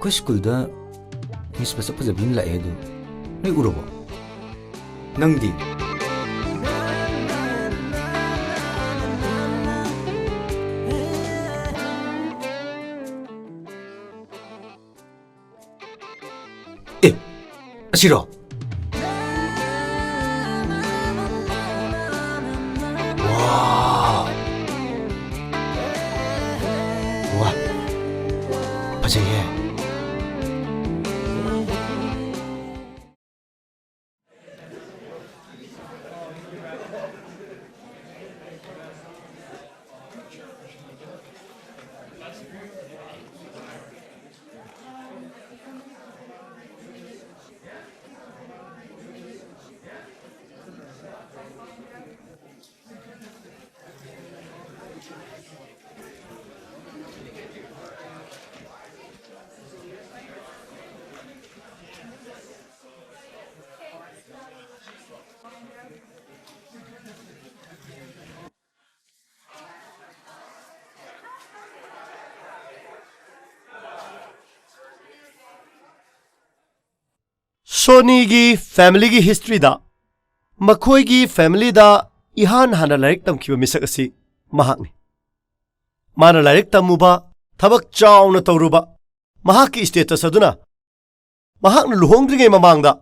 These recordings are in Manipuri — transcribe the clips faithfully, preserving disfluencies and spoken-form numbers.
ꯑꯩꯈꯣꯏ ꯁ꯭ꯀꯨꯜꯗ ꯃꯤꯁ ꯃꯁꯛ ꯐꯖꯕꯤ ꯑꯃ ꯂꯥꯛꯑꯦ ꯑꯗꯨ, ꯅꯣꯏ ꯎꯔꯕꯣ? ꯅꯪꯗꯤ? ꯑꯦ, ꯑꯁꯤꯔꯣ? ꯋꯥ! ꯋꯥ! ꯐꯖꯩꯌꯦ꯫ ꯁꯣꯅꯤꯒꯤ ꯐꯦꯃꯤꯂꯤꯒꯤ ꯍꯤꯁꯇ꯭ꯔꯤꯗ ꯃꯈꯣꯏꯒꯤ ꯐꯦꯃꯤꯂꯤꯗ ꯏꯍꯥꯟ ꯍꯥꯟꯅ ꯂꯥꯏꯔꯤꯛ ꯇꯝꯈꯤꯕ ꯃꯤꯁꯛ ꯑꯁꯤ ꯃꯍꯥꯛꯅꯤ꯫ ꯃꯥꯅ ꯂꯥꯏꯔꯤꯛ ꯇꯝꯃꯨꯕ, ꯊꯕꯛ ꯆꯥꯎꯅ ꯇꯧꯔꯨꯕ, ꯃꯍꯥꯛꯀꯤ ꯁ꯭ꯇꯦꯇꯁ ꯑꯗꯨꯅ ꯃꯍꯥꯛꯅ ꯂꯨꯍꯣꯡꯗ꯭ꯔꯤꯉꯩ ꯃꯃꯥꯡꯗ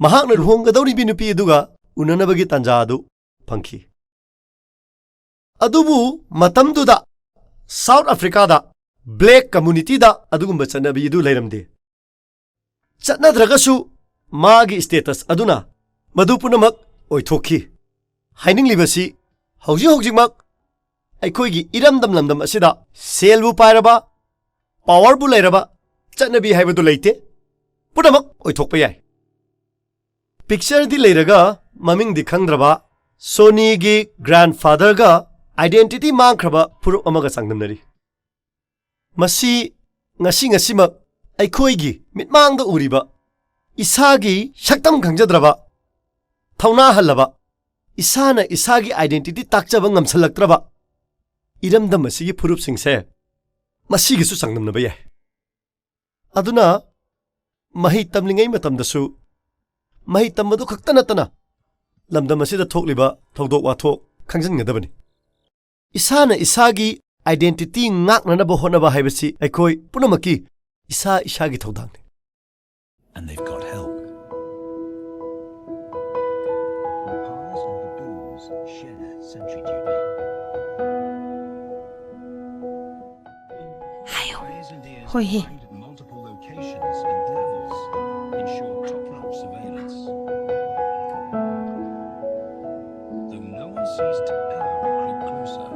ꯃꯍꯥꯛꯅ ꯂꯨꯍꯣꯡꯒꯗꯧꯔꯤꯕꯤ ꯅꯨꯄꯤ ꯑꯗꯨꯒ ꯎꯅꯅꯕꯒꯤ ꯇꯥꯟꯖꯥ ꯑꯗꯨ ꯐꯪꯈꯤ꯫ ꯑꯗꯨꯕꯨ ꯃꯇꯝꯗꯨꯗ ꯁꯥꯎꯠ ꯑꯐ꯭ꯔꯤꯀꯥꯗ ꯕ꯭ꯂꯦꯛ ꯀꯝꯃ꯭ꯌꯨꯅꯤꯇꯤꯗ ꯑꯗꯨꯒꯨꯝꯕ ꯆꯠꯅꯕꯤ ꯑꯗꯨ ꯂꯩꯔꯝꯗꯦ꯫ ꯆꯠꯅꯗ꯭ꯔꯒꯁꯨ ꯃꯥꯒꯤ ꯁ꯭ꯇꯦꯇꯁ ꯑꯗꯨꯅ ꯃꯗꯨ ꯄꯨꯝꯅꯃꯛ ꯑꯣꯏꯊꯣꯛꯈꯤ꯫ ꯍꯥꯏꯅꯤꯡꯂꯤꯕꯁꯤ, ꯍꯧꯖꯤꯛ ꯍꯧꯖꯤꯛꯃꯛ ꯑꯩꯈꯣꯏꯒꯤ ꯏꯔꯝꯗꯝ ꯂꯝꯗꯝ ꯑꯁꯤꯗ ꯁꯦꯜꯕꯨ ꯄꯥꯏꯔꯕ, ꯄꯥꯋꯔꯕꯨ ꯂꯩꯔꯕ, ꯆꯠꯅꯕꯤ ꯍꯥꯏꯕꯗꯨ ꯂꯩꯇꯦ꯫ ꯄꯨꯝꯅꯃꯛ ꯑꯣꯏꯊꯣꯛꯄ ꯌꯥꯏ꯫ ꯄꯤꯛꯆꯔꯗꯤ ꯂꯩꯔꯒ ꯃꯃꯤꯡꯗꯤ ꯈꯪꯗ꯭ꯔꯕ ꯁꯣꯅꯤꯒꯤ ꯒ꯭ꯔꯥꯟꯐꯥꯗꯔꯒ ꯑꯥꯏꯗꯦꯟꯇꯤꯇꯤ ꯃꯥꯡꯈ꯭ꯔꯕ ꯐꯨꯔꯨꯞ ꯑꯃꯒ ꯆꯥꯡꯗꯝꯅꯔꯤ꯫ ꯃꯁꯤ ꯉꯁꯤ ꯉꯁꯤꯃꯛ ꯑꯩꯈꯣꯏꯒꯤ ꯃꯤꯠꯃꯥꯡꯗ ꯎꯔꯤꯕ, ꯏꯁꯥꯒꯤ ꯁꯛꯇꯝ ꯈꯪꯖꯗ꯭ꯔꯕ, ꯊꯧꯅꯥ ꯍꯜꯂꯕ, ꯏꯁꯥꯅ ꯏꯁꯥꯒꯤ ꯑꯥꯏꯗꯦꯟꯇꯤꯇꯤ ꯇꯥꯛꯆꯕ ꯉꯝꯁꯜꯂꯛꯇ꯭ꯔꯕ ꯏꯔꯝꯗꯝ ꯑꯁꯤꯒꯤ ꯐꯨꯔꯨꯞꯁꯤꯡꯁꯦ ꯃꯁꯤꯒꯤꯁꯨ ꯆꯥꯡꯗꯝꯅꯕ ꯌꯥꯏ꯫ ꯑꯗꯨꯅ ꯃꯍꯩ ꯇꯝꯂꯤꯉꯩ ꯃꯇꯝꯗꯁꯨ ꯃꯍꯩ ꯇꯝꯕꯗꯨ ꯈꯛꯇ ꯅꯠꯇꯅ ꯂꯝꯗꯝ ꯑꯁꯤꯗ ꯊꯣꯛꯂꯤꯕ ꯊꯧꯗꯣꯛ ꯋꯥꯊꯣꯛ ꯈꯪꯖꯤꯟꯒꯗꯕꯅꯤ꯫ ꯏꯁꯥꯅ ꯏꯁꯥꯒꯤ identity ꯉꯥꯛꯅꯅꯕ ꯍꯣꯠꯅꯕ ꯍꯥꯏꯕꯁꯤ ꯑꯩꯈꯣꯏ ꯄꯨꯝꯅꯃꯛꯀꯤ ꯏꯁꯥ ꯏꯁꯥꯒꯤ ꯊꯧꯗꯥꯡꯅꯤ꯫ And they've got help. Umpires and baboons share sentry duty. ꯍꯥꯏꯌꯣ꯫ Players and ears ꯍꯣꯏ ꯍꯦ꯫ Combined at multiple locations and levels ensure top-notch surveillance. Though no one sees to power creep closer.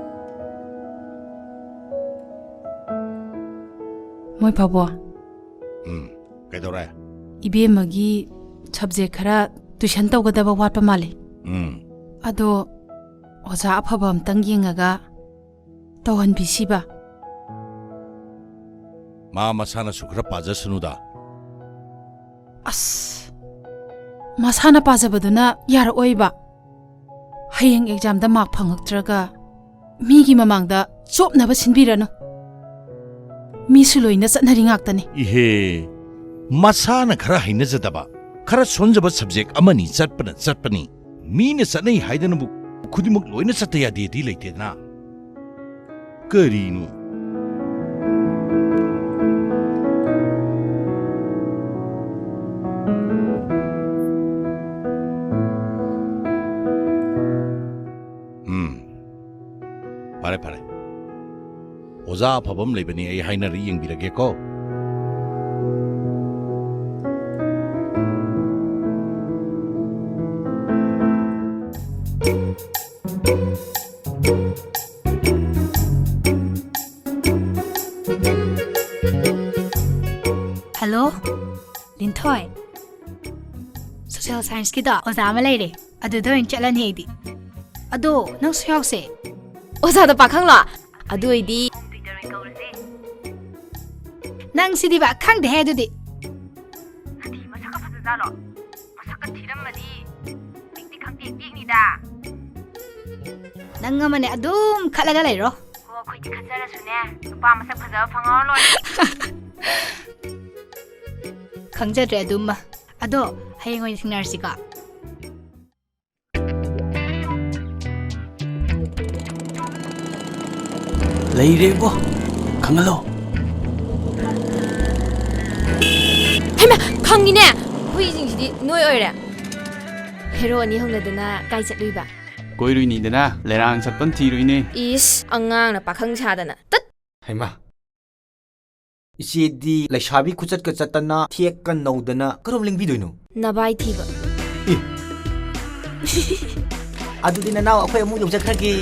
ꯃꯣꯏ ꯐꯥꯎꯕꯣ꯫ ꯎꯝ, ꯀꯩꯗꯧꯔꯦ? ꯏꯕꯦꯝꯃꯒꯤ subject ꯈꯔ tuition ꯇꯧꯒꯗꯕ ꯋꯥꯠꯄ ꯃꯥꯜꯂꯤ꯫ ꯎꯝ꯫ ꯑꯗꯣ ꯑꯣꯖꯥ ꯑꯐꯕ ꯑꯝꯇꯪ ꯌꯦꯡꯉꯒ ꯇꯧꯍꯟꯕꯤꯁꯤꯕ꯫ ꯃꯥ ꯃꯁꯥꯅꯁꯨ ꯈꯔ ꯄꯥꯖꯁꯅꯨꯗ꯫ ꯑꯁ, ꯃꯁꯥꯅ ꯄꯥꯖꯕꯗꯨꯅ ꯌꯥꯔꯛꯑꯣꯏꯕ꯫ ꯍꯌꯦꯡ examꯗ mark ꯐꯪꯉꯛꯇ꯭ꯔꯒ ꯃꯤꯒꯤ ꯃꯃꯥꯡꯗ ꯆꯣꯞꯅꯕ ꯁꯤꯟꯕꯤꯔꯅꯨ꯫ ꯃꯤꯁꯨ ꯂꯣꯏꯅ ꯆꯠꯅꯔꯤ ꯉꯥꯛꯇꯅꯤ꯫ ꯏꯍꯦ, ꯃꯁꯥꯅ ꯈꯔ ꯍꯩꯅꯖꯗꯕ, ꯈꯔ ꯁꯣꯟꯖꯕ subject ꯑꯃꯅꯤ ꯆꯠꯄꯅ ꯆꯠꯄꯅꯤ꯫ ꯃꯤꯅ ꯆꯠꯅꯩ ꯍꯥꯏꯗꯅꯕꯨ ꯈꯨꯗꯤꯡꯃꯛ ꯂꯣꯏꯅ ꯆꯠꯇ ꯌꯥꯗꯦꯗꯤ ꯂꯩꯇꯦꯗꯅ꯫ ꯀꯔꯤꯅꯣ? ꯎꯝ꯫ ꯐꯔꯦ, ꯐꯔꯦ꯫ ꯑꯣꯖꯥ ꯑꯐꯕ ꯑꯃ ꯂꯩꯕꯅꯤ, ꯑꯩ ꯍꯥꯏꯅꯔ ꯌꯦꯡꯕꯤꯔꯒꯦꯀꯣ꯫ Hello, ꯂꯤꯟꯊꯣꯏ꯫ Social scienceꯀꯤꯗꯣ ꯑꯣꯖꯥ ꯑꯃ ꯂꯩꯔꯦ, ꯑꯗꯨꯗ ꯑꯣꯏꯅ ꯆꯠꯂꯅꯤ ꯑꯩꯗꯤ꯫ ꯑꯗꯣ ꯅꯪꯁꯨ ꯌꯥꯎꯁꯦ꯫ ꯑꯣꯖꯥꯗ ꯄꯥꯈꯪꯂꯣ? ꯑꯗꯨ ꯑꯣꯏꯗꯤ ꯅꯪ ꯁꯤꯗꯤꯕ ꯈꯪꯗꯦꯍꯦ ꯑꯗꯨꯗꯤ꯫ ꯍꯥꯏꯗꯤ ꯃꯁꯛꯀ ꯐꯖꯖꯥꯠꯂꯣ? ꯃꯁꯛꯀ ꯊꯤꯔꯝꯃꯗꯤ ꯄꯤꯛꯇꯤ ꯈꯪꯇꯦꯛ ꯇꯦꯛꯅꯤꯗ꯫ ꯅꯪ ꯑꯃꯅꯦ ꯑꯗꯨꯝ ꯈꯠꯂꯒ ꯂꯩꯔꯣ꯫ ꯑꯣ, ꯑꯩꯈꯣꯏꯗꯤ ꯈꯠꯆꯔꯁꯨꯅꯦ, ꯅꯨꯄꯥ ꯃꯁꯛ ꯐꯖꯕ ꯐꯪꯍꯧꯔ ꯂꯣꯏꯔꯦ꯫ ꯈꯪꯖꯗ꯭ꯔꯦ ꯑꯗꯨꯃ꯫ ꯑꯗꯣ ꯍꯌꯦꯡ ꯑꯣꯏꯅ ꯊꯦꯡꯅꯔꯁꯤꯀꯣ꯫ ꯂꯩꯔꯦꯕꯣ, ꯈꯪꯍꯜꯂꯣ꯫ ꯍꯩꯃꯥ, ꯈꯪꯉꯤꯅꯦ꯫ ꯍꯨꯏꯁꯤꯡꯁꯤꯗꯤ ꯅꯣꯏ ꯑꯣꯏꯔꯦ꯫ ꯍꯦꯔꯣ ꯑꯅꯤ ꯍꯧꯅꯗꯅ ꯀꯥꯏ ꯆꯠꯂꯨꯏꯕ? ꯀꯣꯏꯔꯨꯏꯅꯤꯗꯅ, ꯂꯩꯔꯥꯡ ꯁꯠꯐꯝ ꯊꯤꯔꯨꯏꯅꯦ꯫ ꯏꯁ, ꯑꯉꯥꯡꯅ ꯄꯥꯈꯪ ꯁꯥꯗꯅ꯫ ꯇꯠ! ꯍꯩꯃꯥ, ꯏꯆꯦꯗꯤ ꯂꯩꯁꯥꯕꯤ ꯈꯨꯆꯠꯀ ꯆꯠꯇꯅ, ꯊꯦꯛꯀ ꯅꯧꯗꯅ ꯀꯔꯝ ꯂꯦꯡꯕꯤꯗꯣꯏꯅꯣ? ꯅꯕꯥꯏ ꯊꯤꯕ꯫ ꯑꯦ꯫ ꯑꯗꯨꯗꯤ ꯅꯅꯥꯎ ꯑꯩꯈꯣꯏ ꯑꯃꯨꯛ ꯌꯧꯖꯈ꯭ꯔꯒꯦ꯫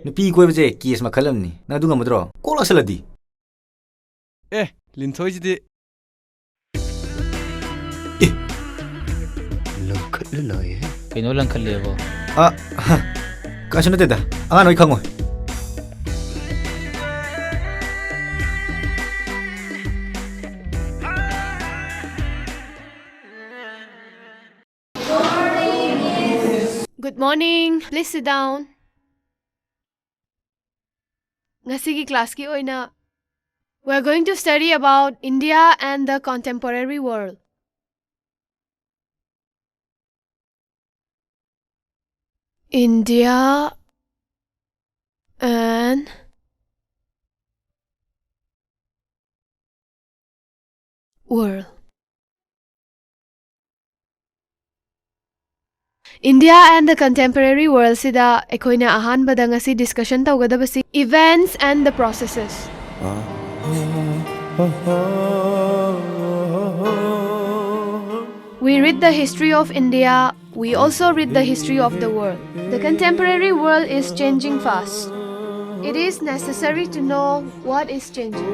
ꯅꯨꯄꯤ ꯀꯣꯏꯕꯁꯦ ꯀꯦꯁ ꯃꯈꯜ ꯑꯃꯅꯤ꯫ ꯅꯪ ꯑꯗꯨ ꯉꯝꯃꯗ꯭ꯔꯣ? ꯀꯣꯛ ꯂꯥꯛꯁꯜꯂꯗꯤ? ꯑꯦ, ꯂꯤꯟꯊꯣꯏꯁꯤꯗꯤ꯫ ꯑꯦ, ꯂꯪꯈꯠꯂ ꯂꯥꯛꯑꯦꯍꯦ꯫ ꯀꯩꯅꯣ ꯂꯪꯈꯠꯂꯦꯕꯣ? ꯑ, ꯀꯩꯁꯨ ꯅꯠꯇꯦꯗ꯫ ꯑꯉꯥꯡ ꯅꯣꯏ ꯈꯪꯉꯣꯏ꯫ Good morning. Please sit down. ꯉꯁꯤꯒꯤ ꯀ꯭ꯂꯥꯁꯀꯤ ꯑꯣꯏꯅ, we are going to study about India and the contemporary world. India and world. India and the contemporary world ꯁꯤꯗ ꯑꯩꯈꯣꯏꯅ ꯑꯍꯥꯟꯕꯗ ꯉꯁꯤ discussion ꯇꯧꯒꯗꯕꯁꯤ events and the processes. We read the history of India, we also read the history of the world. The contemporary world is changing fast. It is necessary to know what is changing.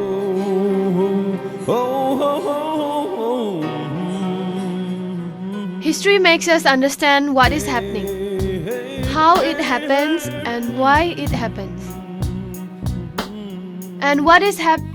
History makes us understand what is happening, how it happens, and why it happens. And what is hap-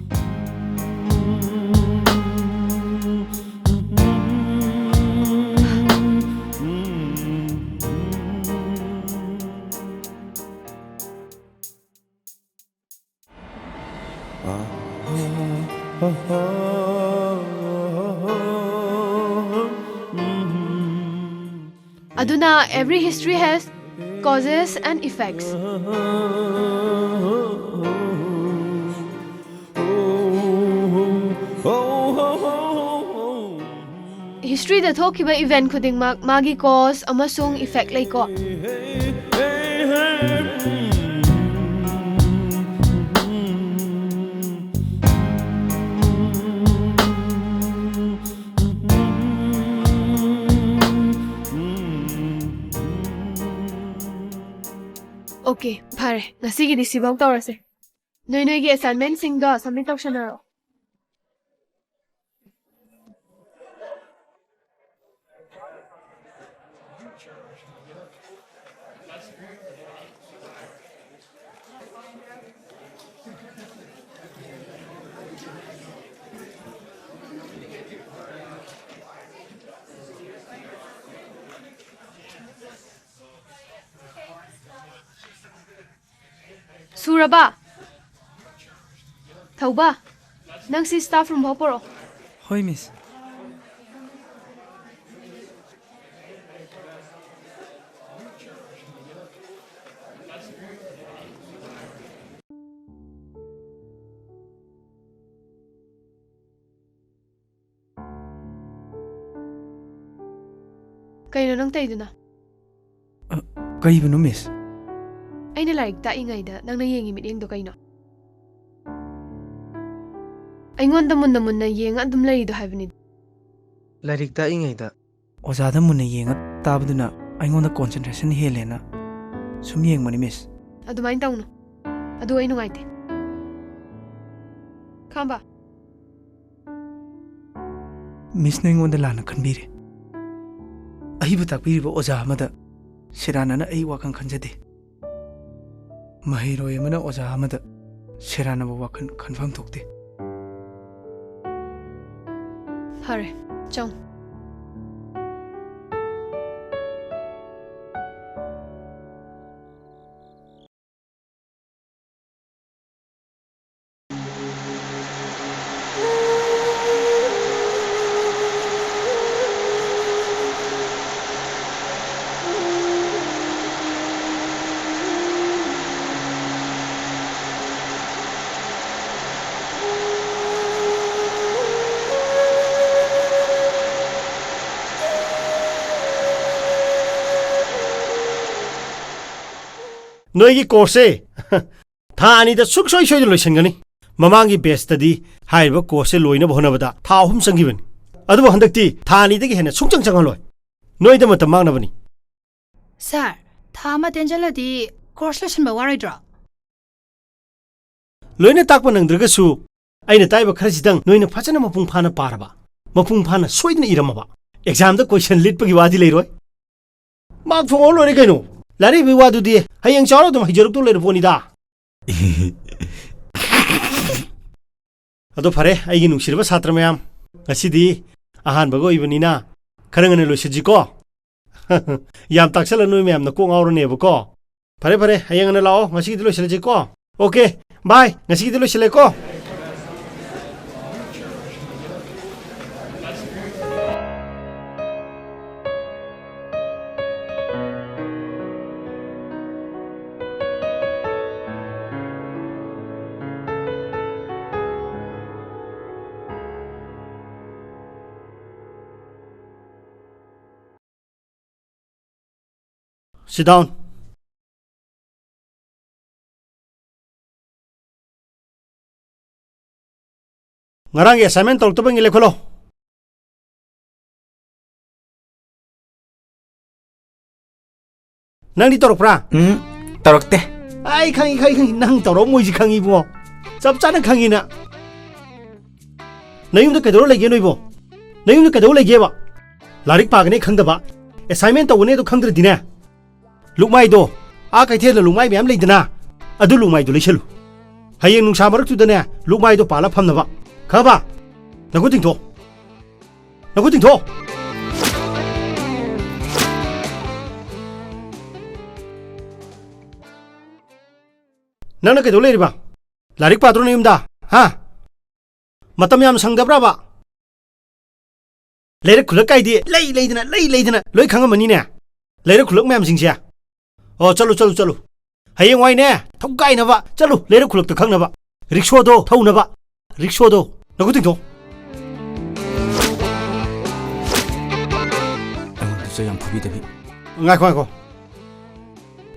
ꯑꯗꯨꯅ, every history has causes and effects. Historyꯗ ꯊꯣꯛꯈꯤꯕ event ꯈꯨꯗꯤꯡꯃꯛ ꯃꯥꯒꯤ cause ꯑꯃꯁꯨꯡ effect ꯂꯩꯀꯣ꯫ Okay, ꯐꯔꯦ꯫ ꯉꯁꯤꯒꯤꯗꯤ ꯁꯤꯐꯧ ꯇꯧꯔꯁꯦ꯫ ꯅꯣꯏ ꯅꯣꯏꯒꯤ assignmentꯁꯤꯡꯗꯣ submit ꯇꯧꯁꯟꯅꯔꯣ꯫ ꯁꯨꯔꯕ? ꯊꯧꯕ, ꯅꯪ ꯁꯤ staff room ꯐꯥꯎ ꯄꯨꯔꯛꯑꯣ꯫ ꯍꯣꯏ, miss꯫ ꯀꯩꯅꯣ ꯅꯪ ꯇꯧꯔꯤꯗꯨꯅ? ꯑ, ꯀꯩꯕꯨꯅꯣ, miss? ꯑꯩꯅ ꯂꯥꯏꯔꯤꯛ ꯇꯥꯛꯏꯉꯩꯗ ꯅꯪꯅ ꯌꯦꯡꯉꯤ ꯃꯤꯠꯌꯦꯡꯗꯣ ꯀꯩꯅꯣ? ꯑꯩꯉꯣꯟꯗ ꯃꯨꯟꯅ ꯃꯨꯟꯅ ꯌꯦꯡꯉ ꯑꯗꯨꯝ ꯂꯩꯔꯤꯗꯣ ꯍꯥꯏꯕꯅꯤ꯫ ꯂꯥꯏꯔꯤꯛ ꯇꯥꯛꯏꯉꯩꯗ ꯑꯣꯖꯥꯗ ꯃꯨꯟꯅ ꯌꯦꯡꯉ ꯇꯥꯕꯗꯨꯅ ꯑꯩꯉꯣꯟꯗ concentration ꯍꯦꯜꯂꯦꯅ ꯁꯨꯝ ꯌꯦꯡꯕꯅꯤ, miss꯫ ꯑꯗꯨꯃꯥꯏꯅ ꯇꯧꯅꯨ꯫ ꯑꯗꯨ ꯑꯩ ꯅꯨꯡꯉꯥꯏꯇꯦ꯫ ꯈꯥꯝꯕ꯫ Missꯅ ꯑꯩꯉꯣꯟꯗ ꯂꯥꯟꯅ ꯈꯟꯕꯤꯔꯦ꯫ ꯑꯍꯩꯕ ꯇꯥꯛꯄꯤꯔꯤꯕ ꯑꯣꯖꯥ ꯑꯃꯗ ꯁꯦꯔꯥꯟꯅꯅ ꯑꯩ ꯋꯥꯈꯜ ꯈꯟꯖꯗꯦ꯫ ꯃꯍꯩꯔꯣꯏ ꯑꯃꯅ ꯑꯣꯖꯥ ꯑꯃꯗ ꯁꯦꯔꯥꯟꯅꯕ ꯋꯥꯈꯜ ꯈꯟꯐꯝ ꯊꯣꯛꯇꯦ꯫ ꯐꯔꯦ, ꯆꯪ꯫ ꯅꯣꯏꯒꯤ course ꯁꯦ ꯊꯥ ꯑꯅꯤꯗ ꯁꯨꯡꯁꯣꯏ ꯁꯣꯏꯗꯅ ꯂꯣꯏꯁꯤꯟꯒꯅꯤ꯫ ꯃꯃꯥꯡꯒꯤ batch ꯇꯗꯤ ꯍꯥꯏꯔꯤꯕ course ꯁꯦ ꯂꯣꯏꯅꯕ ꯍꯣꯠꯅꯕꯗ ꯊꯥ ꯑꯍꯨꯝ ꯆꯪꯈꯤꯕꯅꯤ꯫ ꯑꯗꯨꯕꯨ ꯍꯟꯗꯛꯇꯤ ꯊꯥ ꯑꯅꯤꯗꯒꯤ ꯍꯦꯟꯅ ꯁꯨꯡꯆꯪ ꯆꯪꯍꯜꯂꯣꯏ꯫ ꯅꯣꯏꯗ ꯃꯇꯝ ꯃꯥꯡꯅꯕꯅꯤ꯫ Sir, ꯊꯥ ꯑꯃ ꯇꯦꯟꯖꯜꯂꯗꯤ course ꯂꯣꯏꯁꯤꯟꯕ ꯋꯥꯔꯣꯏꯗ꯭ꯔꯣ? ꯂꯣꯏꯅ ꯇꯥꯛꯄ ꯅꯪꯗ꯭ꯔꯒꯁꯨ ꯑꯩꯅ ꯇꯥꯛꯏꯕ ꯈꯔꯁꯤꯗꯪ ꯅꯣꯏꯅ ꯐꯖꯅ ꯃꯄꯨꯡ ꯐꯥꯅ ꯄꯥꯔꯕ, ꯃꯄꯨꯡ ꯐꯥꯅ ꯁꯣꯏꯗꯅ ꯏꯔꯝꯃꯕ, exam ꯗ question ꯂꯤꯠꯄꯒꯤ ꯋꯥꯗꯤ ꯂꯩꯔꯣꯏ꯫ Mark ꯐꯪꯍꯧ ꯂꯣꯏꯔꯦ ꯀꯩꯅꯣ꯫ ꯂꯥꯏꯔꯤꯛ ꯍꯩꯕꯒꯤ ꯋꯥꯗꯨꯗꯤ ꯍꯌꯦꯡ ꯆꯥꯎꯔ ꯑꯗꯨꯝ ꯍꯩꯖꯔꯛꯇꯧ ꯂꯩꯔ ꯄꯣꯠꯅꯤꯗ꯫ ꯑꯗꯣ ꯐꯔꯦ, ꯑꯩꯒꯤ ꯅꯨꯡꯁꯤꯔꯕ ꯁꯥꯇ꯭ꯔ ꯃꯌꯥꯝ, ꯉꯁꯤꯗꯤ ꯑꯍꯥꯟꯕꯒ ꯑꯣꯏꯕꯅꯤꯅ ꯈꯔ ꯉꯟꯅ ꯂꯣꯏꯁꯤꯟꯁꯤꯀꯣ꯫ ꯌꯥꯝ ꯇꯥꯛꯁꯜꯂ ꯅꯣꯏ ꯃꯌꯥꯝꯅ ꯀꯣꯛ ꯉꯥꯎꯔꯅꯦꯕꯀꯣ꯫ ꯐꯔꯦ, ꯐꯔꯦ, ꯍꯌꯦꯡ ꯉꯟꯅ ꯂꯥꯛꯑꯣ, ꯉꯁꯤꯒꯤꯗꯤ ꯂꯣꯏꯁꯤꯜꯂꯁꯤꯀꯣ꯫ Okay, bye, ꯉꯁꯤꯒꯤꯗꯤ ꯂꯣꯏꯁꯤꯜꯂꯦꯀꯣ꯫ Sit down. ꯉꯔꯥꯡꯒꯤ assignment ꯇꯧꯔꯛꯇꯕꯉꯩ ꯂꯦꯞꯈꯠꯂꯣ꯫ ꯅꯪꯗꯤ ꯇꯧꯔꯛꯄ꯭ꯔꯥ? ꯎꯝ, ꯇꯧꯔꯛꯇꯦ꯫ ꯑꯩ ꯈꯪꯉꯤ, ꯈꯪꯉꯤ, ꯈꯪꯉꯤ꯫ ꯅꯪ ꯇꯧꯔꯛꯑꯝꯃꯣꯏꯁꯤ ꯈꯪꯉꯤ ꯏꯕꯨꯡꯉꯣ꯫ ꯆꯞ ꯆꯥꯅ ꯈꯪꯉꯤ ꯅꯪ꯫ ꯅꯌꯨꯝꯗ ꯀꯩꯗꯧꯔ ꯂꯩꯒꯦ ꯅꯣꯏꯕꯣ? ꯅꯌꯨꯝꯗ ꯀꯩꯗꯧ ꯂꯩꯒꯦꯕ? ꯂꯥꯏꯔꯤꯛ ꯄꯥꯒꯅꯤ ꯈꯪꯗꯕ, ꯑꯦꯁꯥꯏꯟꯃꯦꯟ ꯇꯧꯒꯅꯤ ꯑꯗꯨ ꯈꯪꯗ꯭ꯔꯗꯤꯅꯦ, ꯂꯨꯛꯃꯥꯏꯗꯣ, ꯑꯥ ꯀꯩꯊꯦꯜꯗ ꯂꯨꯛꯃꯥꯏ ꯃꯌꯥꯝ ꯂꯩꯗꯅ, ꯑꯗꯨ ꯂꯨꯛꯃꯥꯏꯗꯣ ꯂꯩꯁꯜꯂꯨ꯫ ꯍꯌꯦꯡ ꯅꯨꯡꯁꯥ ꯃꯔꯛꯇꯨꯗꯅꯦ, ꯂꯨꯛꯃꯥꯏꯗꯣ ꯄꯥꯜꯂ ꯐꯝꯅꯕ꯫ ꯈꯪꯉꯕ? ꯅꯈꯨꯠ ꯇꯤꯡꯊꯣꯛ꯫ ꯅꯈꯨꯠ ꯇꯤꯡꯊꯣꯛ꯫ ꯅꯪꯅ ꯀꯩꯗꯧ ꯂꯩꯔꯤꯕ? ꯂꯥꯏꯔꯤꯛ ꯄꯥꯗ꯭ꯔꯣ ꯅꯌꯨꯝꯗ? ꯍꯥ? ꯃꯇꯝ ꯌꯥꯝ ꯁꯪꯗꯕ꯭ꯔꯕ? ꯂꯩꯔꯛ ꯈꯨꯜꯂꯛ ꯀꯥꯏꯗꯤ ꯂꯩ ꯂꯩꯗꯅ, ꯂꯩ ꯂꯩꯗꯅ ꯂꯣꯏ ꯈꯪꯉꯝꯃꯅꯤꯅꯦ, ꯂꯩꯔꯛ ꯈꯨꯜꯂꯛ ꯃꯌꯥꯝꯁꯤꯡꯁꯦ꯫ ꯑꯣ, ꯆꯠꯂꯨ, ꯆꯠꯂꯨ, ꯆꯠꯂꯨ꯫ ꯍꯌꯦꯡꯋꯥꯏꯅꯦ, ꯊꯧꯒꯥꯏꯅꯕ ꯆꯠꯂꯨ, ꯂꯩꯔꯛ ꯈꯨꯜꯂꯛꯇ ꯈꯪꯅꯕ꯫ ꯔꯤꯛꯁꯣꯗꯣ ꯊꯧꯅꯕ, ꯔꯤꯛꯁꯣꯗꯣ꯫ ꯅꯈꯨꯠ ꯇꯤꯡꯊꯣꯛ꯫ ꯑꯩꯉꯣꯟꯗ ꯆꯩ ꯌꯥꯝ ꯐꯨꯕꯤꯗꯕꯤ꯫ ꯉꯥꯏꯈꯣ, ꯉꯥꯏꯈꯣ꯫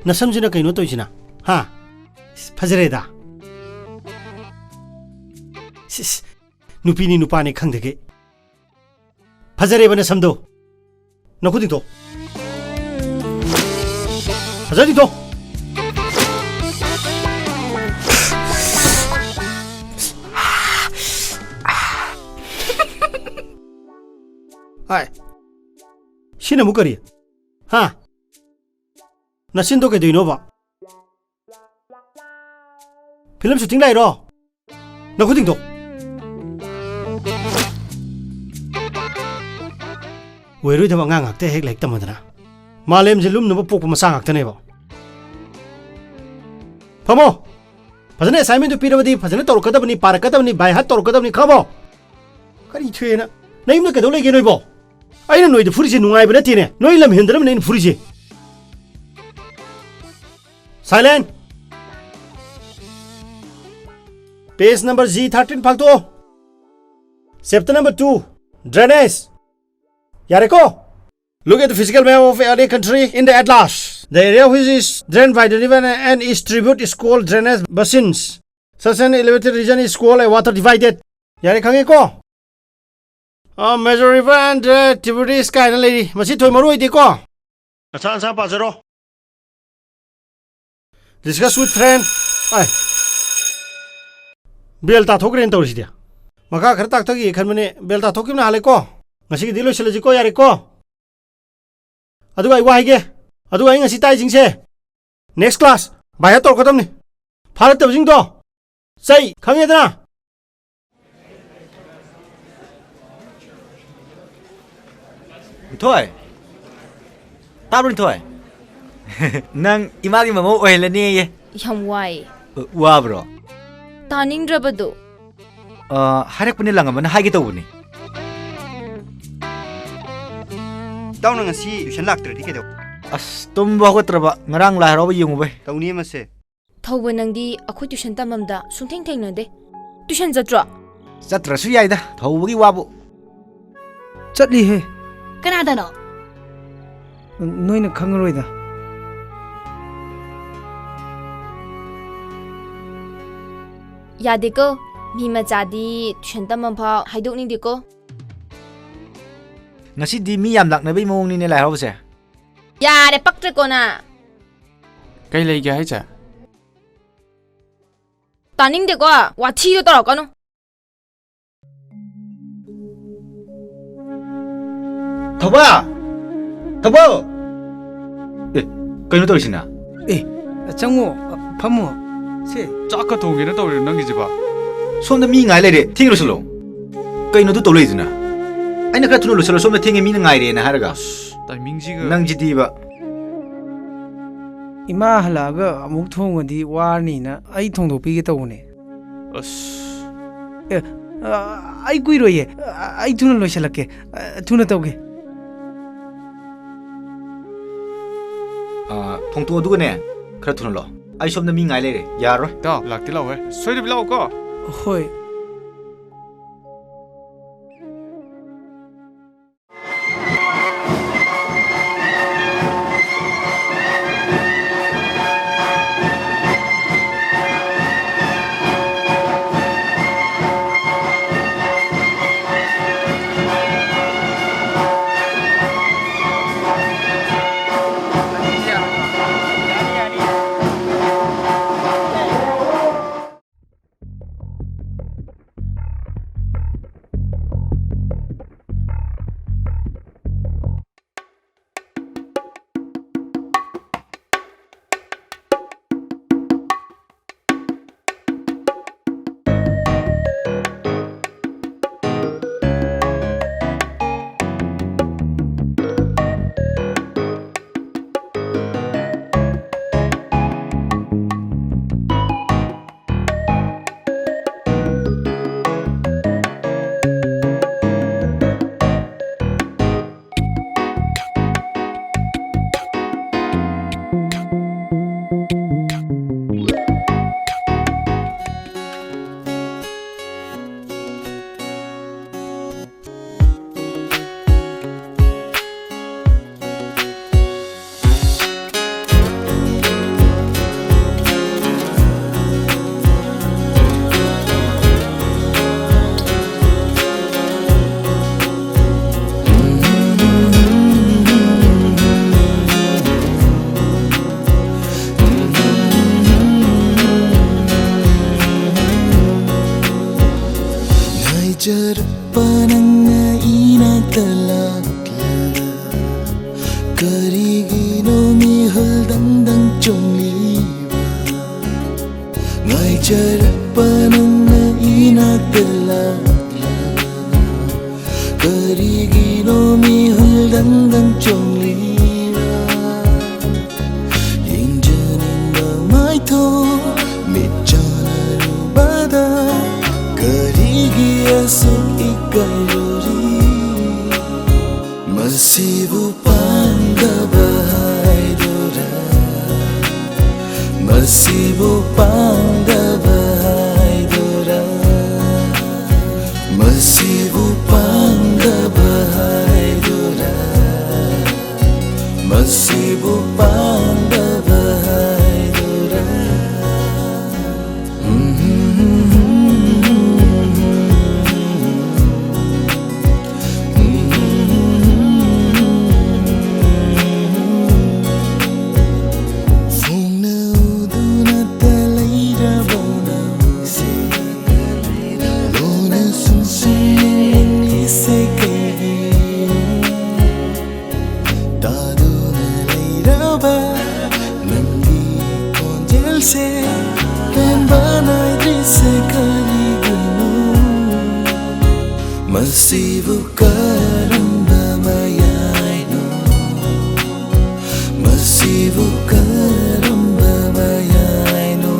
ꯅꯁꯝꯁꯤꯅ ꯀꯩꯅꯣ ꯇꯧꯔꯤꯁꯤꯅ? ꯍꯥ? ꯏꯁ, ꯐꯖꯔꯦꯗ꯫ ꯁꯤꯁ, ꯅꯨꯄꯤꯅꯤ ꯅꯨꯄꯥꯅꯤ ꯈꯪꯗꯒꯩ꯫ ꯐꯖꯔꯦꯕ ꯅꯁꯝꯗꯣ꯫ ꯅꯈꯨꯠ ꯇꯤꯡꯊꯣꯛ꯫ ꯐꯖꯅ ꯇꯤꯡꯊꯣꯛ꯫ ꯍꯥꯏ꯫ ꯁꯤꯅ ꯑꯃꯨꯛ ꯀꯔꯤ? ꯍꯥ? ꯅꯆꯤꯟꯗꯣ ꯀꯩꯗꯧꯏꯅꯣꯕ? ꯐꯤꯂꯝ ꯁꯨꯇꯤꯡ ꯂꯥꯛꯏꯔꯣ? ꯅꯈꯨꯠ ꯇꯤꯡꯊꯣꯛ꯫ ꯑꯣꯏꯔꯣꯏꯗꯕ ꯑꯉꯥꯡ ꯉꯥꯛꯇ ꯍꯦꯛ ꯂꯥꯏꯔꯤꯛ ꯇꯝꯃꯗꯅ꯫ ꯃꯥꯂꯦꯝꯁꯦ ꯂꯨꯝꯅꯕ ꯄꯣꯛꯄ ꯃꯆꯥ ꯉꯥꯛꯇꯅꯦꯕ꯫ ꯐꯝꯃꯣ꯫ ꯐꯖꯅ ꯑꯦꯁꯥꯏꯟꯃꯦꯟꯗꯨ ꯄꯤꯔꯕꯗꯤ ꯐꯖꯅ ꯇꯧꯔꯛꯀꯗꯕꯅꯤ, ꯄꯥꯔꯛꯀꯗꯕꯅꯤ, ꯕꯥꯏ ꯍꯥꯔꯠ ꯇꯧꯔꯛꯀꯗꯕꯅꯤ, ꯈꯪꯉꯕꯣ? ꯀꯔꯤ ꯊꯣꯛꯑꯦꯅ? ꯅꯌꯨꯝꯗ ꯀꯩꯗꯧ ꯂꯩꯒꯦ ꯅꯣꯏꯕꯣ? ꯑꯩꯅ ꯅꯣꯏꯗ ꯐꯨꯔꯤꯁꯦ ꯅꯨꯡꯉꯥꯏꯕ ꯅꯠꯇꯦꯅꯦ, ꯅꯣꯏ ꯂꯝ ꯍꯦꯟꯗꯅꯕꯅꯦ ꯑꯩꯅ ꯐꯨꯔꯤꯁꯦ꯫ Silent! Page number G thirteen ꯐꯥꯛꯇꯣꯛꯑꯣ꯫ Chapter number two, drainage. ꯌꯥꯔꯦꯀꯣ? Look at the physical map of any country in the atlas. The area which is drained by the river and its tribute is called drainage basins. Such an elevated region is called a water divided. ꯌꯥꯔꯦ, ꯈꯪꯉꯦꯀꯣ? ꯑ, major river and the tributaries ꯀꯥꯏꯅ ꯂꯩꯔꯤ꯫ ꯃꯁꯤ ꯊꯣꯏ ꯃꯔꯨ ꯑꯣꯏꯗꯦꯀꯣ? ꯅꯁꯥ ꯅꯁꯥ ꯄꯥꯖꯔꯣ꯫ Discuss with friend. I. Bell ꯇꯥꯊꯣꯛꯈ꯭ꯔꯦꯅ ꯇꯧꯔꯤꯁꯤꯗꯤ꯫ ꯃꯈꯥ ꯈꯔ ꯇꯥꯛꯊꯒꯦ ꯈꯟꯕꯅꯦ, bell ꯇꯥꯊꯣꯛꯈꯤꯕꯅ ꯍꯥꯜꯂꯦꯀꯣ꯫ ꯉꯁꯤꯒꯤꯗꯤ ꯂꯣꯏꯁꯤꯜꯂꯁꯤꯀꯣ, ꯌꯥꯔꯦꯀꯣ? ꯑꯗꯨꯒ ꯑꯩ ꯋꯥ ꯍꯥꯏꯒꯦ꯫ ꯑꯗꯨꯒ ꯑꯩ ꯉꯁꯤ ꯇꯥꯛꯏꯁꯤꯡꯁꯦ next class by heart ꯇꯧꯔꯛꯀꯗꯕꯅꯤ꯫ ꯐꯥꯔꯛꯇꯕꯁꯤꯡꯗꯣ ꯆꯩ, ꯈꯪꯉꯦꯗꯅ? ꯊꯣꯏ, ꯇꯥꯕ꯭ꯔꯣ, ꯊꯣꯏ? ꯅꯪ ꯏꯃꯥꯒꯤ ꯃꯃꯧ ꯑꯣꯏꯍꯜꯂꯅꯦꯌꯦ꯫ ꯌꯥꯝ ꯋꯥꯏ꯫ ꯋꯥꯕ꯭ꯔꯣ? ꯇꯥꯅꯤꯡꯗ꯭ꯔꯕꯗꯣ꯫ ꯑ, ꯍꯥꯏꯔꯛꯄꯅꯦ, ꯂꯥꯡꯉꯝꯕꯅ ꯍꯥꯏꯒꯦ ꯇꯧꯕꯅꯦ꯫ ꯏꯇꯥꯎꯅ ꯉꯁꯤ tuition ꯂꯥꯛꯇ꯭ꯔꯗꯤ ꯀꯩꯗꯧ? ꯑꯁ, ꯇꯨꯝꯕ ꯍꯧꯒꯠꯇ꯭ꯔꯕ, ꯉꯔꯥꯡ ꯂꯥꯏ ꯍꯔꯥꯎꯕ ꯌꯦꯡꯉꯨꯕꯩ꯫ ꯇꯧꯅꯤ ꯃꯁꯦ꯫ ꯊꯧꯕ, ꯅꯪꯗꯤ ꯑꯩꯈꯣꯏ tuition ꯇꯝꯐꯝꯗ ꯁꯨꯡꯊꯦꯡ ꯊꯦꯡꯅꯗꯦ꯫ Tuition ꯆꯠꯇ꯭ꯔꯣ? ꯆꯠꯇ꯭ꯔꯁꯨ ꯌꯥꯏꯗ, ꯊꯧꯕꯒꯤ ꯋꯥꯕꯨ꯫ ꯆꯠꯂꯤꯍꯦ꯫ ꯀꯅꯥꯗꯅꯣ? ꯅꯣꯏꯅ ꯈꯪꯉꯔꯣꯏꯗ꯫ ꯌꯥꯗꯦꯀꯣ, ꯃꯤ ꯃꯆꯥꯗꯤ tuition ꯇꯝꯐꯝ ꯐꯥꯎ ꯍꯥꯏꯗꯣꯛꯅꯤꯡꯗꯦꯀꯣ꯫ ꯉꯁꯤꯗꯤ ꯃꯤ ꯌꯥꯝ ꯂꯥꯛꯅꯕꯩ ꯃꯑꯣꯡꯅꯤꯅꯦ ꯂꯥꯏ ꯍꯔꯥꯎꯕꯁꯦ꯫ ꯌꯥꯔꯦ, ꯄꯛꯇ꯭ꯔꯦꯀꯣ ꯅꯪ꯫ ꯀꯩ ꯂꯩꯒꯦ ꯍꯥꯏꯁꯦ? ꯇꯥꯅꯤꯡꯗꯦꯀꯣ, ꯋꯥꯊꯤꯗꯣ ꯇꯧꯔꯛꯀꯅꯨ꯫ ꯊꯧꯕ! ꯊꯧꯕ! ꯑꯦ, ꯀꯩꯅꯣ ꯇꯧꯔꯤꯁꯤꯅ? ꯑꯦ, ꯆꯪꯉꯣ, ꯐꯝꯃꯣ꯫ ꯁꯦ꯫ ꯆꯥꯛꯀ ꯊꯣꯡꯒꯦꯅ ꯇꯧꯔꯤꯔꯣ ꯅꯪꯒꯤꯁꯤꯕꯣ? ꯁꯣꯝꯗ ꯃꯤ ꯉꯥꯏ ꯂꯩꯔꯦ, ꯊꯦꯡꯅ ꯂꯣꯏꯁꯤꯜꯂꯣ꯫ ꯀꯩꯅꯣ ꯑꯗꯨ ꯇꯧ ꯂꯩꯗꯨꯅ? ꯑꯩꯅ ꯈꯔ ꯊꯨꯅ ꯂꯣꯏꯁꯤꯜꯂꯣ, ꯁꯣꯝꯗ ꯊꯦꯡꯉꯦ, ꯃꯤꯅ ꯉꯥꯏꯔꯦꯅ ꯍꯥꯏꯔꯒ꯫ ꯑꯁ, timingꯁꯤꯒ꯫ ꯅꯪꯁꯤꯗꯤꯕ꯫ ꯏꯃꯥ ꯍꯜꯂꯛꯑꯒ ꯑꯃꯨꯛ ꯊꯣꯡꯉꯗꯤ ꯋꯥꯔꯅꯤꯅ ꯑꯩ ꯊꯣꯡꯗꯣꯛꯄꯤꯒꯦ ꯇꯧꯕꯅꯦ꯫ ꯑꯁ꯫ ꯑꯦ, ꯑ, ꯑꯩ ꯀꯨꯏꯔꯣꯏꯌꯦ꯫ ꯑ, ꯑꯩ ꯊꯨꯅ ꯂꯣꯏꯁꯤꯜꯂꯛꯀꯦ꯫ ꯑ, ꯊꯨꯅ ꯇꯧꯒꯦ꯫ ꯑ, ꯊꯣꯡꯇꯣꯛꯑꯣ ꯑꯗꯨꯒꯅꯦ, ꯈꯔ ꯊꯨꯅ ꯂꯥꯛꯑꯣ꯫ ꯑꯩ ꯁꯣꯝꯗ ꯃꯤ ꯉꯥꯏ ꯂꯩꯔꯦ꯫ ꯌꯥꯔꯔꯣꯏ꯫ ꯏꯇꯥꯎ, ꯂꯥꯛꯇꯤ ꯂꯥꯛꯑꯣꯍꯦ꯫ ꯁꯣꯏꯗꯕꯤ ꯂꯥꯛꯑꯣꯀꯣ꯫ ꯍꯣꯏ꯫ ꯄ ꯅꯪꯅ ꯏꯅꯥꯛꯇ ꯂꯥꯛꯂꯒ ꯀꯔꯤꯒꯤꯅꯣ ꯃꯤꯍꯨꯜ ꯗꯪꯗꯪ ꯆꯣꯡꯂꯤꯕ? ꯉꯥꯏꯖꯔꯛꯄ ꯅꯪꯅ ꯏꯅꯥꯛꯇ ꯂꯥꯛꯂꯒ ꯀꯔꯤꯒꯤꯅꯣ ꯃꯤꯍꯨꯜ ꯗꯪꯗꯪ ꯆꯣꯡꯂꯤꯕ? ꯌꯦꯡꯖꯅꯤꯡꯕ ꯃꯥꯏꯊꯣꯡ ꯃꯤꯠ ꯆꯥꯟꯅꯔꯨꯕꯗ ꯀꯔꯤꯒꯤ ꯑꯁꯨꯛ ꯏꯀꯥꯏꯔꯨꯔꯤ? ꯃꯁꯤꯕꯨ ꯄꯥꯝꯗꯕ ꯍꯥꯏꯗꯨꯔꯥ? ꯃꯁꯤꯕꯨ ꯄꯥꯝꯗꯕ ꯍꯥꯏꯗꯨꯔꯥ? ꯃꯁꯤꯕꯨ ꯄꯥꯝꯗꯕ ꯍꯥꯏꯗꯨꯔꯥ? ꯃꯁꯤꯕꯨ ꯄꯥꯝꯗꯕ ꯍꯥꯏꯗꯨꯔꯥ? ꯐꯣꯡꯅꯧꯗꯨꯅꯇ ꯂꯩꯔꯕ ꯅꯪꯁꯦ ꯂꯣꯟꯅ ꯁꯨꯝ ꯁꯨꯝ ꯅꯤꯡꯂꯤꯁꯦ ꯀꯩꯒꯤꯅꯣ? ꯇꯥꯗꯨꯅ ꯂꯩꯔꯕ ꯅꯪꯒꯤ ꯈꯣꯟꯖꯦꯜꯁꯦ ꯄꯦꯟꯕ ꯅꯥꯏꯗ꯭ꯔꯤꯁꯦ ꯀꯔꯤꯒꯤꯅꯣ? ꯃꯁꯤꯕꯨ ꯀꯔꯝꯕ ꯃꯌꯥꯏꯅꯣ? ꯃꯁꯤꯕꯨ ꯀꯔꯝꯕ ꯃꯌꯥꯏꯅꯣ?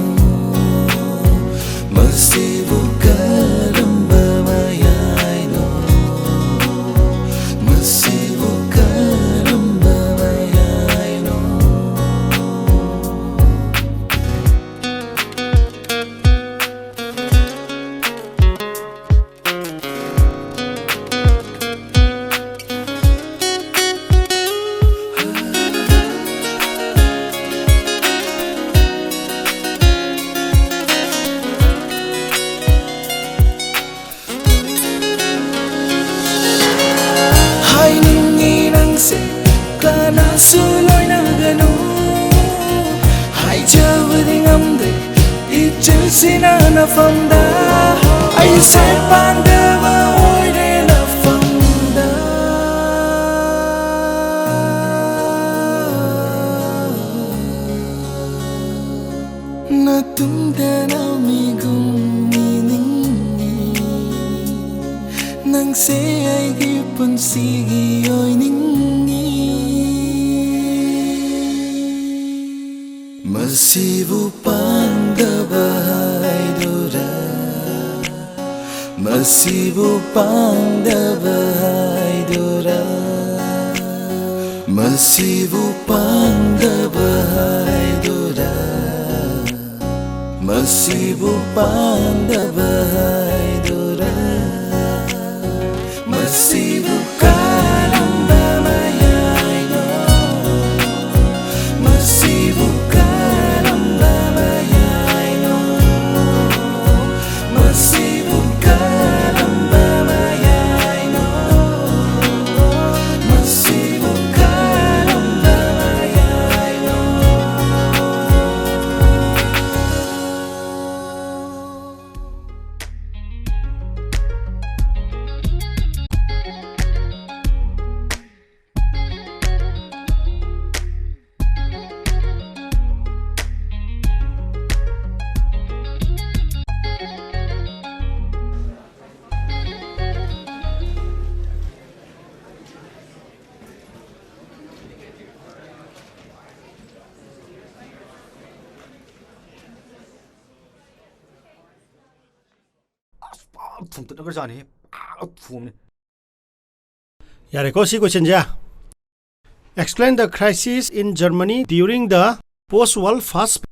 ꯃꯁꯤꯕꯨ ꯀꯔꯝꯕ ꯃꯌꯥꯏꯅꯣ? ꯃꯁꯤꯕꯨ ꯀꯔꯝꯕ ꯃꯌꯥꯏꯅꯣ? ꯍꯥꯏꯅꯤꯡꯉꯤ ꯅꯪꯁꯦ ꯀꯅꯥꯁꯨ ꯂꯣꯏꯅꯒꯅꯨ ꯍꯥꯏꯖꯕꯗꯤ ꯉꯝꯗꯦ ꯏꯆꯤꯜꯁꯤꯅ ꯅꯐꯝꯗ ꯑꯩꯁꯦ ꯄꯥꯝꯗꯕ ꯅꯪꯁꯦ ꯑꯩꯒꯤ ꯄꯨꯟꯁꯤꯒꯤ ꯑꯣꯏꯅꯤꯡꯉꯤ꯫ ꯃꯁꯤꯕꯨ ꯄꯥꯝꯗꯕ ꯍꯥꯏꯗꯨꯔꯥ? ꯃꯁꯤꯕꯨ ꯄꯥꯝꯗꯕ ꯍꯥꯏꯗꯨꯔꯥ? ꯃꯁꯤꯕꯨ ꯄꯥꯝꯗꯕ ꯍꯥꯏꯗꯨꯔꯥ? ꯃꯁꯤꯕꯨ ꯄꯥꯝꯗꯕ ꯍꯥꯏꯗꯨꯔꯥ? ꯃꯁꯤꯕꯨ ꯀꯔꯝꯕ ꯃꯌꯥꯏꯅꯣ? ꯃꯁꯤꯕꯨ ꯀꯔꯝꯕ ꯃꯌꯥꯏꯅꯣ? ꯃꯁꯤꯕꯨ ꯀꯔꯝꯕ ꯃꯌꯥꯏꯅꯣ? ꯃꯁꯤꯕꯨ ꯀꯔꯝꯕ ꯃꯌꯥꯏꯅꯣ? ꯑꯁ, ꯄꯨꯔꯥ ꯊꯨꯝꯇꯠꯅꯈ꯭ꯔꯖꯥꯠꯅꯤ꯫ ꯄꯨꯔꯥ ꯊꯨꯝꯅꯤ꯫ ꯌꯥꯔꯦꯀꯣ, ꯁꯤ questionꯁꯦ꯫ Explain the crisis in Germany during the post-war first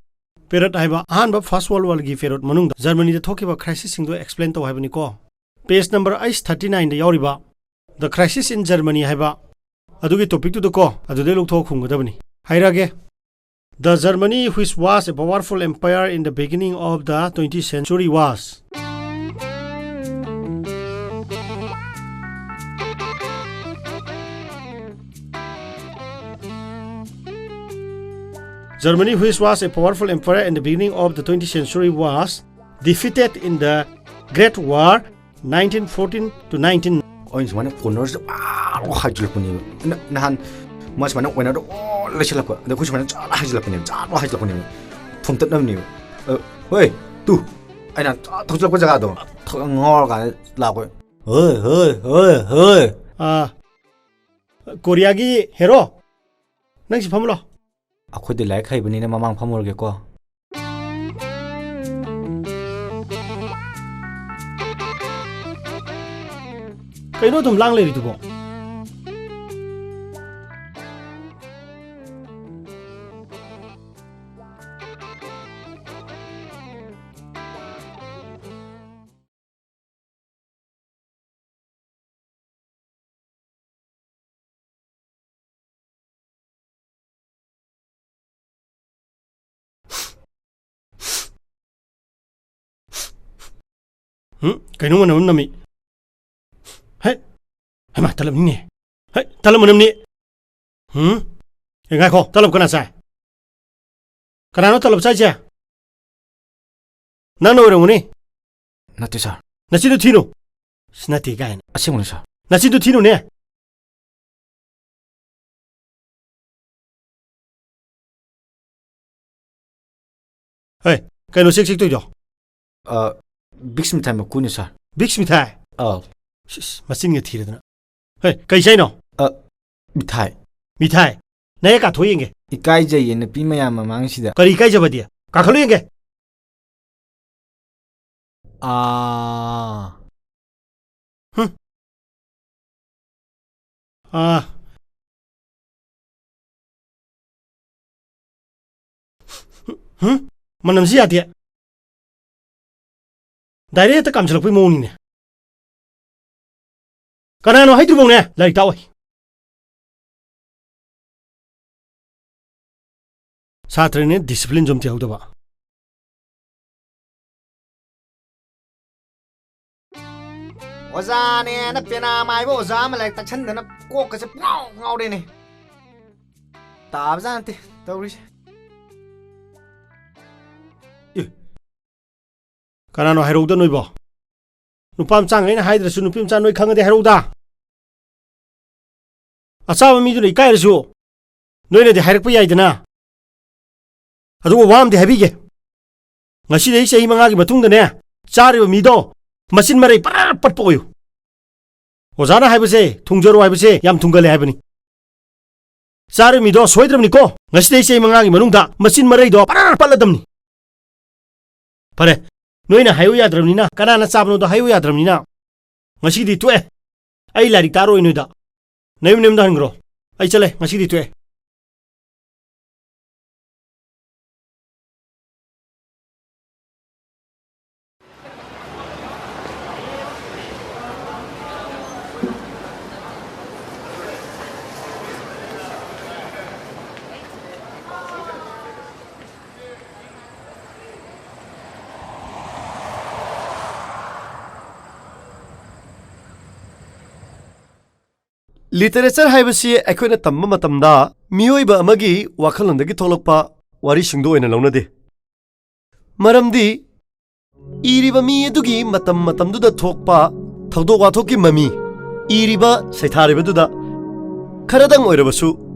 period ꯍꯥꯏꯕ ꯑꯍꯥꯟꯕ First World Warꯒꯤ period ꯃꯅꯨꯡꯗ ꯖꯔꯃꯅꯤꯗ ꯊꯣꯛꯈꯤꯕ crisisꯁꯤꯡꯗꯣ explain ꯇꯧ ꯍꯥꯏꯕꯅꯤꯀꯣ꯫ Page number eight thirty nineꯗ ꯌꯥꯎꯔꯤꯕ The Crisis in Germany ꯍꯥꯏꯕ ꯑꯗꯨꯒꯤ topicꯇꯨꯗꯀꯣ, ꯑꯗꯨꯗꯩ ꯂꯧꯊꯣꯛꯑ ꯈꯨꯝꯒꯗꯕꯅꯤ꯫ ꯍꯥꯏꯔꯛꯑꯒꯦ꯫ The Germany which was a powerful empire in the beginning of the twentieth century was. Germany, which was a powerful empire in the beginning of the twentieth century, was defeated in the Great War nineteen fourteen to nineteen. ꯑꯩꯅ ꯁꯨꯃꯥꯏꯅ cornerꯁꯦ ꯑꯥ ꯍꯥꯏꯖꯤꯜꯂꯛꯄꯅꯦꯕ꯫ ꯅ-, ꯅꯍꯥꯟ ꯃꯥ ꯁꯨꯃꯥꯏꯅ winnerꯗꯣ ꯑꯣ ꯂꯩꯁꯤꯜꯂꯛꯄ꯫ ꯑꯗ ꯑꯩꯈꯣꯏ ꯁꯨꯃꯥꯏꯅ ꯖꯥꯠ ꯍꯥꯏꯖꯤꯜꯂꯛꯄꯅꯦꯕ, ꯖꯥꯠ ꯍꯥꯏꯖꯤꯜꯂꯛꯄꯅꯦꯕ꯫ ꯊꯣꯝꯇꯠꯅꯕꯅꯦꯕ꯫ ꯑ, ꯍꯣꯏ, ꯇꯨ꯫ ꯑꯩꯅ ꯊꯧꯖꯤꯜꯂꯛꯄ ꯖꯒꯥꯗꯣ ꯊꯛ-, ꯉꯥꯎꯔꯀꯥꯟꯗ ꯂꯥꯛꯄ꯫ ꯍꯣꯏ, ꯍꯣꯏ, ꯍꯣꯏ, ꯍꯣꯏ꯫ ꯑꯥ, ꯀꯣꯔꯤꯌꯥꯒꯤ ꯍꯦꯔꯣ, ꯅꯪ ꯁꯤ ꯐꯝꯃꯨ ꯂꯥꯎ꯫ ꯑꯩꯈꯣꯏꯗꯤ ꯂꯥꯏꯔꯤꯛ ꯍꯩꯕꯅꯤꯅ ꯃꯃꯥꯡ ꯐꯝꯃꯨꯔꯒꯦꯀꯣ꯫ ꯀꯩꯅꯣ ꯑꯗꯨꯝ ꯂꯥꯡ ꯂꯩꯔꯤꯗꯨꯕꯣ? ꯍꯨꯝ? ꯀꯩꯅꯣ ꯃꯅꯝ ꯑꯃ ꯅꯝꯃꯤ? ꯍꯦ? ꯍꯩꯃꯥ, ꯇꯂꯞꯅꯤꯅꯦ꯫ ꯍꯦ, ꯇꯂꯞ ꯃꯅꯝꯅꯤ꯫ ꯍꯨꯝ? ꯑꯦ, ꯉꯥꯏꯈꯣ, ꯇꯂꯞ ꯀꯅꯥ ꯆꯥꯏ? ꯀꯅꯥꯅꯣ ꯇꯂꯞ ꯆꯥꯏꯁꯦ? ꯅꯪꯅ ꯑꯣꯏꯔꯝꯒꯅꯤ꯫ ꯅꯠꯇꯦ, ꯁꯥꯔ꯫ ꯅꯆꯤꯟꯗꯨ ꯊꯤꯅꯨ꯫ ꯁꯤ ꯅꯠꯇꯦ ꯀꯥꯏꯅ꯫ ꯑꯁꯦꯡꯕꯅꯤ, ꯁꯥꯔ꯫ ꯅꯆꯤꯟꯗꯨ ꯊꯤꯅꯨꯅꯦ꯫ ꯍꯩ, ꯀꯩꯅꯣ ꯆꯦꯛ ꯆꯦꯛ ꯇꯧꯏꯗꯣ? ꯑ, ꯕꯤꯛꯁ ꯃꯤꯊꯥꯏ ꯃꯀꯨꯅꯤ, ꯁꯥꯔ꯫ ꯕꯤꯛꯁ ꯃꯤꯊꯥꯏ? ꯑꯧ꯫ ꯁꯤꯁ, ꯃꯆꯤꯟꯒ ꯊꯤꯔꯗꯅ꯫ ꯍꯩ, ꯀꯩ ꯆꯥꯏꯅꯣ? ꯑ, ꯃꯤꯊꯥꯏ꯫ ꯃꯤꯊꯥꯏ? ꯅꯌꯥ ꯀꯥꯊꯣꯛ ꯌꯦꯡꯒꯦ꯫ ꯏꯀꯥꯏꯖꯩꯌꯦ ꯅꯨꯄꯤ ꯃꯌꯥꯝ ꯃꯃꯥꯡꯁꯤꯗ꯫ ꯀꯔꯤ ꯏꯀꯥꯏꯖꯕꯗꯤ? ꯀꯥꯈꯠꯂꯨ ꯌꯦꯡꯒꯦ꯫ ꯑꯥ꯫ ꯍꯨꯝ꯫ ꯑꯥ꯫ ꯍꯨꯝ? ꯃꯅꯝꯁꯤ ꯌꯥꯗꯦ꯫ ꯗꯥꯏꯔꯦꯛ ꯍꯦꯛꯇ ꯀꯥꯝꯁꯤꯜꯂꯛꯄꯩ ꯃꯑꯣꯡꯅꯤꯅꯦ꯫ ꯀꯅꯥꯅꯣ ꯍꯥꯏꯗ꯭ꯔꯤꯕꯧꯅꯦ ꯂꯥꯏꯔꯤꯛ ꯇꯥꯛꯑꯣꯏ꯫ ꯁꯥꯇ꯭ꯔꯅꯦ, ꯗꯤꯁꯤꯄ꯭ꯂꯤꯟꯁꯨ ꯑꯝꯇ ꯌꯥꯎꯗꯕ꯫ ꯑꯣꯖꯥꯅꯦꯅ ꯄꯦꯅꯥ ꯃꯥꯏꯕ ꯑꯣꯖꯥ ꯑꯃ ꯂꯥꯏꯔꯤꯛ ꯇꯥꯛꯁꯟꯗꯅ ꯀꯣꯛꯀꯁꯦ ꯄꯨꯡꯉꯥꯎ ꯉꯥꯎꯔꯦꯅꯦ꯫ ꯇꯥꯕꯖꯥꯠ ꯅꯠꯇꯦ ꯇꯧꯔꯤꯁꯦ꯫ ꯑꯦ, ꯀꯅꯥꯅꯣ ꯍꯥꯏꯔꯧꯗ ꯅꯣꯏꯕꯣ? ꯅꯨꯄꯥ ꯃꯆꯥꯉꯩꯅ ꯍꯥꯏꯗ꯭ꯔꯁꯨ ꯅꯨꯄꯤ ꯃꯆꯥ ꯅꯣꯏ ꯈꯪꯉꯗꯤ ꯍꯥꯏꯔꯧꯗ꯫ ꯑꯆꯥꯕ ꯃꯤꯗꯨꯅ ꯏꯀꯥꯏꯔꯁꯨ ꯅꯣꯏꯅꯗꯤ ꯍꯥꯏꯔꯛꯄ ꯌꯥꯏꯗꯅ꯫ ꯑꯗꯨꯒ ꯋꯥ ꯑꯃꯗꯤ ꯍꯥꯏꯕꯤꯒꯦ, ꯉꯁꯤꯗꯒꯤ ꯆꯍꯤ ꯃꯉꯥꯒꯤ ꯃꯇꯨꯡꯗꯅꯦ, ꯆꯥꯔꯤꯕ ꯃꯤꯗꯣ ꯃꯆꯤꯟ ꯃꯔꯩ ꯄꯔꯥ ꯄꯠꯄ ꯑꯣꯏꯌꯨ꯫ ꯑꯣꯖꯥꯅ ꯍꯥꯏꯕꯁꯦ, ꯊꯨꯡꯖꯔꯣ ꯍꯥꯏꯕꯁꯦ ꯌꯥꯝ ꯊꯨꯡꯒꯜꯂꯦ ꯍꯥꯏꯕꯅꯤ꯫ ꯆꯥꯔꯝꯃꯤꯗꯣ ꯁꯣꯏꯗ꯭ꯔꯕꯅꯤꯀꯣ꯫ ꯉꯁꯤꯗꯩ ꯆꯍꯤ ꯃꯉꯥꯒꯤ ꯃꯅꯨꯡꯗ ꯃꯆꯤꯟ ꯃꯔꯩꯗꯣ ꯄꯔꯥ ꯄꯠꯂꯗꯝꯅꯤ꯫ ꯐꯔꯦ, ꯅꯣꯏꯅ ꯍꯥꯏꯌꯨ ꯌꯥꯗ꯭ꯔꯕꯅꯤꯅ, ꯀꯅꯥꯅ ꯆꯥꯕꯅꯣꯗꯣ ꯍꯥꯏꯌꯨ ꯌꯥꯗ꯭ꯔꯕꯅꯤꯅ, ꯉꯁꯤꯗꯤ ꯇꯣꯛꯑꯦ꯫ ꯑꯩ ꯂꯥꯏꯔꯤꯛ ꯇꯥꯔꯣꯏ ꯅꯣꯏꯗ꯫ ꯅꯌꯨꯝ ꯅꯌꯨꯝꯗ ꯍꯟꯈ꯭ꯔꯣ꯫ ꯑꯩ ꯆꯠꯂꯦ, ꯉꯁꯤꯗꯤ ꯇꯣꯛꯑꯦ꯫ ꯂꯤꯇꯔꯦꯆꯔ ꯍꯥꯏꯕꯁꯤ ꯑꯩꯈꯣꯏꯅ ꯇꯝꯕ ꯃꯇꯝꯗ ꯃꯤꯑꯣꯏꯕ ꯑꯃꯒꯤ ꯋꯥꯈꯜꯂꯣꯟꯗꯒꯤ ꯊꯣꯛꯂꯛꯄ ꯋꯥꯔꯤꯁꯤꯡꯗꯨ ꯑꯣꯏꯅ ꯂꯧꯅꯗꯦ꯫ ꯃꯔꯝꯗꯤ ꯏꯔꯤꯕ ꯃꯤ ꯑꯗꯨꯒꯤ ꯃꯇꯝ ꯃꯇꯝꯗꯨꯗ ꯊꯣꯛꯄ ꯊꯧꯗꯣꯛ ꯋꯥꯊꯣꯛꯀꯤ ꯃꯃꯤ ꯏꯔꯤꯕ ꯁꯩꯊꯥꯔꯤꯕꯗꯨꯗ ꯈꯔꯗꯪ ꯑꯣꯏꯔꯕꯁꯨ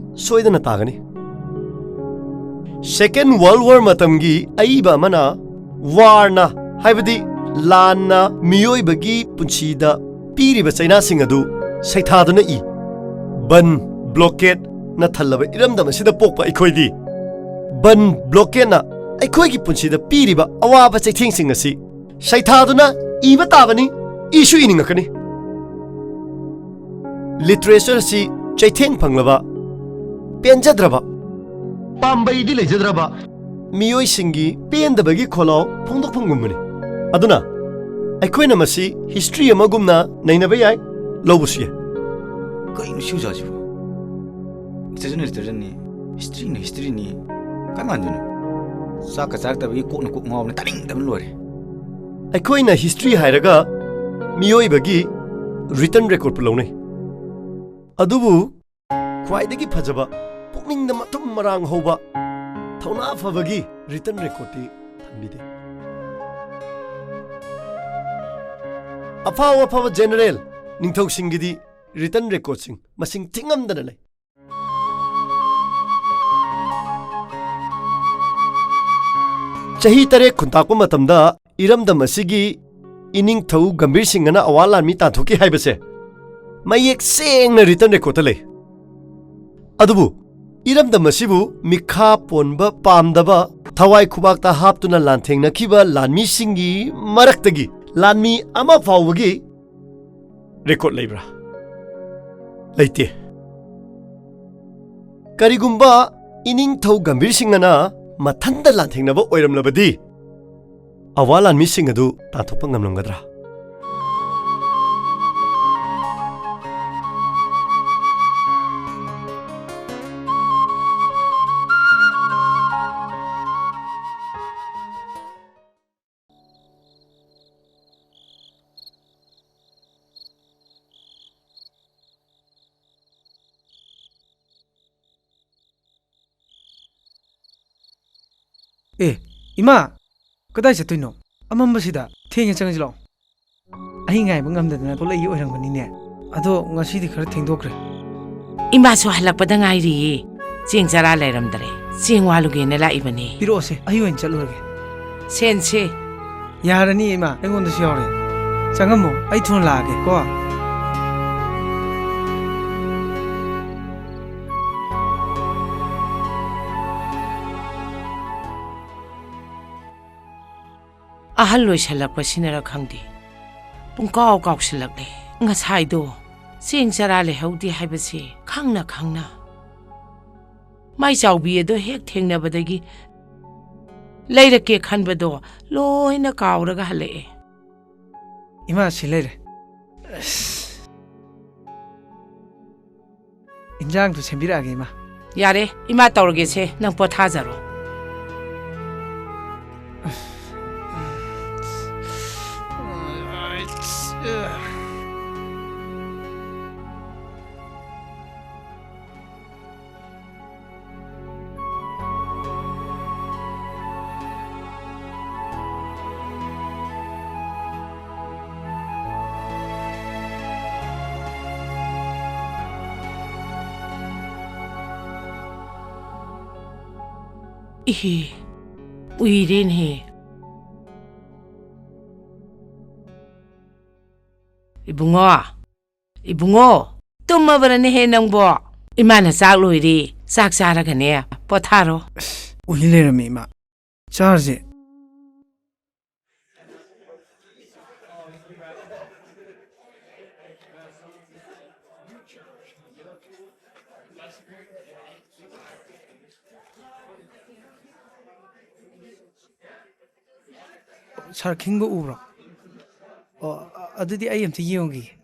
ꯁꯣꯏꯗꯅ ꯇꯥꯒꯅꯤ꯫ Second World War ꯃꯇꯝꯒꯤ ꯑꯏꯕ ꯑꯃꯅ ꯋꯥꯔꯅ, ꯍꯥꯏꯕꯗꯤ ꯂꯥꯟꯅ ꯃꯤꯑꯣꯏꯕꯒꯤ ꯄꯨꯟꯁꯤꯗ ꯄꯤꯔꯤꯕ ꯆꯩꯅꯥꯁꯤꯡ ꯑꯗꯨ ꯁꯩꯊꯥꯗꯨꯅ ꯏ꯫ ꯕꯟ ꯕ꯭ꯂꯣꯀꯦꯠꯅ ꯊꯜꯂꯕ ꯏꯔꯝꯗꯝ ꯑꯁꯤꯗ ꯄꯣꯛꯄ ꯑꯩꯈꯣꯏꯗꯤ ꯕꯟ ꯕ꯭ꯂꯣꯀꯦꯠꯅ ꯑꯩꯈꯣꯏꯒꯤ ꯄꯨꯟꯁꯤꯗ ꯄꯤꯔꯤꯕ ꯑꯋꯥꯕ ꯆꯩꯊꯦꯡꯁꯤꯡ ꯑꯁꯤ ꯁꯩꯊꯥꯗꯨꯅ ꯏꯕ ꯇꯥꯕꯅꯤ, ꯏꯁꯨ ꯏꯅꯤꯡꯉꯛꯀꯅꯤ꯫ ꯂꯤꯇꯔꯦꯆꯔ ꯑꯁꯤ ꯆꯩꯊꯦꯡ ꯐꯪꯂꯕ, ꯄꯦꯟꯖꯗ꯭ꯔꯕ, ꯄꯥꯝꯕꯩꯗꯤ ꯂꯩꯖꯗ꯭ꯔꯕ ꯃꯤꯑꯣꯏꯁꯤꯡꯒꯤ ꯄꯦꯟꯗꯕꯒꯤ ꯈꯣꯜꯂꯥꯎ ꯐꯣꯡꯗꯣꯛꯐꯝꯒꯨꯝꯕꯅꯤ꯫ ꯑꯗꯨꯅ ꯑꯩꯈꯣꯏꯅ ꯃꯁꯤ ꯍꯤꯁꯇ꯭ꯔꯤ ꯑꯃꯒꯨꯝꯅ ꯅꯩꯅꯕ ꯌꯥꯏ, ꯂꯧꯕꯁꯨ ꯌꯥꯏ꯫ ꯀꯩꯅꯣ ꯁꯤ ꯑꯣꯖꯥꯁꯤꯕꯨ? ꯂꯤꯇꯔꯦꯆꯔꯅ ꯂꯤꯇꯔꯦꯆꯔꯅꯤ, ꯍꯤꯁꯇ꯭ꯔꯤꯅ ꯍꯤꯁꯇ꯭ꯔꯤꯅꯤ꯫ ꯀꯔꯝ ꯀꯥꯟꯗꯅꯣ? ꯆꯥꯛꯀ ꯆꯥꯔꯛꯇꯕꯒꯤ ꯀꯣꯛꯅ ꯀꯣꯛ ꯉꯥꯎꯕꯅ ꯇꯥꯅꯤꯡꯗꯕꯅ ꯂꯣꯏꯔꯦ꯫ ꯑꯩꯈꯣꯏꯅ ꯍꯤꯁꯇ꯭ꯔꯤ ꯍꯥꯏꯔꯒ ꯃꯤꯑꯣꯏꯕꯒꯤ ꯔꯤꯇꯟ ꯔꯦꯀꯣꯔꯗꯄꯨ ꯂꯧꯅꯩ꯫ ꯑꯗꯨꯕꯨ ꯈ꯭ꯋꯥꯏꯗꯒꯤ ꯐꯖꯕ, ꯄꯨꯛꯅꯤꯡꯗ ꯃꯊꯨꯝ ꯃꯔꯥꯡ ꯍꯧꯕ, ꯊꯧꯅꯥ ꯐꯕꯒꯤ ꯔꯤꯇꯟ ꯔꯦꯀꯣꯔꯗꯇꯤ ꯊꯝꯕꯤꯗꯦ꯫ ꯑꯐꯥꯎ ꯑꯐꯕ ꯖꯦꯅꯔꯦꯜ, ꯅꯤꯡꯊꯧꯁꯤꯡꯒꯤꯗꯤ ꯔꯤꯇꯟ ꯔꯦꯀꯣꯔꯗꯁꯤꯡ ꯃꯁꯤꯡ ꯊꯤꯉꯝꯗꯅ ꯂꯩ꯫ ꯆꯍꯤ ꯇꯔꯦꯠ ꯈꯨꯟꯇꯥꯛꯄ ꯃꯇꯝꯗ ꯏꯔꯝꯗꯝ ꯑꯁꯤꯒꯤ ꯏꯅꯤꯡꯊꯧ ꯒꯝꯚꯤꯔ ꯁꯤꯡꯍꯅ ꯑꯋꯥ ꯂꯥꯟꯃꯤ ꯇꯥꯟꯊꯣꯛꯈꯤ ꯍꯥꯏꯕꯁꯦ ꯃꯌꯦꯛ ꯁꯦꯡꯅ written record ꯇ ꯂꯩ꯫ ꯑꯗꯨꯕꯨ ꯏꯔꯝꯗꯝ ꯑꯁꯤꯕꯨ ꯃꯤꯈꯥ ꯄꯣꯟꯕ ꯄꯥꯝꯗꯕ, ꯊꯋꯥꯏ ꯈꯨꯕꯥꯛꯇ ꯍꯥꯞꯇꯨꯅ ꯂꯥꯟꯊꯦꯡꯅꯈꯤꯕ ꯂꯥꯟꯃꯤꯁꯤꯡꯒꯤ ꯃꯔꯛꯇꯒꯤ ꯂꯥꯟꯃꯤ ꯑꯃ ꯐꯥꯎꯕꯒꯤ record ꯂꯩꯕ꯭ꯔꯥ? ꯂꯩꯇꯦ꯫ ꯀꯔꯤꯒꯨꯝꯕ ꯏꯅꯤꯡꯊꯧ ꯒꯝꯚꯤꯔ ꯁꯤꯡꯍꯅ ꯃꯊꯟꯇ ꯂꯥꯟꯊꯦꯡꯅꯕ ꯑꯣꯏꯔꯝꯂꯕꯗꯤ, ꯑꯋꯥ ꯂꯥꯟꯃꯤꯁꯤꯡ ꯑꯗꯨ ꯇꯥꯟꯊꯣꯛꯄ ꯉꯝꯂꯝꯒꯗ꯭ꯔꯥ? ꯑꯦ, ꯏꯃꯥ, ꯀꯗꯥꯏ ꯆꯠꯇꯣꯏꯅꯣ? ꯑꯃꯝꯕꯁꯤꯗ ꯊꯦꯡꯉꯦ, ꯆꯪꯉꯁꯤ ꯂꯥꯛꯑꯣ꯫ ꯑꯩ ꯉꯥꯏꯕ ꯉꯝꯗꯗꯅ ꯊꯣꯛꯂꯛꯏ ꯑꯣꯏꯔꯝꯒꯅꯤꯅꯦ꯫ ꯑꯗꯣ ꯉꯁꯤꯗꯤ ꯈꯔ ꯊꯦꯡꯗꯣꯛꯈ꯭ꯔꯦ꯫ ꯏꯃꯥꯁꯨ ꯍꯜꯂꯛꯄꯗ ꯉꯥꯏꯔꯤꯌꯦ꯫ ꯆꯦꯡ ꯆꯔꯥ ꯂꯩꯔꯝꯗ꯭ꯔꯦ꯫ ꯆꯦꯡ ꯋꯥꯜꯂꯨꯒꯦꯅ ꯂꯥꯛꯏꯕꯅꯦ꯫ ꯄꯤꯔꯛꯑꯣꯁꯦ, ꯑꯩ ꯑꯣꯏꯅ ꯆꯠꯂꯨꯔꯒꯦ꯫ ꯁꯦꯟꯁꯦ꯫ ꯌꯥꯔꯅꯤ ꯏꯃꯥ, ꯑꯩꯉꯣꯟꯗꯁꯨ ꯌꯥꯎꯔꯦ꯫ ꯆꯪꯉꯝꯃꯣ, ꯑꯩ ꯊꯨꯅ ꯂꯥꯛꯑꯒꯦ ꯀꯣ꯫ ꯑꯍꯜ ꯑꯣꯏꯁꯜꯂꯛꯄꯁꯤꯅꯔ ꯈꯪꯗꯦ, ꯄꯨꯡꯀꯥꯎ ꯀꯥꯎꯁꯤꯜꯂꯛꯂꯦ꯫ ꯉꯁꯥꯏꯗꯣ ꯆꯦꯡ ꯆꯔꯥ ꯂꯩꯍꯧꯗꯦ ꯍꯥꯏꯕꯁꯦ ꯈꯪꯅ ꯈꯪꯅ ꯃꯥꯏ ꯆꯥꯎꯕꯤ ꯑꯗꯣ ꯍꯦꯛ ꯊꯦꯡꯅꯕꯗꯒꯤ ꯂꯩꯔꯛꯀꯦ ꯈꯟꯕꯗꯣ ꯂꯣꯏꯅ ꯀꯥꯎꯔꯒ ꯍꯜꯂꯛꯑꯦ꯫ ꯏꯃꯥ, ꯁꯤ ꯂꯩꯔꯦ꯫ ꯑꯁ꯫ ꯏꯟꯖꯥꯡꯗꯨ ꯁꯦꯝꯕꯤꯔꯛꯑꯒꯦ, ꯏꯃꯥ꯫ ꯌꯥꯔꯦ, ꯏꯃꯥ ꯇꯧꯔꯒꯦꯁꯦ, ꯅꯪ ꯄꯣꯊꯥꯖꯔꯣ꯫ ꯏꯍꯦ, ꯎꯏꯔꯦꯅꯦꯍꯦ꯫ ꯏꯕꯨꯡꯉꯣ, ꯏꯕꯨꯡꯉꯣ, ꯇꯨꯝꯃꯕ꯭ꯔꯅꯦꯍꯦ ꯅꯪꯕꯣ? ꯏꯃꯥꯅ ꯆꯥꯛ ꯂꯣꯏꯔꯦ, ꯆꯥꯛ ꯆꯥꯔꯒꯅꯦ ꯄꯣꯊꯥꯔꯣ꯫ ꯑꯁ, ꯎꯏ ꯂꯩꯔꯝꯃꯤ ꯏꯃꯥ꯫ ꯆꯥꯔꯁꯦ꯫ ꯁꯥꯔ ꯈꯤꯡꯕ ꯎꯕ꯭ꯔꯣ? ꯑꯣ, ꯑ-, ꯑꯗꯨꯗꯤ ꯑꯩ ꯑꯝꯇ ꯌꯦꯡꯉꯨꯈꯤꯒꯦ꯫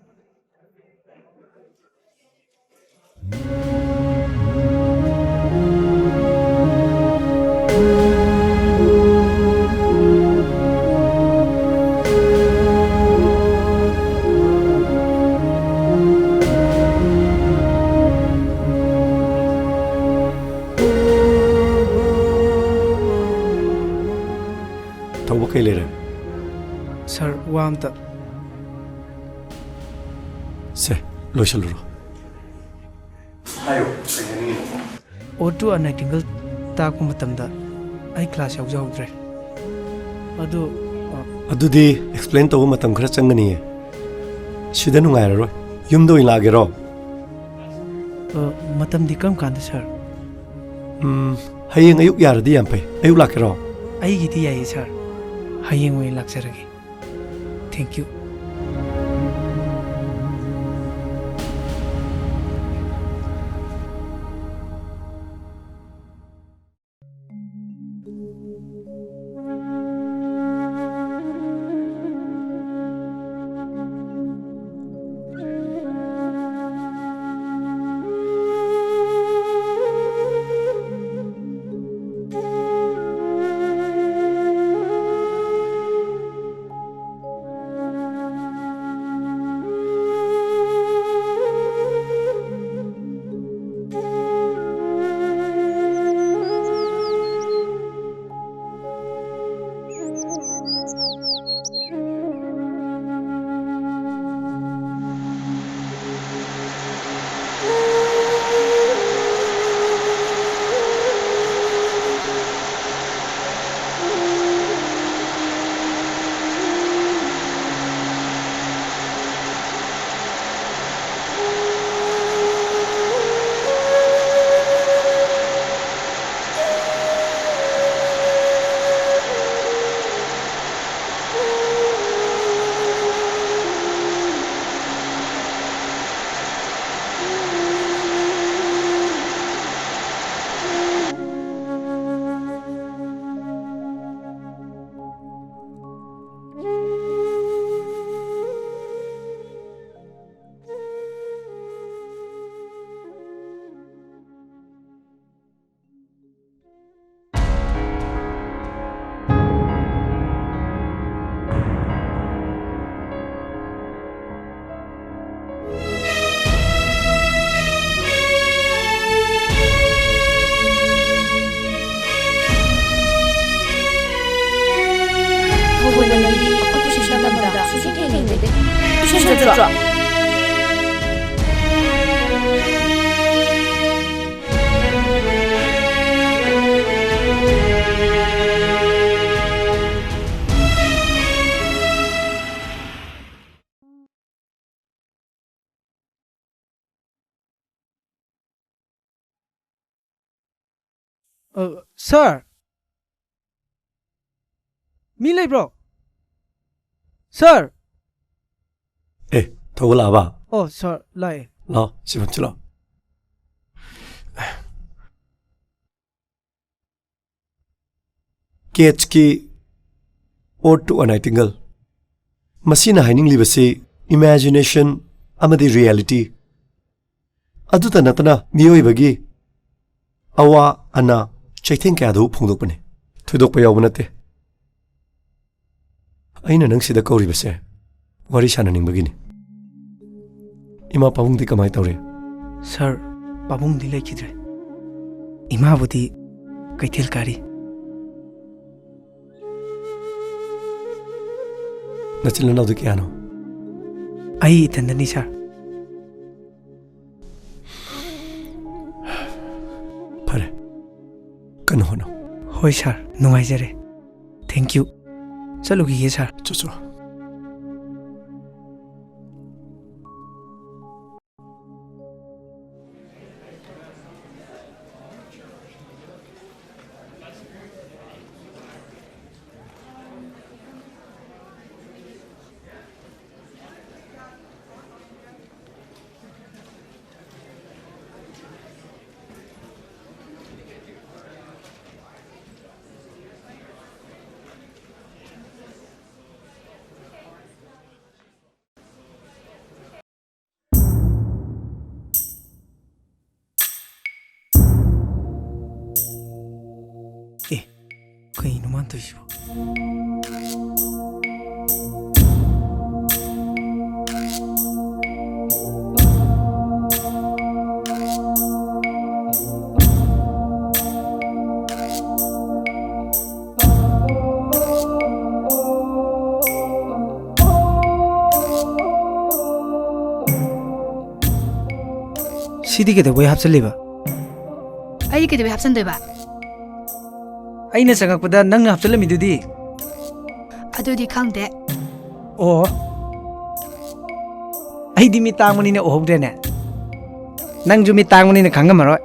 ꯇꯧꯕ ꯀꯩ ꯂꯩꯔꯦ? ꯁꯥꯔ, ꯋꯥ ꯑꯝꯇ꯫ ꯁꯦ, ꯂꯣꯏꯁꯤꯜꯂꯨꯔꯣ꯫ ꯍꯥꯏꯌꯣ, ꯀꯩ ꯍꯥꯏꯅꯤꯡꯉꯤꯅꯣ? Ode to a Nightingale ꯇꯥꯛꯄ ꯃꯇꯝꯗ ꯑꯩ ꯀ꯭ꯂꯥꯁ ꯌꯥꯎꯖꯍꯧꯗ꯭ꯔꯦ꯫ ꯑꯗꯨ, ꯑ, ꯑꯗꯨꯗꯤ ꯑꯦꯛꯁꯄ꯭ꯂꯦꯟ ꯇꯧꯕ ꯃꯇꯝ ꯈꯔ ꯆꯪꯒꯅꯤꯌꯦ꯫ ꯁꯤꯗ ꯅꯨꯡꯉꯥꯏꯔꯔꯣꯏ꯫ ꯌꯨꯝꯗ ꯑꯣꯏꯅ ꯂꯥꯛꯑꯒꯦꯔꯣ? ꯑ, ꯃꯇꯝꯗꯤ ꯀꯔꯝ ꯀꯥꯟꯗ, ꯁꯥꯔ? ꯎꯝ, ꯍꯌꯦꯡ ꯑꯌꯨꯛ ꯌꯥꯔꯗꯤ ꯌꯥꯝ ꯐꯩ꯫ ꯑꯌꯨꯛ ꯂꯥꯛꯀꯦꯔꯣ? ꯑꯩꯒꯤꯗꯤ ꯌꯥꯏꯌꯦ, ꯁꯥꯔ꯫ ꯍꯌꯦꯡ ꯑꯣꯏꯅ ꯂꯥꯛꯆꯔꯒꯦ꯫ Thank you꯫ ꯅꯠꯇ꯭ꯔꯥ? ꯑ, ꯁꯥꯔ, ꯃꯤ ꯂꯩꯕ꯭ꯔꯣ? ꯁꯥꯔ! ꯑꯦ, ꯊꯧꯒꯠꯂꯛꯑꯕ? ꯑꯣ, ꯁꯥꯔ, ꯂꯥꯛꯑꯦ꯫ ꯂꯥꯛꯑꯣ, ꯁꯤ ꯐꯝꯁꯤ ꯂꯥꯛꯑꯣ꯫ ꯀꯦꯠꯁꯀꯤ Ode to a Nightingale꯫ ꯃꯁꯤꯅ ꯍꯥꯏꯅꯤꯡꯂꯤꯕꯁꯤ imagination ꯑꯃꯗꯤ reality, ꯑꯗꯨꯇ ꯅꯠꯇꯅ ꯃꯤꯑꯣꯏꯕꯒꯤ ꯑꯋꯥ ꯑꯅꯥ ꯆꯩꯊꯦꯡ ꯀꯌꯥꯗꯨ ꯐꯣꯡꯗꯣꯛꯄꯅꯤ꯫ ꯊꯣꯏꯗꯣꯛꯄ ꯌꯥꯎꯕ ꯅꯠꯇꯦ꯫ ꯑꯩꯅ ꯅꯪ ꯁꯤꯗ ꯀꯧꯔꯤꯕꯁꯦ ꯋꯥꯔꯤ ꯁꯥꯟꯅꯅꯤꯡꯕꯒꯤꯅꯤ꯫ ꯏꯃꯥ ꯄꯥꯕꯨꯡꯗꯤ ꯀꯃꯥꯏ ꯇꯧꯔꯤ? ꯁꯥꯔ, ꯄꯥꯕꯨꯡꯗꯤ ꯂꯩꯈꯤꯗ꯭ꯔꯦ꯫ ꯏꯃꯥꯕꯨꯗꯤ ꯀꯩꯊꯦꯜ ꯀꯥꯔꯤ꯫ ꯅꯆꯤꯟ ꯅꯅꯥꯎꯗꯤ ꯀꯌꯥꯅꯣ? ꯑꯩ ꯏꯊꯟꯗꯅꯤ, ꯁꯥꯔ꯫ ꯐꯔꯦ, ꯀꯟꯅ ꯍꯣꯠꯅꯧ꯫ ꯍꯣꯏ, ꯁꯥꯔ, ꯅꯨꯡꯉꯥꯏꯖꯔꯦ꯫ Thank you꯫ ꯆꯠꯂꯨꯈꯤꯒꯦ, ꯁꯥꯔ꯫ ꯆꯠꯆꯣ꯫ ꯑꯦ, ꯀꯩꯅꯣ ꯃꯥꯅ ꯇꯧꯔꯤꯁꯤꯕꯣ? ꯁꯤꯗꯤ ꯀꯩꯗꯧꯕꯩ ꯍꯥꯞꯆꯜꯂꯤꯕ? ꯑꯩꯗꯤ ꯀꯩꯗꯧꯕꯩ ꯍꯥꯞꯆꯟꯗꯣꯏꯕ? ꯑꯩꯅ ꯆꯪꯉꯛꯄꯗ ꯅꯪꯅ ꯍꯥꯞꯆꯜꯂꯝꯃꯤꯗꯨꯗꯤ꯫ ꯑꯗꯨꯗꯤ ꯈꯪꯗꯦ꯫ ꯑꯣ, ꯑꯩꯗꯤ ꯃꯤꯠ ꯇꯥꯡꯕꯅꯤꯅ ꯎꯍꯧꯗ꯭ꯔꯦꯅꯦ꯫ ꯅꯪꯁꯨ ꯃꯤꯠ ꯇꯥꯡꯕꯅꯤꯅ ꯈꯪꯉꯝꯃꯔꯣꯏ꯫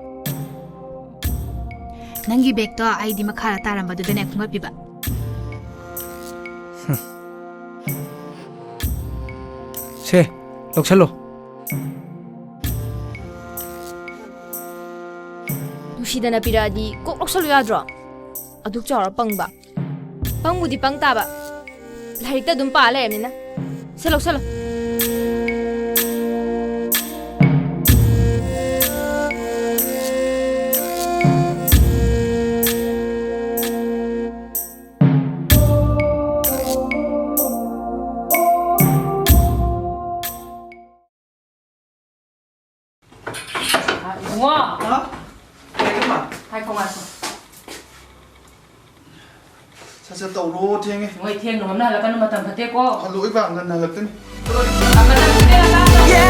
ꯅꯪꯒꯤ ꯕꯦꯒꯇꯣ ꯑꯩꯗꯤ ꯃꯈꯥꯗ ꯇꯥꯔꯝꯕꯗꯨꯗꯅꯦ ꯈꯨꯝꯒꯠꯄꯤꯕ꯫ ꯁꯦ, ꯂꯧꯁꯜꯂꯣ꯫ ꯅꯨꯡꯁꯤꯗꯅ ꯄꯤꯔꯛꯑꯗꯤ ꯀꯣꯛ ꯂꯧꯁꯜꯂꯨ ꯌꯥꯗ꯭ꯔꯣ? ꯑꯗꯨꯛ ꯆꯥꯎꯔ ꯄꯪꯕ꯫ ꯄꯪꯕꯨꯗꯤ ꯄꯪ ꯇꯥꯕ꯫ ꯂꯥꯏꯔꯤꯛꯇ ꯑꯗꯨꯝ ꯄꯥ ꯂꯩꯔꯕꯅꯤꯅ꯫ ꯁꯦ, ꯂꯧꯁꯜꯂꯣ꯫ ꯏꯕꯨꯡꯉꯣ꯫ ꯍꯥ? ꯀꯩꯅꯣ, ꯃꯥ? ꯉꯥꯏꯈꯣ, ꯉꯥꯏꯈꯣ꯫ ꯁꯠ ꯁꯠ ꯇꯧꯔꯣ, ꯊꯦꯡꯉꯦ꯫ ꯃꯣꯏ ꯊꯦꯡꯅ ꯍꯣꯠꯅꯍꯜꯂꯛꯀꯅꯨ, ꯃꯇꯝ ꯐꯠꯇꯦꯀꯣ꯫ ꯍꯜꯂꯛꯑꯣ ꯏꯕꯥ, ꯉꯟꯅ ꯍꯜꯂꯛꯀꯅꯤ꯫ ꯃꯇꯝ ꯐꯠꯇꯦ꯫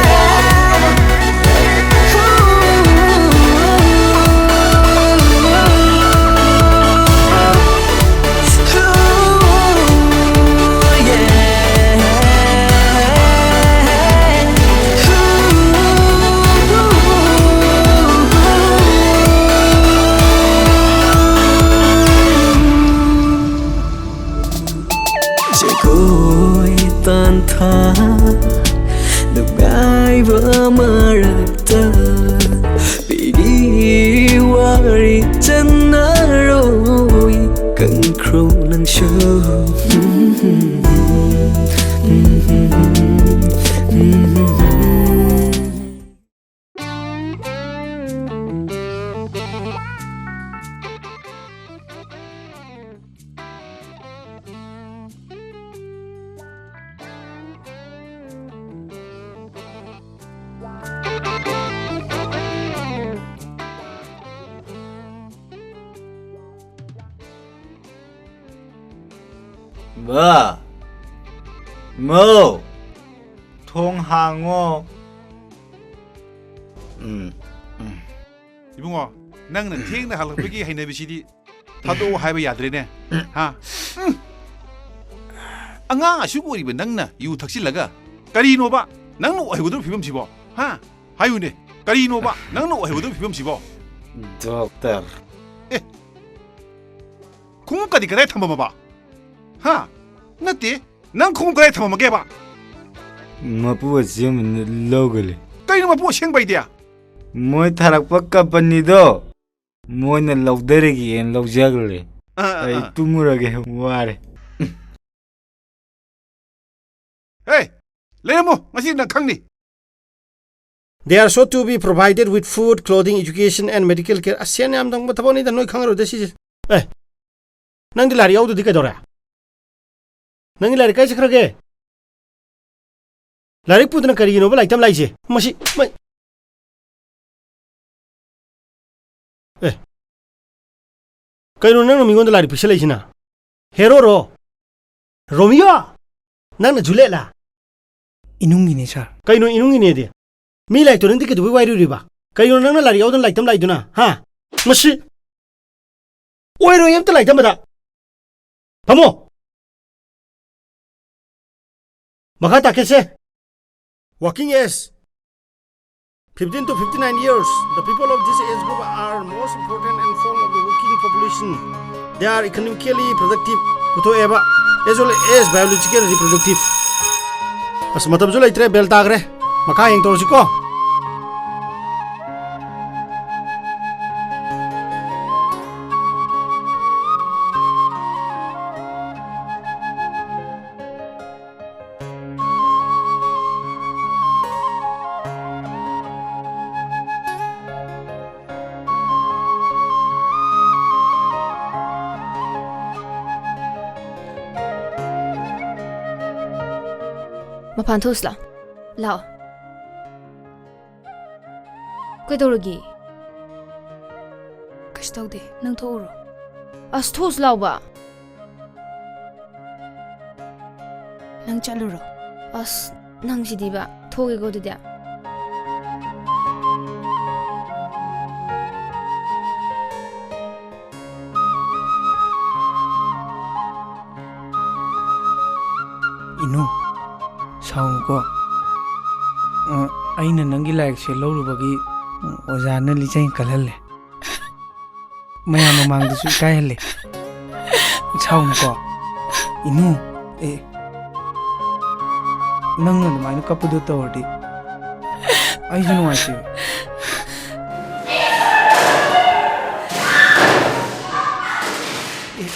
ꯖꯒꯣꯏ ꯇꯥꯟꯊꯥ ꯅꯨꯡꯉꯥꯏꯕ ꯃꯔꯛꯇ ꯄꯤꯒꯤ ꯋꯥꯔꯤ ꯆꯟꯅꯔꯣꯏ ꯀꯪꯈ꯭ꯔꯣ ꯅꯪꯁꯨ꯫ ꯕꯥ! ꯃꯧ! ꯊꯣꯡ ꯍꯥꯡꯉꯣ꯫ ꯎꯝ, ꯎꯝ꯫ ꯏꯕꯨꯡꯉꯣ, ꯅꯪꯅ ꯊꯦꯡꯅ ꯍꯜꯂꯛꯄꯒꯤ ꯍꯩꯅꯕꯤꯁꯤꯗꯤ ꯊꯥꯗꯣꯛꯑꯣ ꯍꯥꯏꯕ ꯌꯥꯗ꯭ꯔꯦꯅꯦ꯫ ꯍꯥ? ꯎꯝ꯫ ꯑꯉꯥꯡ ꯑꯁꯨꯛ ꯑꯣꯏꯔꯤꯕ ꯅꯪꯅ ꯌꯨ ꯊꯛꯆꯤꯜꯂꯒ ꯀꯔꯤꯅꯣꯕ ꯅꯪꯅ ꯑꯣꯏꯍꯧꯒꯗꯕ ꯐꯤꯕꯝꯁꯤꯕꯣ? ꯍꯥ? ꯍꯥꯏꯌꯨꯅꯦ, ꯀꯔꯤꯅꯣꯕ ꯅꯪꯅ ꯑꯣꯏꯍꯧꯒꯗꯕ ꯐꯤꯕꯝꯁꯤꯕꯣ? ꯗꯣꯛꯇꯔ꯫ ꯑꯦ, ꯈꯣꯡꯎꯞꯀꯗꯤ ꯀꯗꯥꯏ ꯊꯝꯃꯝꯃꯕ? ꯍꯥ? ꯅꯠꯇꯦ, ꯅꯪ ꯈꯣꯡꯎꯞ ꯀꯗꯥꯏ ꯊꯝꯃꯝꯃꯒꯦꯕ? ꯃꯄꯨ ꯑꯁꯦꯡꯕꯅ ꯂꯧꯈ꯭ꯔꯦ꯫ ꯀꯩꯅꯣ ꯃꯄꯨ ꯑꯁꯦꯡꯕꯩꯗꯤ? ꯃꯣꯏ ꯊꯥꯔꯛꯄ ꯀꯝꯄꯅꯤꯗꯣ ꯃꯣꯏꯅ ꯂꯧꯗꯔꯒꯦꯅ ꯂꯧꯖꯈ꯭ꯔꯦ꯫ ꯑꯥ, ꯑꯥ, ꯑꯩ ꯑꯥ꯫ ꯇꯨꯝꯃꯨꯔꯒꯦ, ꯋꯥꯔꯦ꯫ ꯍꯦ, ꯂꯩꯔꯝꯃꯣ, ꯉꯁꯤ ꯅꯪ ꯈꯪꯅꯤ꯫ They are so to be provided with food, clothing, education and medical care. ꯑꯁ, ꯁꯦꯟ ꯌꯥꯝ ꯇꯪꯕ ꯊꯕꯛꯅꯤꯗ, ꯅꯣꯏ ꯈꯪꯉꯔꯣꯏꯗ ꯁꯤꯁꯦ꯫ ꯑꯦ, ꯅꯪꯗꯤ ꯂꯥꯏꯔꯤꯛ ꯌꯥꯎꯗ꯭ꯔꯗꯤ ꯀꯩꯗꯧꯔꯦ? ꯅꯪꯒꯤ ꯂꯥꯏꯔꯤꯛ ꯀꯥꯏ ꯆꯠꯈ꯭ꯔꯒꯦ? ꯂꯥꯏꯔꯤꯛ ꯄꯨꯗꯅ ꯀꯔꯤꯒꯤꯅꯣꯕ ꯂꯥꯏꯔꯤꯛ ꯇꯝ ꯂꯥꯛꯏꯁꯦ? ꯃꯁꯤ, ꯃ-, ꯑꯦ, ꯀꯩꯅꯣ ꯅꯪꯅ ꯃꯤꯉꯣꯟꯗ ꯂꯥꯏꯔꯤꯛ ꯄꯤꯁꯜꯂꯛꯏꯁꯤꯅ? ꯍꯦꯔꯣꯔꯣ? ꯔꯣꯃꯤꯌꯣ? ꯅꯪꯅ ꯖꯨꯂꯦꯠꯂꯥ? ꯏꯅꯨꯡꯒꯤꯅꯦ, ꯁꯥꯔ꯫ ꯀꯩꯅꯣ ꯏꯅꯨꯡꯒꯤꯅꯦꯗꯤ? ꯃꯤ ꯂꯥꯏꯔꯤꯛꯇꯣ ꯅꯪꯗꯤ ꯀꯩꯗꯧꯕꯩ ꯋꯥꯏꯔꯨꯔꯤꯕ? ꯀꯩꯅꯣ ꯅꯪꯅ ꯂꯥꯏꯔꯤꯛ ꯌꯥꯎꯗꯅ ꯂꯥꯏꯔꯤꯛ ꯇꯝ ꯂꯥꯛꯏꯗꯨꯅ? ꯍꯥ? ꯃꯁꯤ ꯑꯣꯏꯔꯣꯏ ꯑꯝꯇ ꯂꯥꯏꯔꯤꯛ ꯇꯝꯕꯗ꯫ ꯐꯝꯃꯣ꯫ ꯃꯈꯥ ꯇꯥꯛꯀꯦꯁꯦ꯫ Working age, fifteen to fifty-nine years. The people of this age group are most important and form of the working population. They are economically productive, ꯄꯨꯊꯣꯛꯑꯦꯕ, as well as biological reproductive. ꯑꯁ, ꯃꯇꯝꯁꯨ ꯂꯩꯇ꯭ꯔꯦ, ꯕꯦꯜ ꯇꯥꯈ꯭ꯔꯦ꯫ ꯃꯈꯥ ꯍꯌꯦꯡ ꯇꯧꯔꯁꯤꯀꯣ꯫ ꯃꯄꯥꯟ ꯊꯣꯛꯎꯁꯤ ꯂꯥꯎ꯫ ꯂꯥꯛꯑꯣ꯫ ꯀꯩꯗꯧꯔꯒꯦ? ꯀꯩꯁꯨ ꯇꯧꯗꯦ, ꯅꯪ ꯊꯣꯛꯎꯔꯣ꯫ ꯑꯁ, ꯊꯣꯛꯎꯁꯤ ꯂꯥꯎꯕ꯫ ꯅꯪ ꯆꯠꯂꯨꯔꯣ꯫ ꯑꯁ, ꯅꯪꯁꯤꯗꯤꯕ꯫ ꯊꯣꯛꯑꯒꯦꯀꯣ ꯑꯗꯨꯗꯤ꯫ ꯊꯥꯎꯅꯨꯀꯣ꯫ ꯑ, ꯑꯩꯅ ꯅꯪꯒꯤ ꯂꯥꯏꯔꯤꯛꯁꯦ ꯂꯧꯔꯨꯕꯒꯤ, ꯎꯝ, ꯑꯣꯖꯥꯅ ꯂꯤꯆꯩꯅ ꯀꯜꯍꯜꯂꯦ꯫ ꯃꯌꯥꯝ ꯃꯃꯥꯡꯗꯁꯨ ꯏꯀꯥꯏꯍꯜꯂꯦ꯫ ꯁꯥꯎꯅꯨꯀꯣ꯫ ꯏꯅꯨ, ꯑꯦ, ꯅꯪꯅ ꯑꯗꯨꯃꯥꯏꯅ ꯀꯞꯄꯗꯣ ꯇꯧꯔꯗꯤ ꯑꯩꯁꯨ ꯅꯨꯡꯉꯥꯏꯇꯦ꯫ ꯑꯦ,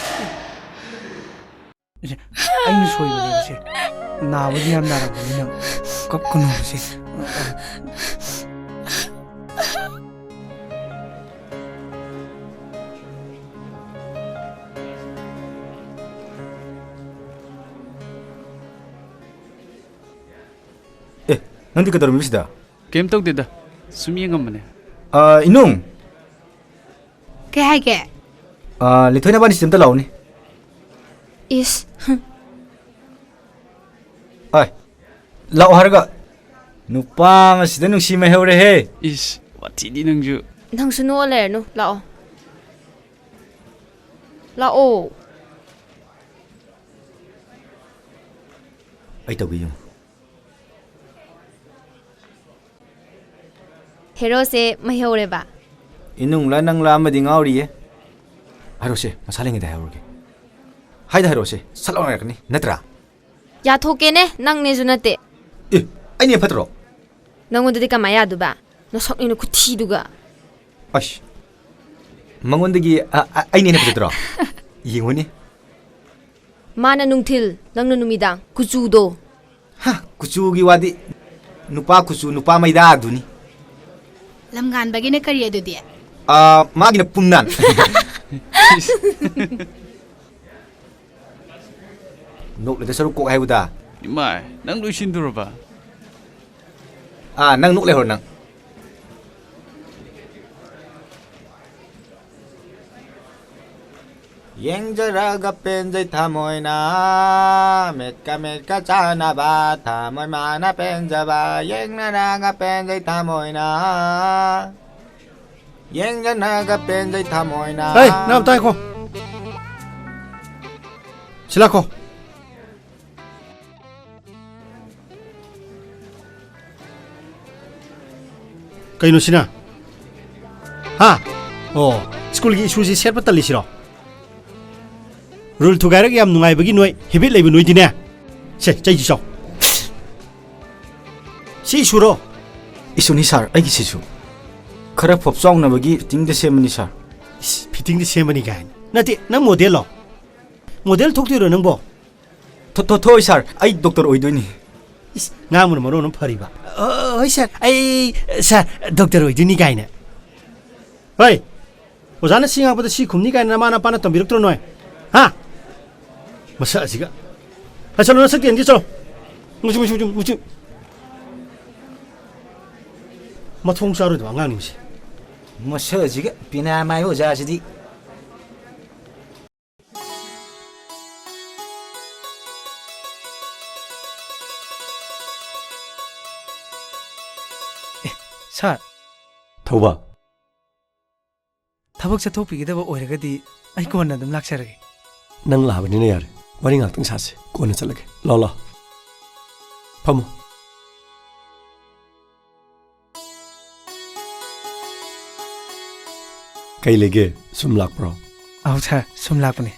ꯑꯦ꯫ ꯁꯦ, ꯑꯩꯅ ꯁꯣꯏꯕꯅꯦꯕ ꯁꯦ꯫ ꯅꯥꯕꯗꯤ ꯌꯥꯝ ꯅꯥꯔꯝꯒꯅꯤ ꯅꯪ꯫ ꯀꯞꯀꯅꯣꯕ ꯁꯦ꯫ ꯑꯦ, ꯅꯪꯗꯤ ꯀꯩꯗꯧꯔꯝꯃꯤꯕ ꯁꯤꯗ? ꯀꯩꯝ ꯇꯧꯗꯦꯗ, ꯁꯨꯝ ꯌꯦꯡꯉꯝꯕꯅꯦ꯫ ꯑ, ꯏꯅꯨꯡ꯫ ꯀꯩ ꯍꯥꯏꯒꯦ? ꯑ, ꯂꯤꯊꯣꯏ ꯅꯕꯥꯅꯤ ꯁꯤꯗ ꯑꯝꯇ ꯂꯥꯛꯎꯅꯦ꯫ ꯏꯁ, ꯍꯨꯝ꯫ ꯑꯣꯏ, ꯂꯥꯛꯑꯣ ꯍꯥꯏꯔꯒ ꯅꯨꯄꯥ ꯑꯃ ꯁꯤꯗ ꯅꯨꯡꯁꯤ ꯃꯩ ꯍꯧꯔꯦꯍꯦ꯫ ꯏꯁ, ꯋꯥꯊꯤꯗꯤ ꯅꯪꯁꯨ꯫ ꯅꯪꯁꯨ ꯅꯣꯛꯑ ꯂꯩꯔꯅꯨ, ꯂꯥꯛꯑꯣ꯫ ꯂꯥꯛꯑꯣ꯫ ꯑꯩ ꯇꯧꯒꯦ ꯌꯦꯡꯉꯨ꯫ ꯍꯦꯔꯣꯁꯦ ꯃꯩ ꯍꯧꯔꯦꯕ꯫ ꯏꯅꯨꯡꯂ ꯅꯪꯂ ꯑꯃꯗꯤ ꯉꯥꯎꯔꯤꯌꯦ꯫ ꯍꯥꯏꯔꯣꯁꯦ, ꯃꯁꯥ ꯂꯩꯉꯩꯗ ꯍꯥꯏꯍꯧꯔꯒꯦ꯫ ꯍꯥꯏꯗ ꯍꯥꯏꯔꯣꯁꯦ, ꯁꯠ ꯂꯥꯎꯅ ꯍꯥꯏꯔꯛꯀꯅꯤ, ꯅꯠꯇ꯭ꯔꯥ? ꯌꯥꯊꯣꯛꯀꯦꯅꯦ, ꯅꯪꯅꯦꯁꯨ ꯅꯠꯇꯦ꯫ ꯑꯦ, ꯑꯩꯅꯦ ꯐꯠꯇ꯭ꯔꯣ? ꯅꯪꯉꯣꯟꯗꯗꯤ ꯀꯃꯥꯏ ꯌꯥꯗꯣꯏꯕ? ꯅꯁꯛꯅꯦꯅ ꯈꯨꯊꯤꯗꯨꯒ꯫ ꯑꯁ, ꯃꯉꯣꯟꯗꯒꯤ ꯑ-, ꯑ-, ꯑꯩꯅ ꯍꯦꯟꯅ ꯐꯖꯗ꯭ꯔꯣ? ꯌꯦꯡꯉꯨꯅꯦ꯫ ꯃꯥꯅ ꯅꯨꯡꯊꯤꯜ, ꯅꯪꯅ ꯅꯨꯃꯤꯗꯥꯡ꯫ ꯀꯨꯆꯨꯗꯣ꯫ ꯍꯥ, ꯀꯨꯆꯨꯒꯤ ꯋꯥꯗꯤ ꯅꯨꯄꯥ ꯀꯨꯆꯨ, ꯅꯨꯄꯥ ꯃꯩꯗꯥꯗꯨꯅꯤ꯫ ꯂꯝꯉꯥꯟꯕꯒꯤꯅ ꯀꯔꯤ ꯑꯗꯨꯗꯤ? ꯑꯥ, ꯃꯥꯒꯤꯅ ꯄꯨꯝꯅꯥꯟ꯫ ꯅꯣꯛꯂꯤꯗ ꯁꯔꯨꯛ ꯀꯣꯛ ꯍꯥꯏꯕꯗ꯫ ꯏꯃꯥꯏ, ꯅꯪ ꯂꯣꯏꯁꯤꯟꯗꯣꯔꯕ? ꯑꯥ, ꯅꯪ ꯅꯣꯛ ꯂꯩꯍꯧꯔꯣ ꯅꯪ꯫ ꯌꯦꯡꯖꯔꯒ ꯄꯦꯟꯖꯩ ꯊꯃꯣꯏꯅ, ꯃꯤꯠꯀ ꯃꯤꯠꯀ ꯆꯥꯟꯅꯕ, ꯊꯃꯣꯏ ꯃꯥꯅ ꯄꯦꯟꯖꯕ, ꯌꯦꯡꯅꯔꯒ ꯄꯦꯟꯖꯩ ꯊꯃꯣꯏꯅ, ꯌꯦꯡꯖꯅꯒ ꯄꯦꯟꯖꯩ ꯊꯃꯣꯏꯅ꯫ ꯍꯩ, ꯅꯪ ꯑꯝꯇ ꯉꯥꯏꯈꯣ꯫ ꯁꯤ ꯂꯥꯛꯈꯣ꯫ ꯀꯩꯅꯣ ꯁꯤꯅ? ꯍꯥ? ꯑꯣ, ꯁ꯭ꯀꯨꯜꯒꯤ ꯏꯁꯨꯁꯤ ꯁꯦꯠꯄ ꯇꯜꯂꯤꯁꯤꯔꯣ? ꯔꯨꯜ ꯊꯨꯒꯥꯏꯔꯒ ꯌꯥꯝ ꯅꯨꯡꯉꯥꯏꯕꯒꯤ ꯅꯣꯏ ꯍꯦꯕꯤꯠ ꯂꯩꯕ ꯅꯣꯏꯗꯤꯅꯦ꯫ ꯁꯦ, ꯆꯩꯁꯤ ꯆꯥꯎ꯫ ꯁꯤ ꯏꯁꯨꯔꯣ? ꯏꯁꯨꯅꯤ ꯁꯥꯔ, ꯑꯩꯒꯤ ꯁꯤꯁꯨ꯫ ꯈꯔ ꯐꯣꯞ ꯆꯥꯎꯅꯕꯒꯤ ꯐꯤꯠꯇꯤꯡꯗ ꯁꯦꯝꯕꯅꯤ ꯁꯥꯔ꯫ ꯏꯁ, ꯐꯤꯠꯇꯤꯡꯗ ꯁꯦꯝꯕꯅꯤ ꯀꯥꯏꯅ꯫ ꯅꯠꯇꯦ, ꯅꯪ ꯃꯣꯗꯦꯜꯂꯣ? ꯃꯣꯗꯦꯜ ꯊꯣꯛꯇꯣꯏꯔꯣ ꯅꯪꯕꯣ? ꯊꯣ-, ꯊꯣ-, ꯊꯣꯏ ꯁꯥꯔ, ꯑꯩ ꯗꯣꯛꯇꯔ ꯑꯣꯏꯗꯣꯏꯅꯤ꯫ ꯏꯁ, ꯉꯥꯡꯕꯅ ꯃꯔꯣꯟ ꯑꯃ ꯐꯔꯤꯕ꯫ ꯑ, ꯍꯣꯏ ꯁꯥꯔ, ꯑꯩ, ꯁꯥꯔ, ꯗꯣꯛꯇꯔ ꯑꯣꯏꯗꯣꯏꯅꯤ ꯀꯥꯏꯅ꯫ ꯍꯣꯏ, ꯑꯣꯖꯥꯅ ꯁꯤ ꯉꯥꯡꯕꯗ ꯁꯤ ꯈꯨꯝꯅꯤ ꯀꯥꯏꯅ ꯅꯃꯥ ꯅꯄꯥꯅ ꯇꯝꯕꯤꯔꯛꯇ꯭ꯔꯣ ꯅꯣꯏ? ꯍꯥ? ꯃꯁꯛ ꯑꯁꯤꯒ꯫ ꯍꯥꯏ, ꯆꯠꯂꯣ, ꯅꯁꯛ ꯇꯦꯟꯒꯦ ꯆꯠꯂꯣ꯫ ꯃꯨꯆꯨ, ꯃꯨꯆꯨ, ꯃꯨꯆꯨ, ꯃꯨꯆꯨ꯫ ꯃꯊꯣꯡ ꯆꯥꯔꯣꯏꯗꯕ ꯑꯉꯥꯡꯅꯤ ꯃꯁꯤ꯫ ꯃꯁꯛ ꯑꯁꯤꯒ ꯄꯤꯅꯥ ꯃꯥꯏ ꯑꯣꯖꯥꯁꯤꯗꯤ꯫ ꯑꯦ, ꯁꯥꯔ꯫ ꯊꯧꯕ꯫ ꯊꯕꯛ ꯆꯠꯊꯣꯛꯄꯤꯒꯗꯕ ꯑꯣꯏꯔꯒꯗꯤ ꯑꯩ ꯀꯣꯟꯅ ꯑꯗꯨꯝ ꯂꯥꯛꯆꯔꯒꯦ꯫ ꯅꯪ ꯂꯥꯛꯑꯕꯅꯤꯅ ꯌꯥꯔꯦ꯫ ꯋꯥꯔꯤ ꯉꯥꯛꯇꯪ ꯁꯥꯁꯤ꯫ ꯀꯣꯟꯅ ꯆꯠꯂꯒꯦ꯫ ꯂꯥꯎ, ꯂꯥꯎ꯫ ꯐꯝꯃꯣ꯫ ꯀꯩ ꯂꯩꯒꯦ? ꯁꯨꯝ ꯂꯥꯛꯄ꯭ꯔꯣ? ꯑꯧ ꯁꯥꯔ, ꯁꯨꯝ ꯂꯥꯛꯄꯅꯦ꯫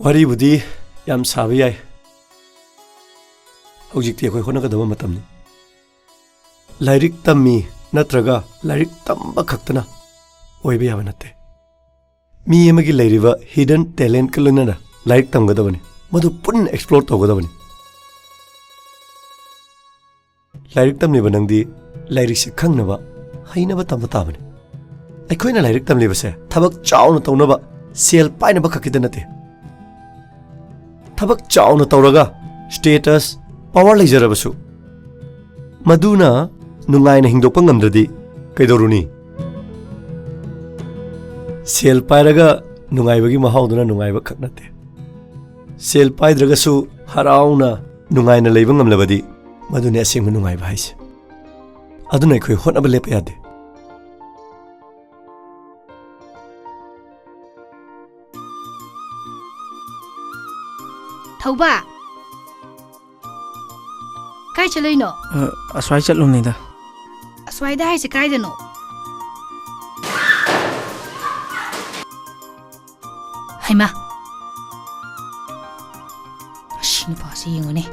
ꯋꯥꯔꯤꯕꯨꯗꯤ ꯌꯥꯝ ꯁꯥꯕ ꯌꯥꯏ꯫ ꯍꯧꯖꯤꯛꯇꯤ ꯑꯩꯈꯣꯏ ꯍꯣꯠꯅꯒꯗꯕ ꯃꯇꯝꯅꯤ꯫ ꯂꯥꯏꯔꯤꯛ ꯇꯝꯃꯤ ꯅꯠꯇ꯭ꯔꯒ ꯂꯥꯏꯔꯤꯛ ꯇꯝꯕ ꯈꯛꯇꯅ ꯑꯣꯏꯕ ꯌꯥꯕ ꯅꯠꯇꯦ꯫ ꯃꯤ ꯑꯃꯒꯤ ꯂꯩꯔꯤꯕ hidden talentꯀ ꯂꯣꯏꯅꯅ ꯂꯥꯏꯔꯤꯛ ꯇꯝꯒꯗꯕꯅꯤ꯫ ꯃꯗꯨ ꯄꯨꯟꯅ explore ꯇꯧꯒꯗꯕꯅꯤ꯫ ꯂꯥꯏꯔꯤꯛ ꯇꯝꯂꯤꯕ ꯅꯪꯗꯤ ꯂꯥꯏꯔꯤꯛꯁꯦ ꯈꯪꯅꯕ, ꯍꯩꯅꯕ ꯇꯝꯕ ꯇꯥꯕꯅꯤ꯫ ꯑꯩꯈꯣꯏꯅ ꯂꯥꯏꯔꯤꯛ ꯇꯝꯂꯤꯕꯁꯦ ꯊꯕꯛ ꯆꯥꯎꯅ ꯇꯧꯅꯕ, ꯁꯦꯜ ꯄꯥꯏꯅꯕ ꯈꯛꯀꯤꯗ ꯅꯠꯇꯦ꯫ ꯊꯕꯛ ꯆꯥꯎꯅ ꯇꯧꯔꯒ status, power ꯂꯩꯖꯔꯕꯁꯨ, ꯃꯗꯨꯅ ꯅꯨꯡꯉꯥꯏꯅ ꯍꯤꯡꯗꯣꯛꯄ ꯉꯝꯗ꯭ꯔꯗꯤ ꯀꯩꯗꯧꯔꯨꯅꯤ? ꯁꯦꯜ ꯄꯥꯏꯔꯒ ꯅꯨꯡꯉꯥꯏꯕꯒꯤ ꯃꯍꯥꯎꯗꯨꯅ ꯅꯨꯡꯉꯥꯏꯕ ꯈꯛ ꯅꯠꯇꯦ꯫ ꯁꯦꯜ ꯄꯥꯏꯗ꯭ꯔꯒꯁꯨ ꯍꯔꯥꯎꯅ, ꯅꯨꯡꯉꯥꯏꯅ ꯂꯩꯕ ꯉꯝꯂꯕꯗꯤ, ꯃꯗꯨꯅꯤ ꯑꯁꯦꯡꯕ ꯅꯨꯡꯉꯥꯏꯕ ꯍꯥꯏꯁꯦ꯫ ꯑꯗꯨꯅ ꯑꯩꯈꯣꯏ ꯍꯣꯠꯅꯕ ꯂꯦꯞꯄ ꯌꯥꯗꯦ꯫ ꯊꯧꯕ, ꯀꯥꯏ ꯆꯠꯂꯨꯏꯅꯣ? ꯑ, ꯑꯁ꯭ꯋꯥꯏ ꯆꯠꯂꯨꯝꯅꯤꯗ꯫ ꯁ꯭ꯋꯥꯏꯗ ꯍꯥꯏꯁꯦ ꯀꯥꯏꯗꯅꯣ? ꯍꯩꯃꯥ! ꯑꯁꯤ ꯅꯨꯄꯥꯁꯤ ꯌꯦꯡꯉꯨꯅꯦ꯫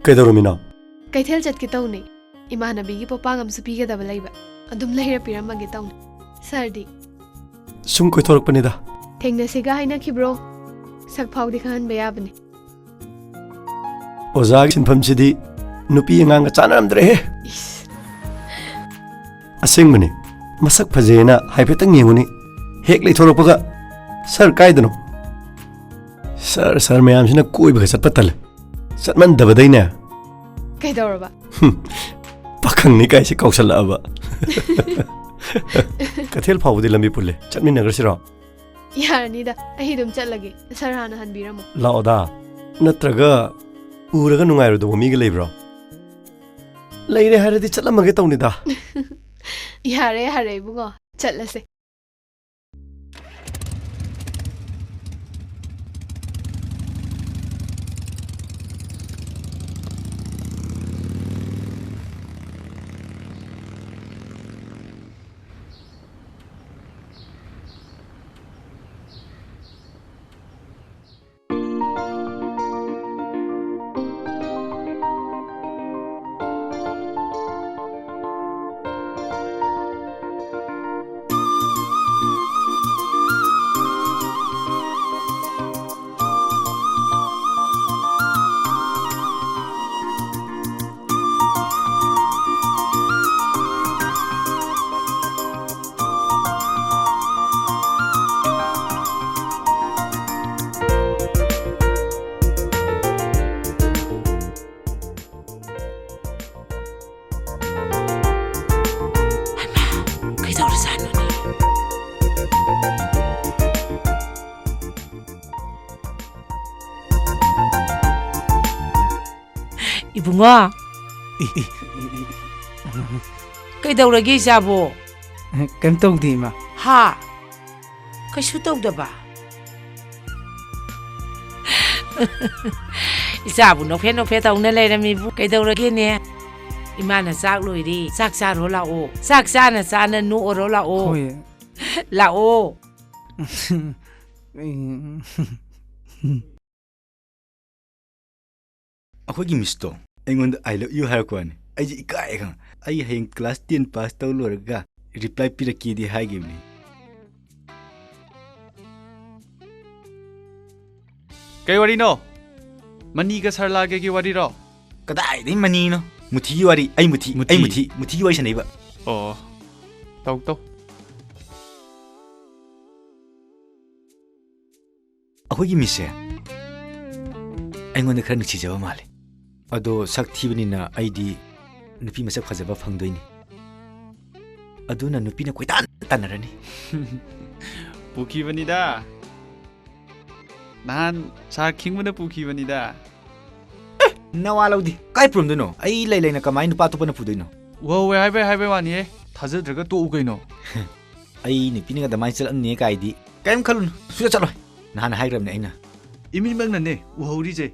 ꯀꯩꯗꯧꯔꯝꯃꯤꯅꯣ? ꯀꯩꯊꯦꯜ ꯆꯠꯀꯦ ꯇꯧꯅꯦ꯫ ꯏꯃꯥꯟꯅꯕꯤꯒꯤ ꯄꯣꯠꯄꯥꯡ ꯑꯃꯁꯨ ꯄꯤꯒꯗꯕ ꯂꯩꯕ꯫ ꯑꯗꯨꯝ ꯂꯩꯔ ꯄꯤꯔꯝꯃꯒꯦ ꯇꯧꯅꯦ꯫ ꯁꯥꯔꯗꯤ? ꯁꯨꯝ ꯀꯣꯏꯊꯣꯔꯛꯄꯅꯤꯗ꯫ ꯊꯦꯡꯅꯁꯤꯒ ꯍꯥꯏꯅꯈꯤꯕ꯭ꯔꯣ? ꯁꯛ ꯐꯥꯎꯗꯤ ꯈꯪꯍꯟꯕ ꯌꯥꯕꯅꯦ꯫ ꯑꯣꯖꯥꯒꯤ ꯁꯤꯟꯐꯝꯁꯤꯗꯤ ꯅꯨꯄꯤ ꯑꯉꯥꯡꯒ ꯆꯥꯟꯅꯔꯝꯗ꯭ꯔꯦꯍꯦ꯫ ꯏꯁ꯫ ꯑꯁꯦꯡꯕꯅꯤ, ꯃꯁꯛ ꯐꯖꯩꯌꯦꯅ ꯍꯥꯏꯐꯦꯠꯇꯪ ꯌꯦꯡꯉꯨꯅꯤ, ꯍꯦꯛ ꯂꯩꯊꯣꯔꯛꯄꯒ, "ꯁꯥꯔ, ꯀꯥꯏꯗꯅꯣ?" ꯁꯥꯔ, ꯁꯥꯔ ꯃꯌꯥꯝꯁꯤꯅ ꯀꯣꯏꯕꯒ ꯆꯠꯄ ꯇꯜꯂꯦ꯫ ꯆꯠꯃꯟꯗꯕꯗꯩꯅꯦ꯫ ꯀꯩꯗꯧꯔꯕ? ꯍꯨꯝ, ꯄꯥꯈꯪꯅꯤ ꯀꯥꯏꯁꯦ ꯀꯥꯎꯁꯜꯂꯛꯑꯕ꯫ ꯀꯩꯊꯦꯜ ꯐꯥꯎꯕꯗꯤ ꯂꯝꯕꯤ ꯄꯨꯜꯂꯦ, ꯆꯠꯃꯤꯟꯅꯈ꯭ꯔꯁꯤꯔꯣ? ꯌꯥꯔꯅꯤꯗ, ꯑꯩ ꯑꯗꯨꯝ ꯆꯠꯂꯒꯦ꯫ ꯁꯥꯔ ꯍꯥꯟꯅ ꯍꯟꯕꯤꯔꯝꯃꯣ꯫ ꯂꯥꯛꯑꯣꯗ꯫ ꯅꯠꯇ꯭ꯔꯒ ꯎꯔꯒ ꯅꯨꯡꯉꯥꯏꯔꯣꯏꯗꯧꯕ ꯃꯤꯒ ꯂꯩꯕ꯭ꯔꯣ? ꯂꯩꯔꯦ ꯍꯥꯏꯔꯗꯤ ꯆꯠꯂꯝꯃꯒꯦ ꯇꯧꯅꯤꯗ꯫ ꯌꯥꯔꯦ, ꯌꯥꯔꯦ, ꯏꯕꯨꯡꯉꯣ꯫ ꯆꯠꯂꯁꯦ꯫ ꯏꯕꯨꯡꯉꯣ, ꯏ, ꯏ, ꯏ, ꯏ꯫ ꯀꯩꯗꯧꯔꯒꯦ ꯏꯆꯥꯕꯣ? ꯀꯩꯝ ꯇꯧꯗꯦ, ꯏꯃꯥ꯫ ꯍꯥ? ꯀꯩꯁꯨ ꯇꯧꯗꯕ? ꯏꯆꯥꯕꯨ ꯅꯣꯛꯐꯦꯠ ꯅꯣꯛꯐꯦꯠ ꯇꯧꯅ ꯂꯩꯔꯝꯃꯤꯕꯨ ꯀꯩꯗꯧꯔꯒꯦꯅꯦ? ꯏꯃꯥꯅ ꯆꯥꯛ ꯂꯣꯏꯔꯦ, ꯆꯥꯛ ꯆꯥꯔꯣ ꯂꯥꯛꯑꯣ꯫ ꯆꯥꯛ ꯆꯥꯅ ꯆꯥꯅ ꯅꯣꯛꯑꯔꯣ ꯂꯥꯛꯑꯣ꯫ ꯍꯣꯏ꯫ ꯂꯥꯛꯑꯣ꯫ ꯑꯩꯈꯣꯏꯒꯤ ꯃꯤꯁꯇꯣ ꯑꯩꯉꯣꯟꯗ "I love you" ꯍꯥꯏꯔꯛꯄ ꯋꯥꯅꯤ꯫ ꯑꯩꯁꯦ ꯏꯀꯥꯏ ꯈꯪ-, ꯑꯩ ꯍꯌꯦꯡ ꯀ꯭ꯂꯥꯁ ꯇꯦꯟ ꯄꯥꯁ ꯇꯧ ꯂꯣꯏꯔꯒ ꯔꯤꯄ꯭ꯂꯥꯏ ꯄꯤꯔꯛꯀꯦꯗꯤ ꯍꯥꯏꯈꯤꯕꯅꯤ꯫ ꯀꯩ ꯋꯥꯔꯤꯅꯣ? ꯃꯅꯤꯒ ꯁꯔꯂꯥꯒꯒꯤ ꯋꯥꯔꯤꯔꯣ? ꯀꯗꯥꯏꯗꯩ ꯃꯅꯤꯅꯣ? ꯃꯨꯊꯤꯒꯤ ꯋꯥꯔꯤ꯫ ꯑꯩ ꯃꯨꯊꯤ, ꯃꯨꯊꯤ? ꯑꯩ ꯃꯨꯊꯤ, ꯃꯨꯊꯤꯒꯤ ꯋꯥꯔꯤ ꯁꯥꯟꯅꯩꯕ꯫ ꯑꯣ, ꯇꯧ, ꯇꯧ꯫ ꯑꯩꯈꯣꯏꯒꯤ ꯃꯤꯁꯁꯦ ꯑꯩꯉꯣꯟꯗ ꯈꯔ ꯅꯨꯡꯁꯤꯖꯕ ꯃꯥꯜꯂꯦ꯫ ꯑꯗꯣ ꯁꯛ ꯊꯤꯕꯅꯤꯅ ꯑꯩꯗꯤ ꯅꯨꯄꯤ ꯃꯁꯛ ꯐꯖꯕ ꯐꯪꯗꯣꯏꯅꯤ꯫ ꯑꯗꯨꯅ ꯅꯨꯄꯤꯅ ꯀꯣꯏꯇꯥꯟ ꯇꯥꯟꯅꯔꯅꯤ꯫ ꯄꯨꯈꯤꯕꯅꯤꯗ꯫ ꯅꯍꯥꯟ ꯁꯥꯔ ꯈꯤꯡꯕꯅ ꯄꯨꯈꯤꯕꯅꯤꯗ꯫ ꯅꯋꯥ ꯂꯧꯗꯦ꯫ ꯀꯥꯏ ꯄꯨꯔꯝꯗꯣꯏꯅꯣ? ꯑꯩ ꯂꯩ ꯂꯩꯅ ꯀꯃꯥꯏ ꯅꯨꯄꯥ ꯑꯇꯣꯞꯄꯅ ꯄꯨꯗꯣꯏꯅꯣ? ꯎꯍꯧꯋꯦ ꯍꯥꯏꯕꯩ ꯍꯥꯏꯕꯩ ꯋꯥꯅꯤꯍꯦ꯫ ꯊꯥꯖꯗ꯭ꯔꯒ ꯇꯣꯛꯎ ꯀꯩꯅꯣ꯫ ꯑꯩ ꯅꯨꯄꯤꯅꯒ ꯑꯗꯨꯃꯥꯏꯅ ꯆꯠꯂꯝꯅꯤ ꯀꯥꯏꯗꯤ ꯀꯔꯤꯝ ꯈꯜꯂꯨꯅꯨ꯫ ꯁꯨꯡꯆꯠ ꯆꯠꯂꯣꯏ꯫ ꯅꯍꯥꯟ ꯍꯥꯏꯈ꯭ꯔꯕꯅꯦ ꯑꯩꯅ꯫ ꯏꯃꯤꯠꯃꯛꯅꯅꯦ ꯎꯍꯧꯔꯤꯁꯦ꯫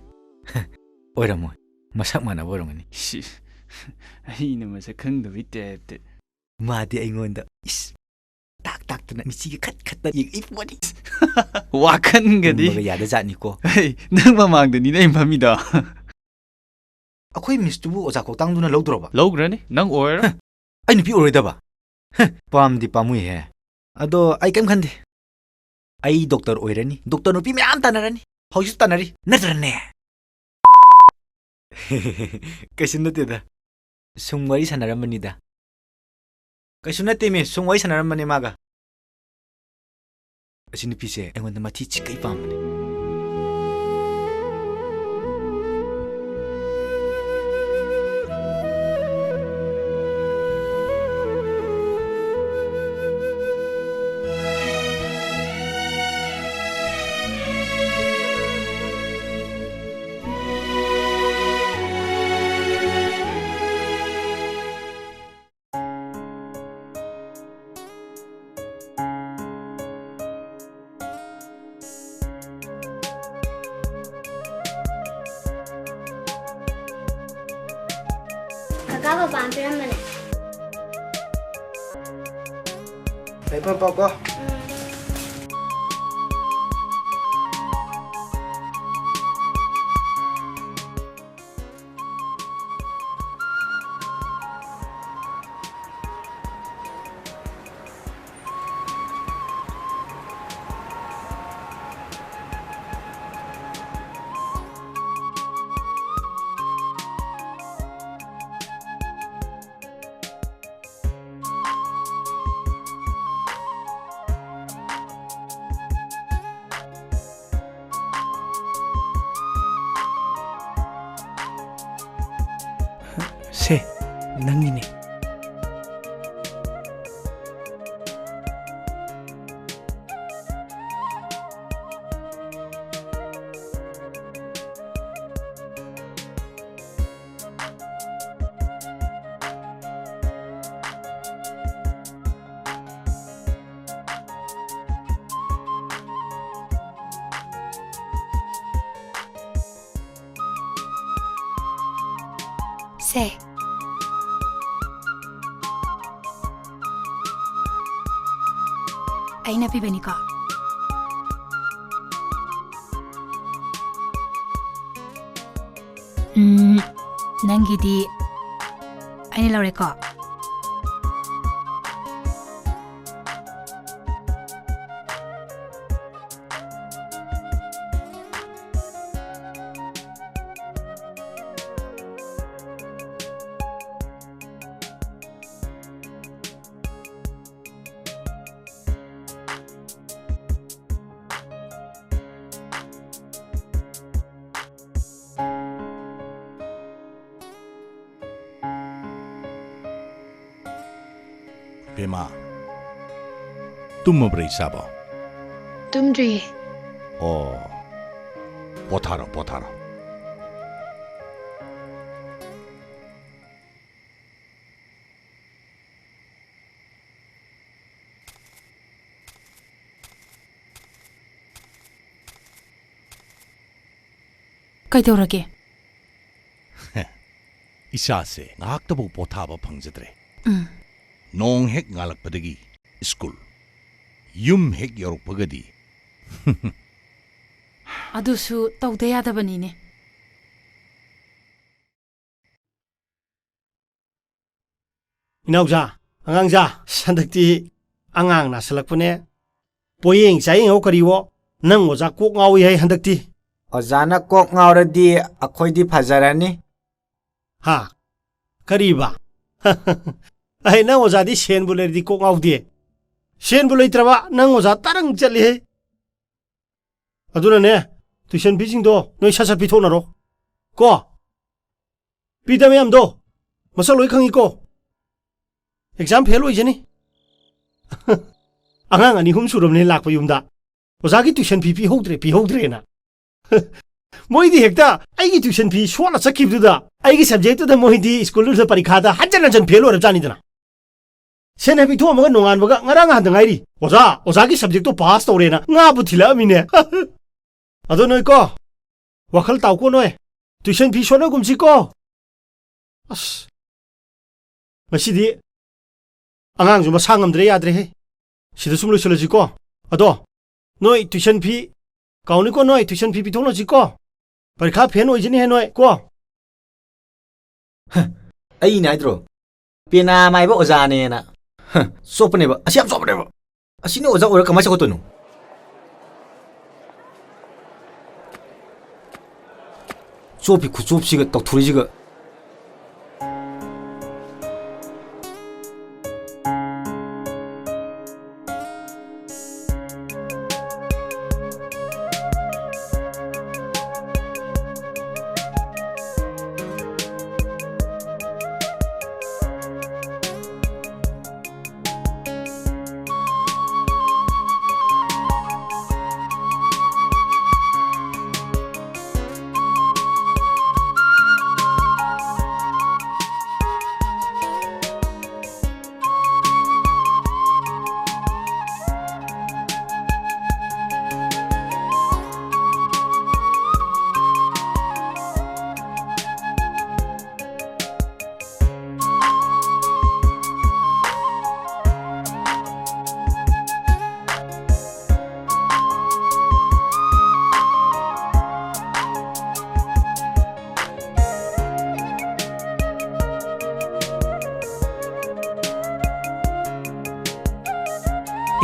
ꯑꯣꯏꯔꯝꯃꯣꯏ꯫ ꯃꯁꯛ ꯃꯥꯟꯅꯕ ꯑꯣꯏꯔꯝꯒꯅꯤ꯫ ꯁꯤ, ꯑꯩꯅ ꯃꯁꯛ ꯈꯪꯗꯕꯩ ꯇꯥꯏꯞꯇ꯫ ꯃꯥꯗꯤ ꯑꯩꯉꯣꯟꯗ, ꯏꯁ, ꯇꯥꯛ ꯇꯥꯛꯇꯅ ꯃꯤꯆꯤꯒ ꯈꯠ ꯈꯠꯇ ꯌꯦꯡꯉꯛꯏ ꯄꯣꯠꯅꯤ꯫ ꯋꯥꯈꯟꯒꯗꯤ꯫ ꯇꯨꯝꯕꯒ ꯌꯥꯗꯖꯥꯠꯅꯤꯀꯣ꯫ ꯍꯩ, ꯅꯪ ꯃꯃꯥꯡꯗꯅꯤꯅꯦ ꯑꯩ ꯐꯝꯃꯤꯗꯣ꯫ ꯑꯩꯈꯣꯏ ꯃꯤꯁꯇꯨꯕꯨ ꯑꯣꯖꯥ ꯀꯣꯛꯇꯥꯡꯗꯨꯅ ꯂꯧꯗ꯭ꯔꯣꯕ? ꯂꯧꯈ꯭ꯔꯅꯤ, ꯅꯪ ꯑꯣꯏꯔꯣꯏ꯫ ꯍ, ꯑꯩ ꯅꯨꯄꯤ ꯑꯣꯏꯔꯣꯏꯗꯕ? ꯍ, ꯄꯥꯝꯗꯤ ꯄꯥꯝꯃꯨꯏꯍꯦ꯫ ꯑꯗꯣ ꯑꯩ ꯀꯩꯝ ꯈꯟꯗꯦ꯫ ꯑꯩ ꯗꯣꯛꯇꯔ ꯑꯣꯏꯔꯅꯤ꯫ ꯗꯣꯛꯇꯔ ꯅꯨꯄꯤ ꯃꯌꯥꯝ ꯇꯥꯟꯅꯔꯅꯤ꯫ ꯍꯧꯖꯤꯛꯁꯨ ꯇꯥꯟꯅꯔꯤ꯫ ꯅꯠꯇ꯭ꯔꯅꯦ? ꯀꯩꯁꯨ ꯅꯠꯇꯦꯗ꯫ ꯁꯨꯝ ꯋꯥꯔꯤ ꯁꯥꯟꯅꯔꯝꯕꯅꯤꯗ꯫ ꯀꯩꯁꯨ ꯅꯠꯇꯦꯃꯤ, ꯁꯨꯝ ꯋꯥꯔꯤ ꯁꯥꯟꯅꯔꯝꯕꯅꯦ ꯃꯥꯒ꯫ ꯑꯁꯤ ꯅꯨꯄꯤꯁꯦ ꯑꯩꯉꯣꯟꯗ ꯃꯊꯤ ꯆꯤꯠꯈꯩ ꯄꯥꯝꯕꯅꯦ꯫ ꯄꯥ ꯄꯥꯄꯥꯅ ꯄꯤꯔꯝꯕꯅꯦ꯫ ꯂꯥꯏꯔꯤꯛ ꯐꯖꯅ ꯄꯥꯎꯀꯣ꯫ ꯎꯝ꯫ ꯁꯦ, ꯅꯪꯒꯤꯅꯦ꯫ ꯁꯦ꯫ ꯑꯩꯅ ꯄꯤꯕꯅꯤꯀꯣ꯫ ꯎꯝ, ꯅꯪꯒꯤꯗꯤ ꯑꯩꯅ ꯂꯧꯔꯦꯀꯣ꯫ ꯕꯦꯝꯃ, ꯇꯨꯝꯃꯕ꯭ꯔꯥ ꯏꯆꯥꯕꯣ? ꯇꯨꯝꯗ꯭ꯔꯤꯌꯦ꯫ ꯑꯣ, ꯄꯣꯊꯥꯔꯣ, ꯄꯣꯊꯥꯔꯣ꯫ ꯀꯩꯗꯧꯔꯒꯦ? ꯏꯁꯥꯁꯦ ꯉꯥꯏꯍꯥꯛꯇꯕꯨ ꯄꯣꯊꯥꯕ ꯐꯪꯖꯗ꯭ꯔꯦ꯫ ꯎꯝ꯫ ꯅꯣꯡ ꯍꯦꯛ ꯉꯥꯜꯂꯛꯄꯗꯒꯤ ꯁ꯭ꯀꯨꯜ, ꯌꯨꯝ ꯍꯦꯛ ꯌꯧꯔꯛꯄꯒꯗꯤ꯫ ꯑꯗꯨꯁꯨ ꯇꯧꯗ ꯌꯥꯗꯕꯅꯤꯅꯦ꯫ ꯏꯅꯥꯎꯖꯥ, ꯑꯉꯥꯡꯖꯥ, ꯍꯟꯗꯛꯇꯤ ꯑꯉꯥꯡ ꯅꯥꯁꯤꯜꯂꯛꯄꯅꯦ꯫ ꯄꯣꯌꯦꯡ ꯆꯥꯌꯦꯡꯉꯣ ꯀꯔꯤꯋꯣ, ꯅꯪ ꯑꯣꯖꯥ ꯀꯣꯛ ꯉꯥꯎꯏ ꯍꯥꯏ ꯍꯟꯗꯛꯇꯤ꯫ ꯑꯣꯖꯥꯅ ꯀꯣꯛ ꯉꯥꯎꯔꯗꯤ ꯑꯩꯈꯣꯏꯗꯤ ꯐꯖꯔꯅꯤ꯫ ꯍꯥ? ꯀꯔꯤꯕ? ꯑꯩ ꯅꯪ ꯑꯣꯖꯥꯗꯤ ꯁꯦꯟꯕꯨ ꯂꯩꯔꯗꯤ ꯀꯣꯛ ꯉꯥꯎꯗꯦ꯫ ꯁꯦꯟꯕꯨ ꯂꯩꯇ꯭ꯔꯕ ꯅꯪ ꯑꯣꯖꯥ ꯇꯔꯪ ꯆꯠꯂꯤꯍꯦ꯫ ꯑꯗꯨꯅꯅꯦ, tuition feeꯁꯤꯡꯗꯣ ꯅꯣꯏ ꯁꯠ ꯁꯠ ꯄꯤꯊꯣꯛꯅꯔꯣ꯫ ꯀꯣ? ꯄꯤꯗꯕ ꯃꯌꯥꯝꯗꯣ ꯃꯁꯛ ꯂꯣꯏ ꯈꯪꯉꯤꯀꯣ꯫ Exam fail ꯑꯣꯏꯖꯅꯤ꯫ ꯑꯉꯥꯡ ꯑꯅꯤ ꯑꯍꯨꯝ ꯁꯨꯔꯕꯅꯦ ꯂꯥꯛꯄ ꯌꯨꯝꯗ꯫ ꯑꯣꯖꯥꯒꯤ tuition fee ꯄꯤꯍꯧꯗ꯭ꯔꯦ, ꯄꯤꯍꯧꯗ꯭ꯔꯦꯅ꯫ ꯃꯣꯏꯗꯤ ꯍꯦꯛꯇ ꯑꯩꯒꯤ tuition fee ꯁꯣꯠꯂ ꯆꯠꯈꯤꯕꯗꯨꯗ, ꯑꯩꯒꯤ subjectꯇꯨꯗ ꯃꯣꯏꯗꯤ ꯁ꯭ꯀꯨꯜꯗꯨꯗ ꯄꯔꯤꯈꯥꯗ ꯍꯟꯖꯟ ꯍꯟꯖꯟ fail ꯑꯣꯏꯔꯕꯖꯥꯠꯅꯤꯗꯅ꯫ ꯁꯦꯟ ꯍꯦꯛ ꯄꯤꯊꯣꯛꯑꯝꯃꯒ ꯅꯣꯡꯉꯥꯟꯕꯒ ꯉꯔꯥꯡ ꯅꯍꯥꯟꯗ ꯉꯥꯏꯔꯤ, "ꯑꯣꯖꯥ, ꯑꯣꯖꯥꯒꯤ subjectꯇꯣ pass ꯇꯧꯔꯦꯅ" ꯉꯥꯕꯨ ꯊꯤꯜꯂꯛꯑꯝꯃꯤꯅꯦ꯫ ꯑꯗꯣ ꯅꯣꯏꯀꯣ, ꯋꯥꯈꯜ ꯇꯥꯎꯀꯣ ꯅꯣꯏ꯫ Tuition fee ꯁꯣꯠꯅꯒꯨꯝꯁꯤꯀꯣ꯫ ꯑꯁ, ꯉꯁꯤꯗꯤ ꯑꯉꯥꯡꯁꯨ ꯃꯁꯥ ꯉꯝꯗ꯭ꯔꯦ, ꯌꯥꯗ꯭ꯔꯦꯍꯦ꯫ ꯁꯤꯗ ꯁꯨꯝ ꯂꯣꯏꯁꯤꯜꯂꯁꯤꯀꯣ꯫ ꯑꯗꯣ, ꯅꯣꯏ tuition fee ꯀꯥꯎꯅꯤꯀꯣ, ꯅꯣꯏ tuition fee ꯄꯤꯊꯣꯛꯅꯁꯤꯀꯣ꯫ ꯄꯔꯤꯈꯥ fail ꯑꯣꯏꯖꯅꯤꯍꯦ ꯅꯣꯏ ꯀꯣ꯫ ꯍ, ꯑꯩꯅ ꯍꯥꯏꯗ꯭ꯔꯣ? ꯄꯦꯅꯥ ꯃꯥꯏꯕ ꯑꯣꯖꯥꯅꯦꯅ꯫ ꯍ, ꯆꯣꯞꯄꯅꯦꯕ꯫ ꯑꯁꯤ ꯌꯥꯝ ꯆꯣꯞꯄꯅꯦꯕ꯫ ꯑꯁꯤꯅ ꯑꯣꯖꯥ ꯑꯣꯏꯔ ꯀꯃꯥꯏ ꯆꯠꯀꯗꯣꯏꯅꯣ? ꯆꯣꯞꯄꯤ ꯈꯨꯆꯣꯞꯁꯤꯒ ꯇꯧꯊꯣꯔꯤꯁꯤꯒ꯫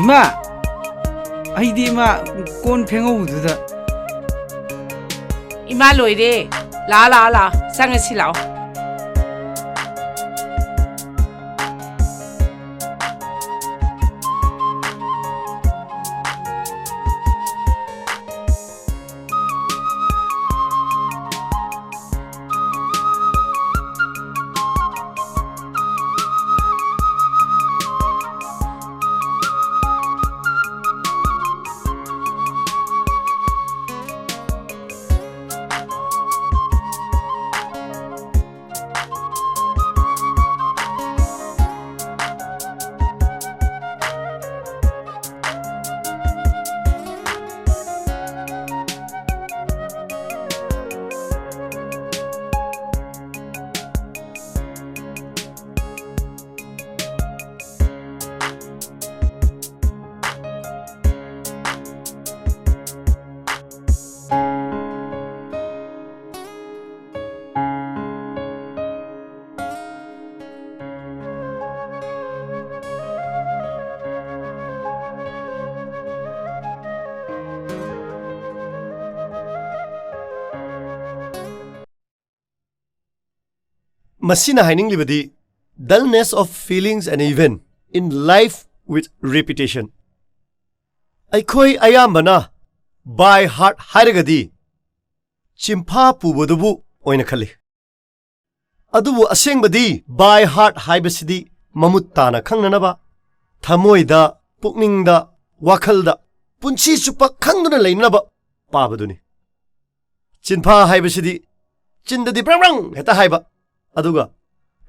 ꯏꯃꯥ, ꯑꯩꯗꯤ ꯏꯃꯥ ꯀꯣꯟ ꯐꯦꯡꯍꯧꯕꯗꯨꯗ꯫ ꯏꯃꯥ ꯂꯣꯏꯔꯦ꯫ ꯂꯥꯛꯑꯣ, ꯂꯥꯛꯑꯣ, ꯂꯥꯛꯑꯣ꯫ ꯆꯪꯉꯁꯤ ꯂꯥꯛꯑꯣ꯫ ꯃꯁꯤꯅ ꯍꯥꯏꯅꯤꯡꯂꯤꯕꯗꯤ, dullness of feelings and even in life with repetition꯫ ꯑꯩꯈꯣꯏ ꯑꯌꯥꯝꯕꯅ by heart ꯍꯥꯏꯔꯒꯗꯤ ꯆꯤꯟꯐꯥ ꯄꯨꯕꯗꯨꯕꯨ ꯑꯣꯏꯅ ꯈꯜꯂꯤ꯫ ꯑꯗꯨꯕꯨ ꯑꯁꯦꯡꯕꯗꯤ by heart ꯍꯥꯏꯕꯁꯤꯗꯤ ꯃꯃꯨꯠ ꯇꯥꯅ ꯈꯪꯅꯅꯕ, ꯊꯃꯣꯏꯗ, ꯄꯨꯛꯅꯤꯡꯗ, ꯋꯥꯈꯜꯗ ꯄꯨꯟꯁꯤ ꯆꯨꯞꯄ ꯈꯪꯗꯨꯅ ꯂꯩꯅꯅꯕ ꯄꯥꯕꯗꯨꯅꯤ꯫ ꯆꯤꯟꯐꯥ ꯍꯥꯏꯕꯁꯤꯗꯤ ꯆꯤꯟꯗꯗꯤ ꯕ꯭ꯔꯪ ꯕ꯭ꯔꯪ ꯍꯦꯛꯇ ꯍꯥꯏꯕ, ꯑꯗꯨꯒ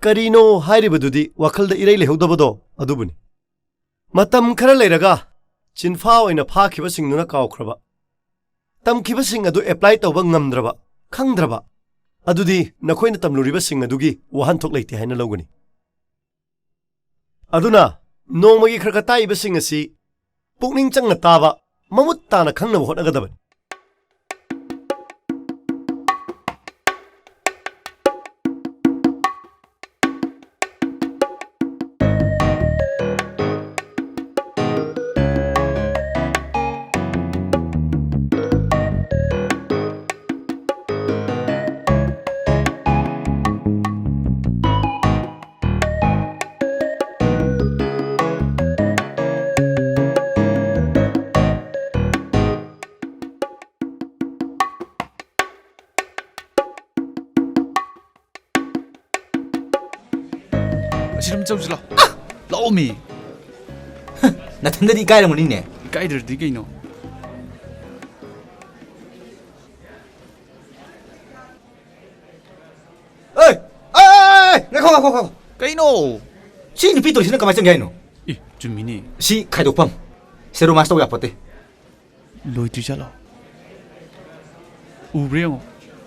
ꯀꯔꯤꯅꯣ ꯍꯥꯏꯔꯤꯕꯗꯨꯗꯤ ꯋꯥꯈꯜꯗ ꯏꯔꯩ ꯂꯩꯍꯧꯗꯕꯗꯣ ꯑꯗꯨꯕꯨꯅꯤ꯫ ꯃꯇꯝ ꯈꯔ ꯂꯩꯔꯒ ꯆꯤꯟꯐꯥ ꯑꯣꯏꯅ ꯐꯥꯈꯤꯕꯁꯤꯡꯗꯨꯅ ꯀꯥꯎꯈ꯭ꯔꯕ, ꯇꯝꯈꯤꯕꯁꯤꯡ ꯑꯗꯨ apply ꯇꯧꯕ ꯉꯝꯗ꯭ꯔꯕ, ꯈꯪꯗ꯭ꯔꯕ, ꯑꯗꯨꯗꯤ ꯅꯈꯣꯏꯅ ꯇꯝꯂꯨꯔꯤꯕꯁꯤꯡ ꯑꯗꯨꯒꯤ ꯋꯥꯍꯟꯊꯣꯛ ꯂꯩꯇꯦ ꯍꯥꯏꯅ ꯂꯧꯒꯅꯤ꯫ ꯑꯗꯨꯅ ꯅꯣꯡꯃꯒꯤ ꯈꯔ ꯈꯔ ꯇꯥꯛꯏꯕꯁꯤꯡ ꯑꯁꯤ ꯄꯨꯛꯅꯤꯡ ꯆꯪꯅ ꯇꯥꯕ, ꯃꯃꯨꯠ ꯇꯥꯅ ꯈꯪꯅꯕ ꯍꯣꯠꯅꯒꯗꯕꯅꯤ꯫ ꯁꯤꯔꯝ ꯆꯧꯁꯤ ꯂꯥꯛꯑꯣ꯫ ꯂꯥꯛꯑꯣꯃꯤ꯫ ꯅꯊꯟꯗꯗꯤ ꯏꯀꯥꯏꯔꯝꯒꯅꯤꯅꯦ꯫ ꯏꯀꯥꯏꯗ꯭ꯔꯗꯤ ꯀꯩꯅꯣ? ꯑꯦ! ꯑꯦ! ꯉꯥꯏꯈꯣ, ꯉꯥꯏꯈꯣ, ꯉꯥꯏꯈꯣ꯫ ꯀꯩꯅꯣ? ꯁꯤ ꯅꯨꯄꯤ ꯇꯧꯔꯤꯁꯤꯅ ꯀꯃꯥꯏꯅ ꯆꯪꯒꯦ ꯍꯥꯏꯅꯣ? ꯑꯦ, ꯆꯨꯝꯃꯤꯅꯦ꯫ ꯁꯤ ꯈꯥꯏꯗꯣꯛꯐꯝ꯫ ꯁꯦꯔꯣꯃꯥꯁ ꯇꯧ ꯌꯥꯄꯣꯠꯇꯦ꯫ ꯂꯣꯏꯗ꯭ꯔꯤ ꯆꯠꯂꯣ꯫ ꯎꯕ꯭ꯔꯥ ꯌꯦꯡꯉꯣ꯫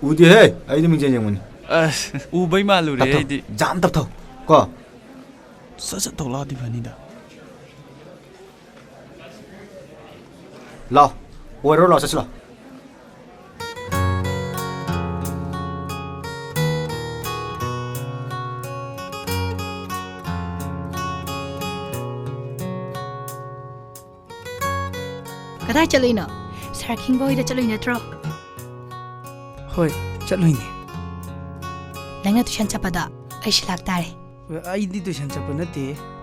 ꯎꯗꯦꯍꯦ, ꯑꯩꯗꯤ ꯃꯤꯡꯖꯦꯜ ꯌꯦꯡꯕꯅꯤ꯫ ꯑꯁ, ꯎꯕꯩ ꯃꯥꯜꯂꯨꯔꯦ ꯇꯞꯊꯧ꯫ ꯑꯩꯗꯤ꯫ ꯖꯥꯝ ꯇꯞꯊꯧ꯫ ꯀꯣ? ꯁꯠ ꯁꯠ ꯊꯣꯛꯂꯛꯑꯗꯤ ꯐꯅꯤꯗ꯫ ꯂꯥꯛꯑꯣ꯫ ꯑꯣꯏꯔꯣ, ꯂꯥꯛꯑꯣ, ꯆꯠꯁꯤ ꯂꯥꯛꯑꯣ꯫ ꯀꯗꯥꯏ ꯆꯠꯂꯨꯏꯅꯣ? ꯁꯥꯔ ꯈꯤꯡꯕ ꯍꯣꯏꯗ ꯆꯠꯂꯨꯏ ꯅꯠꯇ꯭ꯔꯣ? ꯍꯣꯏ, ꯆꯠꯂꯨꯏꯅꯦ꯫ ꯅꯪꯅ ꯇꯨꯏꯁꯟ ꯆꯠꯄꯗ ꯑꯩꯁꯨ ꯂꯥꯛꯇꯥꯔꯦ꯫ ꯑꯩꯗꯤ ꯇꯨꯏꯁꯟ ꯆꯠꯄ ꯅꯠꯇꯦ꯫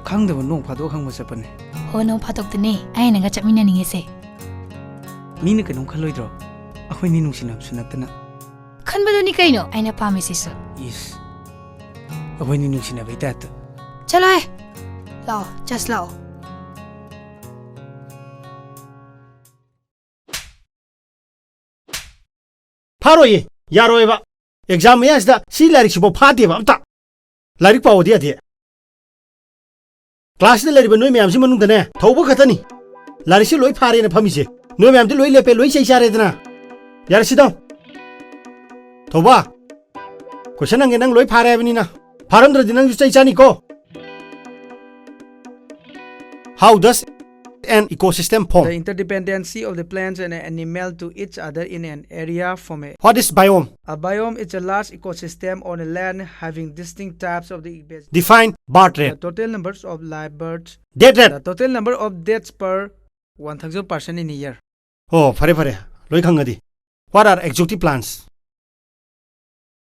ꯈꯪꯗꯕ ꯅꯣꯡ ꯐꯥꯗꯣꯛ ꯍꯪꯕ ꯆꯠꯄꯅꯦ꯫ ꯍꯣ, ꯅꯣꯡ ꯐꯥꯗꯣꯛꯇꯨꯅꯦ ꯑꯩ ꯅꯪꯒ ꯆꯠꯃꯤꯟꯅꯅꯤꯡꯉꯤꯁꯦ꯫ ꯃꯤꯅ ꯀꯩꯅꯣꯝ ꯈꯜꯂꯣꯏꯗ꯭ꯔꯣ? ꯑꯩꯈꯣꯏꯅꯤ ꯅꯨꯡꯁꯤꯅꯕꯁꯨ ꯅꯠꯇꯅ꯫ ꯈꯟꯕꯗꯨꯅꯤ ꯀꯩꯅꯣ ꯑꯩꯅ ꯄꯥꯝꯃꯤꯁꯤꯁꯨ꯫ ꯏꯁ, ꯑꯩꯈꯣꯏꯅꯤ ꯅꯨꯡꯁꯤꯅꯕꯩ ꯇꯥꯏꯞꯇ꯫ ꯆꯠꯂꯣꯍꯦ꯫ ꯂꯥꯛꯑꯣ, just ꯂꯥꯛꯑꯣ꯫ ꯐꯥꯔꯣꯏꯌꯦ, ꯌꯥꯔꯣꯏꯕ꯫ ꯑꯦꯛꯖꯥꯝ ꯃꯌꯥꯁꯤꯗ ꯁꯤ ꯂꯥꯏꯔꯤꯛꯁꯤꯐꯥꯎ ꯐꯥꯗꯦꯕ ꯑꯝꯇ꯫ ꯂꯥꯏꯔꯤꯛ ꯄꯥꯎꯗꯤ ꯌꯥꯗꯦ꯫ ꯀ꯭ꯂꯥꯁꯁꯤꯗ ꯂꯩꯔꯤꯕ ꯅꯣꯏ ꯃꯌꯥꯝꯁꯤ ꯃꯅꯨꯡꯗꯅꯦ, ꯊꯧꯕ ꯈꯛꯇꯅꯤ ꯂꯥꯏꯔꯤꯛꯁꯤ ꯂꯣꯏ ꯐꯥꯔꯦꯅ ꯐꯝꯃꯤꯁꯦ꯫ ꯅꯣꯏ ꯃꯌꯥꯝꯗꯤ ꯂꯣꯏ ꯂꯦꯞꯄꯦ, ꯂꯣꯏ ꯆꯩ ꯆꯥꯔꯦꯗꯅ꯫ ꯌꯥꯔꯦ, sit down꯫ ꯊꯧꯕ, question ꯍꯪꯒꯦ, ꯅꯪ ꯂꯣꯏ ꯐꯥꯔꯦ ꯍꯥꯏꯕꯅꯤꯅ꯫ ꯐꯥꯔꯝꯗ꯭ꯔꯗꯤ ꯅꯪꯁꯨ ꯆꯩ ꯆꯥꯅꯤꯀꯣ꯫ How does an ecosystem form? The interdependency of the plants and animal to each other in an area form a. What is biome? A biome is a large ecosystem on a land having distinct types of the Define birth rate. The total numbers of live births. Death rate. The total number of deaths per one thousand person in a year. ꯑꯣ, ꯐꯔꯦ, ꯐꯔꯦ꯫ ꯂꯣꯏ ꯈꯪꯉꯗꯤ꯫ What are exotic plants?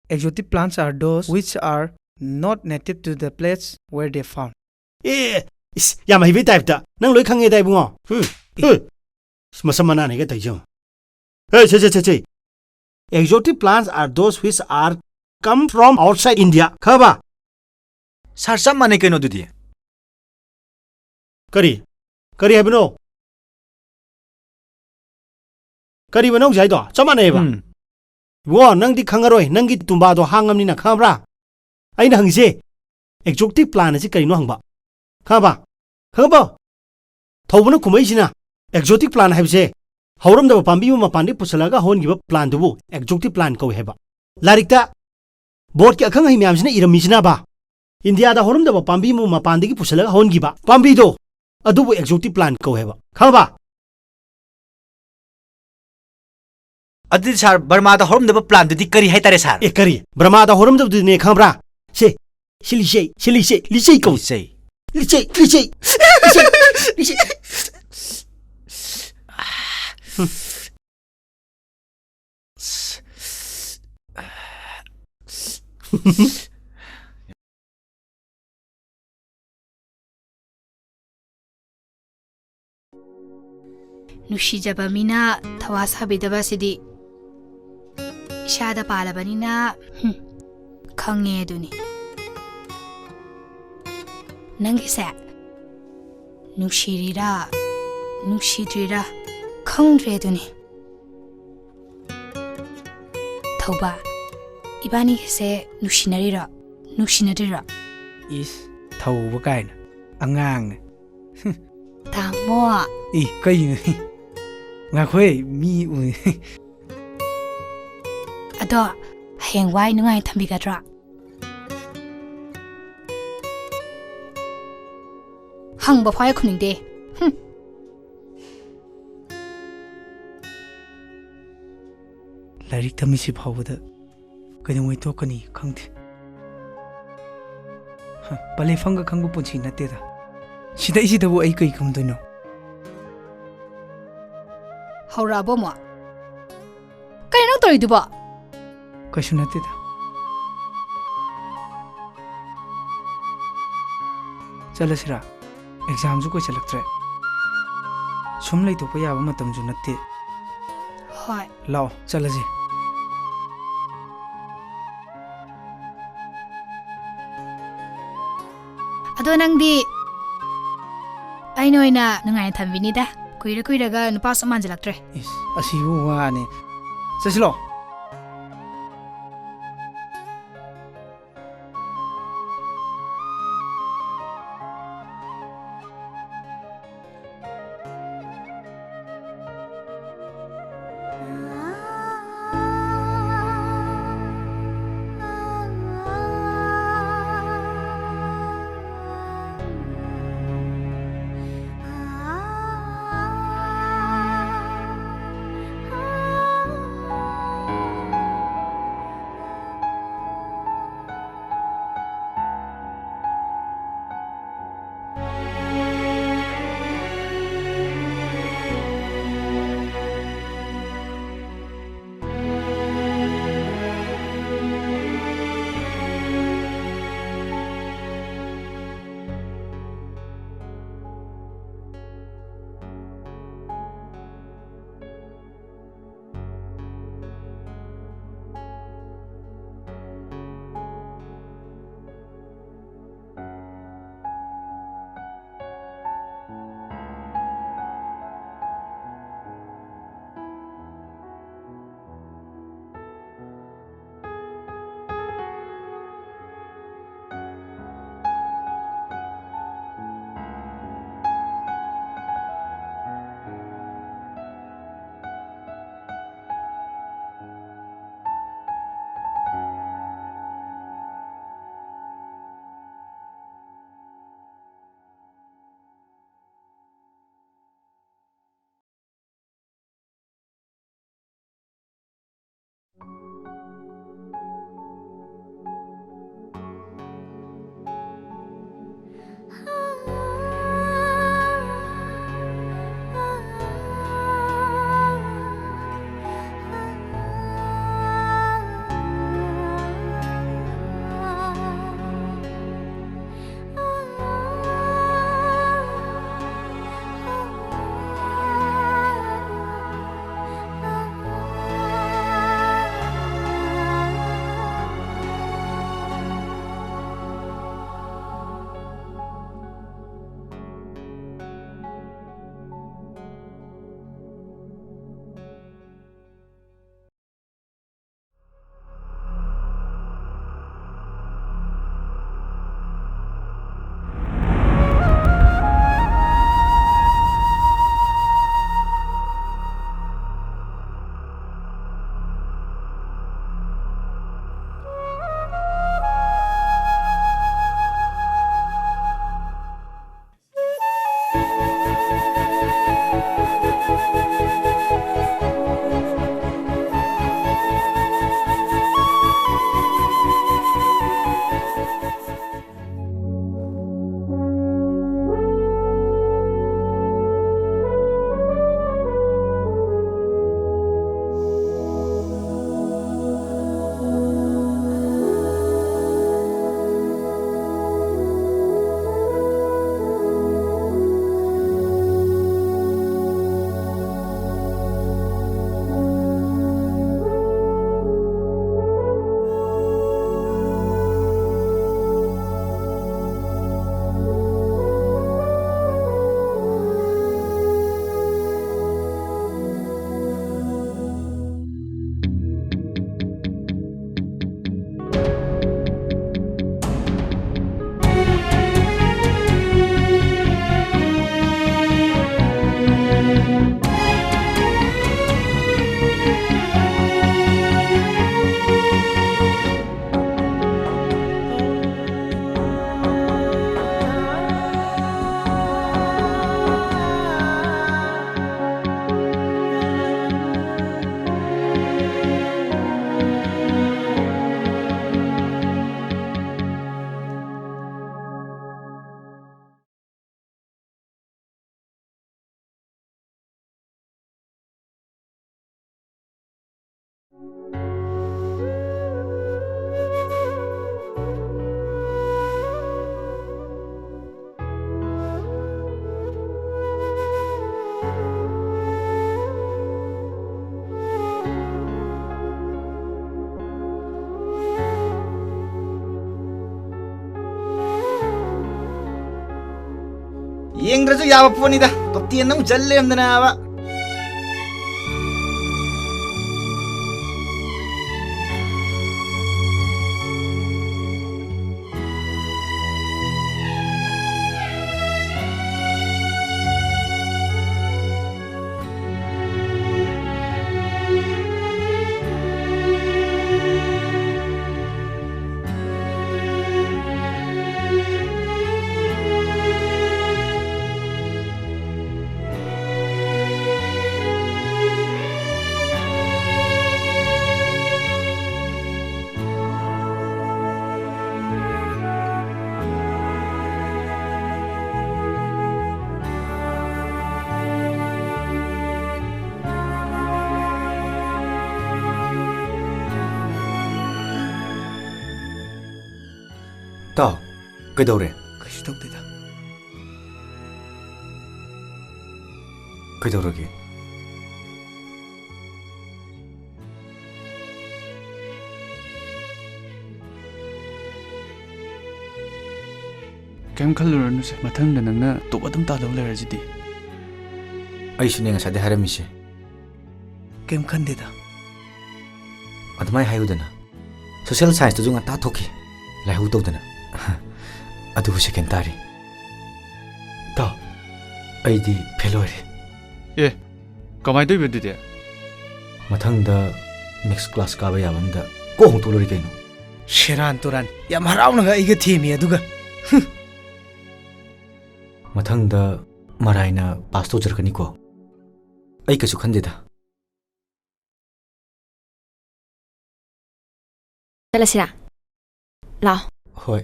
Exotic plants are those which are not native to the place where they found. ꯑꯦ, ꯏꯁ, ꯌꯥꯝ ꯍꯩꯕꯩ ꯇꯥꯏꯞꯇ꯫ ꯅꯪ ꯂꯣꯏ ꯈꯪꯉꯦꯗ, ꯏꯕꯨꯡꯉꯣ꯫ ꯍꯨꯝ, ꯍꯨꯝ꯫ ꯏꯁ, ꯃꯁꯝ ꯃꯅꯥꯅꯤꯒ ꯇꯧꯏꯁꯦ ꯌꯦꯡꯉꯣ꯫ ꯍꯦ, ꯁꯦ, ꯁꯦ, ꯁꯦ, ꯁꯦ꯫ Exotic plants are those which are come from outside India. ꯈꯪꯉꯕ? ꯁꯥꯔ, ꯆꯞ ꯃꯥꯟꯅꯩ ꯀꯩꯅꯣ ꯑꯗꯨꯗꯤ꯫ ꯀꯔꯤ? ꯀꯔꯤ ꯍꯥꯏꯕꯅꯣ? ꯀꯔꯤꯕ ꯅꯪ ꯍꯧꯖꯤꯛ ꯍꯥꯏꯗꯣ? ꯆꯞ ꯃꯥꯟꯅꯩꯌꯦꯕ? ꯎꯝ꯫ ꯏꯕꯨꯡꯉꯣ, ꯅꯪꯗꯤ ꯈꯪꯉꯔꯣꯏ, ꯅꯪꯒꯤ ꯇꯨꯝꯕꯥꯗꯣ ꯍꯥꯡꯉꯝꯅꯤꯅ, ꯈꯪꯉꯕ꯭ꯔꯥ? ꯑꯩꯅ ꯍꯪꯉꯤꯁꯦ, exotic plant ꯑꯁꯤ ꯀꯔꯤꯅꯣ ꯍꯪꯕ꯫ ꯈꯪꯉꯕ? ꯈꯪꯉꯕꯣ? ꯊꯧꯕꯅ ꯈꯨꯝꯃꯛꯏꯁꯤꯅ, exotic plant ꯍꯥꯏꯕꯁꯦ ꯍꯧꯔꯝꯗꯕ ꯄꯥꯝꯕꯤ ꯑꯃ ꯃꯄꯥꯟꯗꯒꯤ ꯄꯨꯁꯜꯂꯒ ꯍꯧꯍꯟꯈꯤꯕ plantꯗꯨꯕꯨ exotic plant ꯀꯧꯏ ꯍꯥꯏꯕ꯫ ꯂꯥꯏꯔꯤꯛꯇ boardꯀꯤ ꯑꯈꯪ ꯑꯍꯩ ꯃꯌꯥꯝꯁꯤꯅ ꯏꯔꯝꯃꯤꯁꯤꯅꯕ, ꯏꯟꯗꯤꯌꯥꯗ ꯍꯧꯔꯝꯗꯕ ꯄꯥꯝꯕꯤ ꯑꯃ ꯃꯄꯥꯟꯗꯒꯤ ꯄꯨꯁꯜꯂꯒ ꯍꯧꯍꯟꯈꯤꯕ ꯄꯥꯝꯕꯤꯗꯣ, ꯑꯗꯨꯕꯨ exotic plant ꯀꯧꯏ ꯍꯥꯏꯕ꯫ ꯈꯪꯉꯕ? ꯑꯗꯨꯗꯤ ꯁꯥꯔ, ꯕꯔꯃꯥꯗ ꯍꯧꯔꯝꯗꯕ plantꯗꯨꯗꯤ ꯀꯔꯤ ꯍꯥꯏꯇꯥꯔꯦ ꯁꯥꯔ? ꯑꯦ, ꯀꯔꯤ? ꯕꯔꯃꯥꯗ ꯍꯧꯔꯝꯗꯕꯗꯨꯗꯤꯅꯦ, ꯈꯪꯕ꯭ꯔꯥ? ꯁꯦ, ꯁꯤ ꯂꯤꯆꯩ, ꯁꯤ ꯂꯤꯆꯩ, ꯂꯤꯆꯩ ꯀꯧꯏ꯫ ꯂꯤꯆꯩ꯫ ꯂꯤꯆꯩ, ꯂꯤꯆꯩ, ꯂꯤꯆꯩ, ꯂꯤꯆꯩ, ꯂꯤꯆꯩ꯫ ꯅꯨꯡꯁꯤꯖꯕ ꯃꯤꯅ ꯊꯋꯥ ꯁꯥꯕꯤꯗꯕ ꯑꯁꯤꯗꯤ ꯏꯁꯥꯗ ꯄꯥꯜꯂꯕꯅꯤꯅ, ꯍꯨꯝ, ꯈꯪꯉꯦ ꯑꯗꯨꯅꯤ꯫ ꯅꯪꯒꯤꯁꯦ ꯅꯨꯡꯁꯤꯔꯤꯔꯥ, ꯅꯨꯡꯁꯤꯗ꯭ꯔꯤꯔꯥ ꯈꯪꯗ꯭ꯔꯦ ꯑꯗꯨꯅꯤ꯫ ꯊꯧꯕ, ꯏꯕꯥꯅꯤꯒꯤꯁꯦ ꯅꯨꯡꯁꯤꯅꯔꯤꯔꯣ, ꯅꯨꯡꯁꯤꯅꯗ꯭ꯔꯤꯔꯣ? ꯏꯁ, ꯊꯧꯕ ꯀꯥꯏꯅ, ꯑꯉꯥꯡꯅꯦ꯫ ꯇꯥꯃꯣ꯫ ꯏ, ꯀꯩꯅꯣ? ꯉꯥꯏꯈꯣꯍꯦ, ꯃꯤ ꯎ-, ꯑꯗꯣ, ꯍꯌꯦꯡꯋꯥꯏ ꯅꯨꯡꯉꯥꯏꯅ ꯊꯝꯕꯤꯒꯗ꯭ꯔꯣ? ꯍꯪꯕ ꯐꯥꯎ ꯍꯦꯛ ꯈꯨꯝꯅꯤꯡꯗꯦ꯫ ꯍꯨꯝ꯫ ꯂꯥꯏꯔꯤꯛ ꯇꯝꯃꯤꯁꯤ ꯐꯥꯎꯕꯗ ꯀꯩꯗꯧꯉꯩ ꯇꯣꯛꯀꯅꯤ ꯈꯪꯗꯦ꯫ ꯍ, ꯄꯂꯦꯐꯝꯒ ꯈꯪꯕ ꯄꯨꯟꯁꯤ ꯅꯠꯇꯦꯗ꯫ ꯁꯤꯗꯩꯁꯤꯗꯕꯨ ꯑꯩ ꯀꯩ ꯈꯨꯝꯗꯣꯏꯅꯣ? ꯍꯧꯔꯛꯑꯕꯣ ꯑꯃꯨꯛ? ꯀꯩꯅꯣ ꯅꯪ ꯇꯧꯔꯤꯗꯨꯕꯣ? ꯀꯩꯁꯨ ꯅꯠꯇꯦꯗ꯫ ꯆꯠꯂꯁꯤꯔꯥ? Examꯁꯨ ꯀꯨꯏꯁꯜꯂꯛꯇ꯭ꯔꯦ꯫ ꯁꯨꯝ ꯂꯩꯊꯣꯛꯄ ꯌꯥꯕ ꯃꯇꯝꯁꯨ ꯅꯠꯇꯦ꯫ ꯍꯣꯏ꯫ ꯂꯥꯛꯑꯣ, ꯆꯠꯂꯁꯤ꯫ ꯑꯗꯣ ꯅꯪꯗꯤ ꯑꯩꯅ ꯑꯣꯏꯅ ꯅꯨꯡꯉꯥꯏꯅ ꯊꯝꯕꯤꯅꯤꯗ꯫ ꯀꯨꯏꯔ ꯀꯨꯏꯔꯒ ꯅꯨꯄꯥ ꯁꯨꯝ ꯃꯥꯟꯁꯤꯜꯂꯛꯇ꯭ꯔꯦ꯫ ꯏꯁ, ꯑꯁꯤꯕꯨ ꯋꯥꯅꯤ꯫ ꯆꯠꯁꯤꯂꯣ꯫ ꯌꯦꯡꯗ꯭ꯔꯁꯨ ꯌꯥꯕ ꯄꯣꯠꯅꯤꯗ, ꯇꯣꯞ ꯇꯦꯟꯗ ꯑꯃꯨꯛ ꯆꯜ ꯂꯩꯔꯝꯗꯅꯕ꯫ ꯇꯥꯎ, ꯀꯩꯗꯧꯔꯦ? ꯀꯩꯁꯨ ꯇꯧꯗꯦꯗ꯫ ꯀꯩꯗꯧꯔꯒꯦ? ꯀꯩꯝ ꯈꯜꯂꯨꯔꯅꯨꯁꯦ, ꯃꯊꯪꯗ ꯅꯪꯅ ꯇꯣꯞ ꯑꯗꯨꯝ ꯇꯥꯗꯧ ꯂꯩꯔꯁꯤꯗꯤ꯫ ꯑꯩꯁꯨꯅꯦ ꯉꯁꯥꯏꯗꯩ ꯍꯥꯏꯔꯝꯃꯤꯁꯦ꯫ ꯀꯩꯝ ꯈꯟꯗꯦꯗ꯫ ꯑꯗꯨꯃꯥꯏꯅ ꯍꯥꯏꯌꯨꯗꯅ꯫ ꯁꯣꯁꯤꯌꯦꯜ ꯁꯥꯏꯟꯁꯇꯁꯨ ꯉꯟꯇꯥ ꯊꯣꯛꯈꯤ, ꯂꯥꯏꯍꯧ ꯇꯧꯗꯅ꯫ ꯑꯗꯨꯕꯨ ꯁꯦꯀꯦꯟ ꯇꯥꯔꯦ꯫ ꯇꯥꯎ, ꯑꯩꯗꯤ ꯐꯦꯜ ꯑꯣꯏꯔꯦ꯫ ꯑꯦ, ꯀꯃꯥꯏꯅ ꯇꯧꯔꯤꯕ ꯑꯗꯨꯗꯤ? ꯃꯊꯪꯗ ꯅꯦꯛꯁ ꯀ꯭ꯂꯥꯁ ꯀꯥꯕ ꯌꯥꯕ ꯑꯝꯗ ꯀꯣꯛ ꯍꯣꯡꯗꯣꯛꯂꯣꯏꯔꯦ ꯀꯩꯅꯣ꯫ ꯁꯦꯔꯥꯟ ꯇꯨꯔꯥꯟ, ꯌꯥꯝ ꯍꯔꯥꯎꯅꯒ ꯑꯩꯒ ꯊꯦꯝꯃꯤ ꯑꯗꯨꯒ꯫ ꯍꯨꯝ꯫ ꯃꯊꯪꯗ ꯃꯔꯥꯏꯅ ꯄꯥꯁ ꯇꯧꯖꯔꯛꯀꯅꯤꯀꯣ꯫ ꯑꯩ ꯀꯩꯁꯨ ꯈꯟꯗꯦꯗ꯫ ꯆꯠꯂꯁꯤꯔꯥ? ꯂꯥꯛꯑꯣ꯫ ꯍꯣꯏ꯫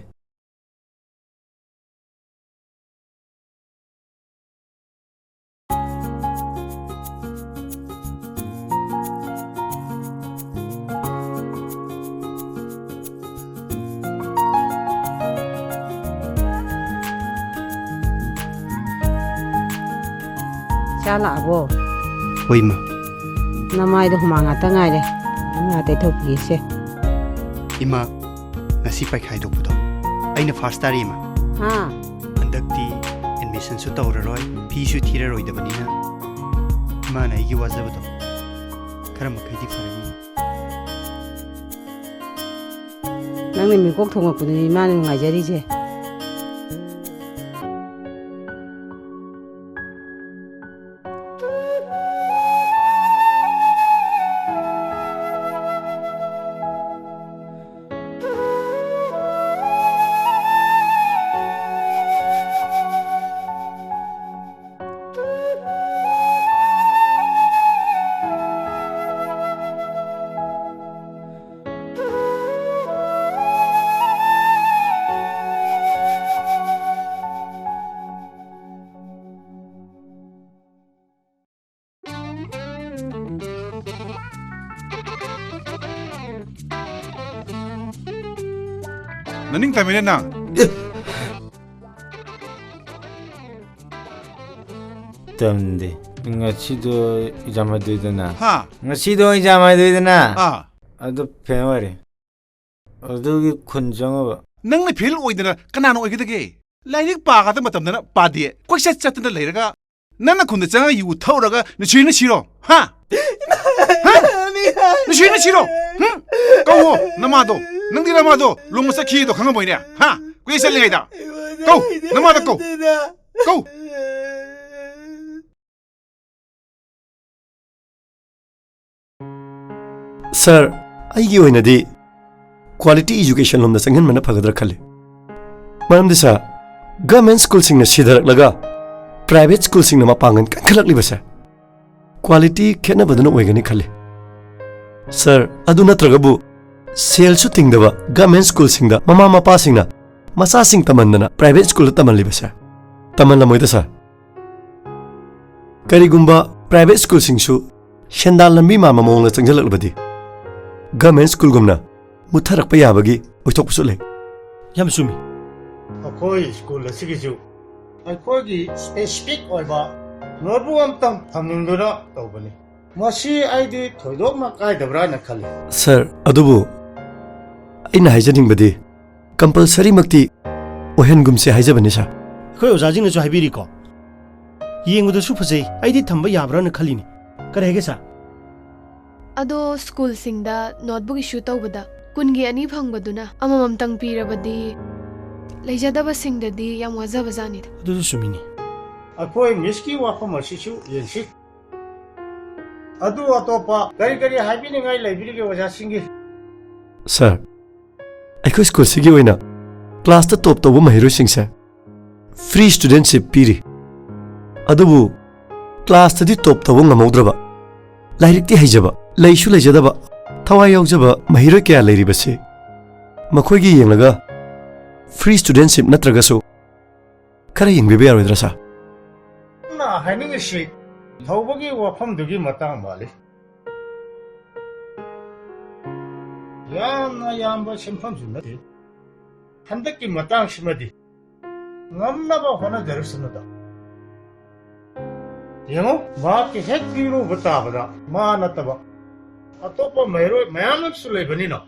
ꯆꯥ ꯂꯥꯛꯑꯕꯣ? ꯍꯣꯏ, ꯏꯃꯥ꯫ ꯅꯃꯥꯏꯗꯣ ꯍꯨꯃꯥꯡ ꯉꯥꯛꯇ ꯉꯥꯏꯔꯦ꯫ ꯅꯃꯥꯏ ꯇꯩꯊꯣꯛꯄꯤꯁꯦ꯫ ꯏꯃꯥ, ꯉꯁꯤ ꯄꯩꯈꯥ ꯍꯥꯏꯗꯣꯛꯄꯗꯣ ꯑꯩꯅ first ꯇꯥꯔꯦ, ꯏꯃꯥ꯫ ꯍꯥ? ꯍꯟꯗꯛꯇꯤ admissionꯁꯨ ꯇꯧꯔꯔꯣꯏ, feeꯁꯨ ꯊꯤꯔꯔꯣꯏꯗꯕꯅꯤꯅ ꯏꯃꯥꯅ ꯑꯩꯒꯤ ꯋꯥꯖꯕꯗꯣ ꯈꯔ ꯃꯈꯩꯗꯤ ꯐꯔꯅꯤ꯫ ꯅꯪꯅ ꯃꯤꯀꯣꯛ ꯊꯣꯡꯉꯛꯄꯗꯨꯅꯤ ꯏꯃꯥꯅ ꯅꯨꯡꯉꯥꯏꯖꯔꯤꯁꯦ꯫ ꯅꯅꯤꯡ ꯇꯝꯃꯤꯅꯦ ꯅꯪ꯫ ꯇꯝꯗꯦ꯫ ꯉꯁꯤꯗꯣ exam ꯍꯥꯏꯗꯣꯏꯗꯅ꯫ ꯍꯥ? ꯉꯁꯤꯗꯣ exam ꯍꯥꯏꯗꯣꯏꯗꯅ꯫ ꯑꯥ꯫ ꯑꯗꯨ fail ꯑꯣꯏꯔꯦ꯫ ꯑꯗꯨꯒꯤ ꯈꯨꯟ ꯆꯪꯉꯨꯕ꯫ ꯅꯪꯅ fail ꯑꯣꯏꯗꯅ ꯀꯅꯥꯅ ꯑꯣꯏꯒꯗꯒꯦ? ꯂꯥꯏꯔꯤꯛ ꯄꯥꯒꯗꯕ ꯃꯇꯝꯗꯅ ꯄꯥꯗꯦ, ꯀꯣꯏꯆꯠ ꯆꯠꯇꯅ ꯂꯩꯔꯒ ꯅꯪꯅ ꯈꯨꯟꯗ ꯆꯪꯉꯒ ꯌꯨ ꯊꯛꯎꯔꯒ ꯅꯨꯡꯁꯤꯅ ꯁꯤꯔꯣ? ꯍꯥ? ꯍꯥ? ꯅꯨꯡꯁꯤꯅ ꯁꯤꯔꯣ? ꯍꯨꯝ? ꯀꯧꯋꯣ ꯅꯃꯥꯗꯣ꯫ ꯅꯪꯗꯤ ꯅꯃꯥꯗꯣ ꯂꯨꯍꯣꯡꯕ ꯆꯠꯈꯤꯗꯣ ꯈꯪꯉꯝꯃꯣꯏꯅꯦ꯫ ꯍꯥ? ꯀꯣꯏꯆꯠ ꯆꯠꯂꯤꯉꯩꯗ꯫ ꯀꯧ, ꯅꯃꯥꯗꯣ ꯀꯧ꯫ ꯀꯧ꯫ Sir, ꯑꯩꯒꯤ ꯑꯣꯏꯅꯗꯤ quality education ꯂꯣꯝꯗ ꯆꯪꯍꯟꯕꯅ ꯐꯒꯗ꯭ꯔꯥ ꯈꯜꯂꯤ꯫ ꯃꯔꯝꯗꯤ sir, government schoolꯁꯤꯡꯅ ꯁꯤꯊꯔꯛꯂꯒ private schoolꯁꯤꯡꯅ ꯃꯄꯥꯡꯒꯜ ꯀꯟꯈꯠꯂꯛꯂꯤꯕꯁꯦ quality ꯈꯦꯠꯅꯕꯗꯨꯅ ꯑꯣꯏꯒꯅꯤ ꯈꯜꯂꯤ꯫ Sir, ꯑꯗꯨ ꯅꯠꯇ꯭ꯔꯒꯕꯨ ꯁꯦꯜꯁꯨ ꯇꯤꯡꯗꯕ government schoolꯁꯤꯡꯗ ꯃꯃꯥ ꯃꯄꯥꯁꯤꯡꯅ ꯃꯆꯥꯁꯤꯡ ꯇꯝꯍꯟꯗꯅ private schoolꯗ ꯇꯝꯍꯜꯂꯤꯕꯁꯦ ꯇꯝꯍꯜꯂꯝꯃꯣꯏꯗ sir꯫ ꯀꯔꯤꯒꯨꯝꯕ private schoolꯁꯤꯡꯁꯨ ꯁꯦꯟꯗꯥꯟ ꯂꯝꯕꯤ ꯃꯥꯟꯕ ꯃꯑꯣꯡꯗ ꯆꯪꯁꯤꯜꯂꯛꯂꯕꯗꯤ government schoolꯒꯨꯝꯅ ꯃꯨꯠꯊꯔꯛꯄ ꯌꯥꯕꯒꯤ ꯑꯣꯏꯊꯣꯛꯄꯁꯨ ꯂꯩ꯫ ꯌꯥꯝ ꯆꯨꯝꯃꯤ꯫ ꯑꯩꯈꯣꯏ school ꯑꯁꯤꯒꯤꯁꯨ ꯑꯩꯈꯣꯏꯒꯤ specific ꯑꯣꯏꯕ ꯅꯣꯠꯕꯨꯛ ꯑꯝꯇꯪ ꯊꯝꯅꯤꯡꯗꯨꯅ ꯇꯧꯕꯅꯤ꯫ ꯃꯁꯤ ꯑꯩꯗꯤ ꯊꯣꯏꯗꯣꯛꯅ ꯀꯥꯏꯗꯕ꯭ꯔꯥꯅ ꯈꯜꯂꯤ꯫ ꯁꯥꯔ, ꯑꯗꯨꯕꯨ ꯑꯩꯅ ꯍꯥꯏꯖꯅꯤꯡꯕꯗꯤ ꯀꯝꯄꯜꯁꯔꯤꯃꯛꯇꯤ ꯑꯣꯏꯍꯟꯒꯨꯝꯁꯦ ꯍꯥꯏꯖꯕꯅꯤ, ꯁꯥꯔ꯫ ꯑꯩꯈꯣꯏ ꯑꯣꯖꯥꯁꯤꯡꯅꯁꯨ ꯍꯥꯏꯕꯤꯔꯤꯀꯣ? ꯌꯦꯡꯕꯗꯁꯨ ꯐꯖꯩ, ꯑꯩꯗꯤ ꯊꯝꯕ ꯌꯥꯕ꯭ꯔꯥꯅ ꯈꯜꯂꯤꯅꯤ꯫ ꯀꯔꯤ ꯍꯥꯏꯒꯦ, ꯁꯥꯔ? ꯑꯗꯣ ꯁ꯭ꯀꯨꯜꯁꯤꯡꯗ ꯅꯣꯠꯕꯨꯛ ꯏꯁꯨ ꯇꯧꯕꯗ ꯀꯨꯟꯒꯤ ꯑꯅꯤ ꯐꯪꯕꯗꯨꯅ ꯑꯃꯃꯝꯇꯪ ꯄꯤꯔꯕꯗꯤ ꯂꯩꯖꯗꯕꯁꯤꯡꯗꯗꯤ ꯌꯥꯝ ꯋꯥꯖꯕꯖꯥꯠꯅꯤꯗ꯫ ꯑꯗꯨꯁꯨ ꯆꯨꯝꯃꯤꯅꯤ꯫ ꯑꯩꯈꯣꯏ ꯃꯤꯁꯀꯤ ꯋꯥꯐꯝ ꯑꯁꯤꯁꯨ ꯌꯦꯡꯁꯤ꯫ ꯑꯗꯨ ꯑꯇꯣꯞꯄ ꯀꯔꯤ ꯀꯔꯤ ꯍꯥꯏꯕꯤꯅꯤꯡꯉꯥꯏ ꯂꯩꯕꯤꯔꯤꯒꯦ ꯑꯣꯖꯥꯁꯤꯡꯒꯤ? ꯁꯥꯔ, ꯑꯩꯈꯣꯏ ꯁ꯭ꯀꯨꯜꯁꯤꯒꯤ ꯑꯣꯏꯅ ꯀ꯭ꯂꯥꯁꯇ ꯇꯣꯞ ꯇꯧꯕ ꯃꯍꯩꯔꯣꯏꯁꯤꯡꯁꯦ ꯐ꯭ꯔꯤ ꯁ꯭ꯇꯨꯗꯦꯟꯠꯁꯤꯞ ꯄꯤꯔꯤ꯫ ꯑꯗꯨꯕꯨ ꯀ꯭ꯂꯥꯁꯇꯗꯤ ꯇꯣꯞ ꯇꯧꯕ ꯉꯝꯍꯧꯗ꯭ꯔꯕ, ꯂꯥꯏꯔꯤꯛꯇꯤ ꯍꯩꯖꯕ, ꯂꯩꯁꯨ ꯂꯩꯖꯗꯕ, ꯊꯋꯥꯏ ꯌꯥꯎꯖꯕ ꯃꯍꯩꯔꯣꯏ ꯀꯌꯥ ꯂꯩꯔꯤꯕꯁꯤ ꯃꯈꯣꯏꯒꯤ ꯌꯦꯡꯂꯒ ꯐ꯭ꯔꯤ ꯁ꯭ꯇꯨꯗꯦꯟꯠꯁꯤꯞ ꯅꯠꯇ꯭ꯔꯒꯁꯨ ꯈꯔ ꯌꯦꯡꯕꯤꯕ ꯌꯥꯔꯣꯏꯗ꯭ꯔꯥ, ꯁꯥꯔ? ꯑꯩꯅ ꯍꯥꯏꯅꯤꯡꯉꯤꯁꯤ ꯊꯧꯕꯒꯤ ꯋꯥꯐꯝꯗꯨꯒꯤ ꯃꯇꯥꯡ ꯃꯥꯜꯂꯤ꯫ ꯌꯥꯝꯅ ꯌꯥꯝꯕ ꯁꯦꯟꯐꯝꯁꯨ ꯅꯠꯇꯦ꯫ ꯍꯟꯗꯛꯀꯤ ꯃꯇꯥꯡꯁꯤꯃꯗꯤ ꯉꯝꯅꯕ ꯍꯣꯠꯅꯖꯔꯁꯅꯨꯗ꯫ ꯌꯦꯡꯉꯨ, ꯃꯍꯥꯛꯀꯤ ꯍꯦꯛ ꯄꯤꯔꯨꯕ ꯇꯥꯕꯗ ꯃꯥ ꯅꯠꯇꯕ ꯑꯇꯣꯞꯄ ꯃꯍꯩꯔꯣꯏ ꯃꯌꯥꯝ ꯑꯃꯁꯨ ꯂꯩꯕꯅꯤꯅ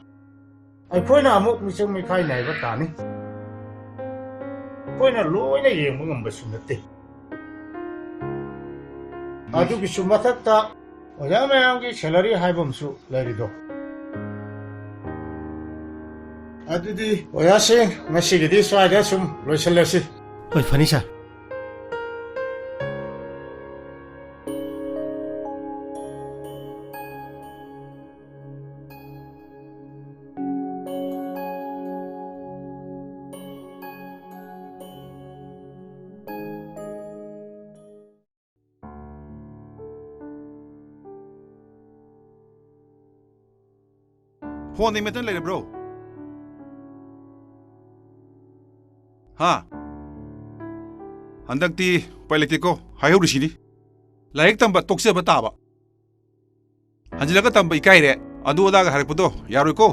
ꯑꯩꯈꯣꯏꯅ ꯑꯃꯨꯛ ꯃꯤꯆꯪ ꯃꯤꯈꯥꯏ ꯅꯥꯏꯕ ꯇꯥꯅꯤ꯫ ꯑꯩꯈꯣꯏꯅ ꯂꯣꯏꯅ ꯌꯦꯡꯕ ꯉꯝꯕꯁꯨ ꯅꯠꯇꯦ꯫ ꯑꯗꯨꯒꯤꯁꯨ ꯃꯊꯛꯇ ꯑꯣꯖꯥ ꯃꯌꯥꯝꯒꯤ salary ꯍꯥꯏꯕ ꯑꯃꯁꯨ ꯂꯩꯔꯤꯗꯣ꯫ ꯑꯗꯨꯗꯤ ꯑꯣꯖꯥꯁꯤꯡ, ꯉꯁꯤꯒꯤꯗꯤ ꯁ꯭ꯋꯥꯏꯗ ꯁꯨꯝ ꯂꯣꯏꯁꯤꯜꯂꯁꯤ꯫ ꯍꯣꯏ, ꯐꯅꯤ, ꯁꯥꯔ꯫ ꯐꯣꯟꯗ ꯃꯦꯠꯇꯅ ꯂꯩꯔꯕ꯭ꯔꯣ? ꯍꯥ? ꯍꯟꯗꯛꯇꯤ ꯎꯄꯥꯏ ꯂꯩꯇꯦꯀꯣ, ꯍꯥꯏꯍꯧꯔꯤꯁꯤꯅꯤ꯫ ꯂꯥꯏꯔꯤꯛ ꯇꯝꯕ ꯇꯣꯛꯆꯕ ꯇꯥꯕ꯫ ꯍꯟꯖꯤꯜꯂꯒ ꯇꯝꯕ ꯏꯀꯥꯏꯔꯦ, ꯑꯗꯨ ꯑꯗꯥꯒ ꯍꯥꯏꯔꯛꯄꯗꯣ ꯌꯥꯔꯣꯏꯀꯣ꯫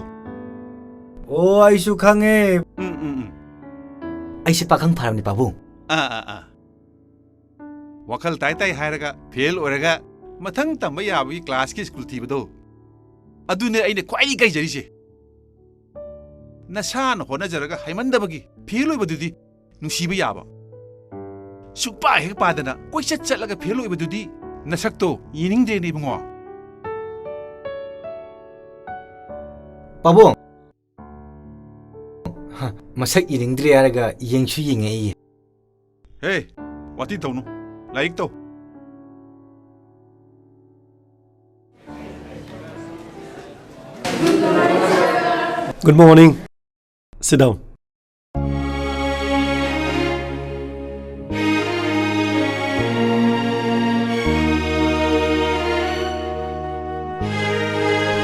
ꯑꯣ, ꯑꯩꯁꯨ ꯈꯪꯉꯦ꯫ ꯎꯝ, ꯎꯝ, ꯎꯝ꯫ ꯑꯩꯁꯦ ꯄꯥꯈꯪ ꯐꯥꯔꯕꯅꯤ, ꯄꯥꯕꯨꯡ꯫ ꯑꯥ, ꯑꯥ, ꯑꯥ꯫ ꯋꯥꯈꯜ ꯇꯥꯏ ꯇꯥꯏ ꯍꯥꯏꯔꯒ ꯐꯦꯜ ꯑꯣꯏꯔꯒ ꯃꯊꯪ ꯇꯝꯕ ꯌꯥꯕꯒꯤ ꯀ꯭ꯂꯥꯁꯀꯤ ꯁ꯭ꯀꯨꯜ ꯊꯤꯕꯗꯣ, ꯑꯗꯨꯅꯦ ꯑꯩꯅ ꯈ꯭ꯋꯥꯏꯗꯒꯤ ꯀꯤꯖꯔꯤꯁꯦ꯫ ꯅꯁꯥꯅ ꯍꯣꯠꯅꯖꯔꯒ ꯍꯩꯃꯟꯗꯕꯒꯤ ꯐꯦꯜ ꯑꯣꯏꯕꯗꯨꯗꯤ ꯅꯨꯡꯁꯤꯕ ꯌꯥꯕ꯫ ꯁꯨꯛꯄꯥ ꯍꯦꯛ ꯄꯥꯗꯅ ꯀꯣꯏꯆꯠ ꯆꯠꯂꯒ ꯐꯦꯜ ꯑꯣꯏꯕꯗꯨꯗꯤ ꯅꯁꯛꯇꯣ ꯌꯦꯡꯅꯤꯡꯗꯦꯅꯦ ꯏꯕꯨꯡꯉꯣ꯫ ꯄꯥꯕꯨꯡ! ꯍ, ꯃꯁꯛ ꯌꯦꯡꯅꯤꯡꯗ꯭ꯔꯦ ꯍꯥꯏꯔꯒ ꯌꯦꯡꯁꯨ ꯌꯦꯡꯉꯛꯏꯌꯦ꯫ ꯍꯦ, ꯋꯥꯊꯤ ꯇꯧꯅꯨ꯫ ꯂꯥꯏꯔꯤꯛ ꯇꯧ꯫ Good morning. Sit down.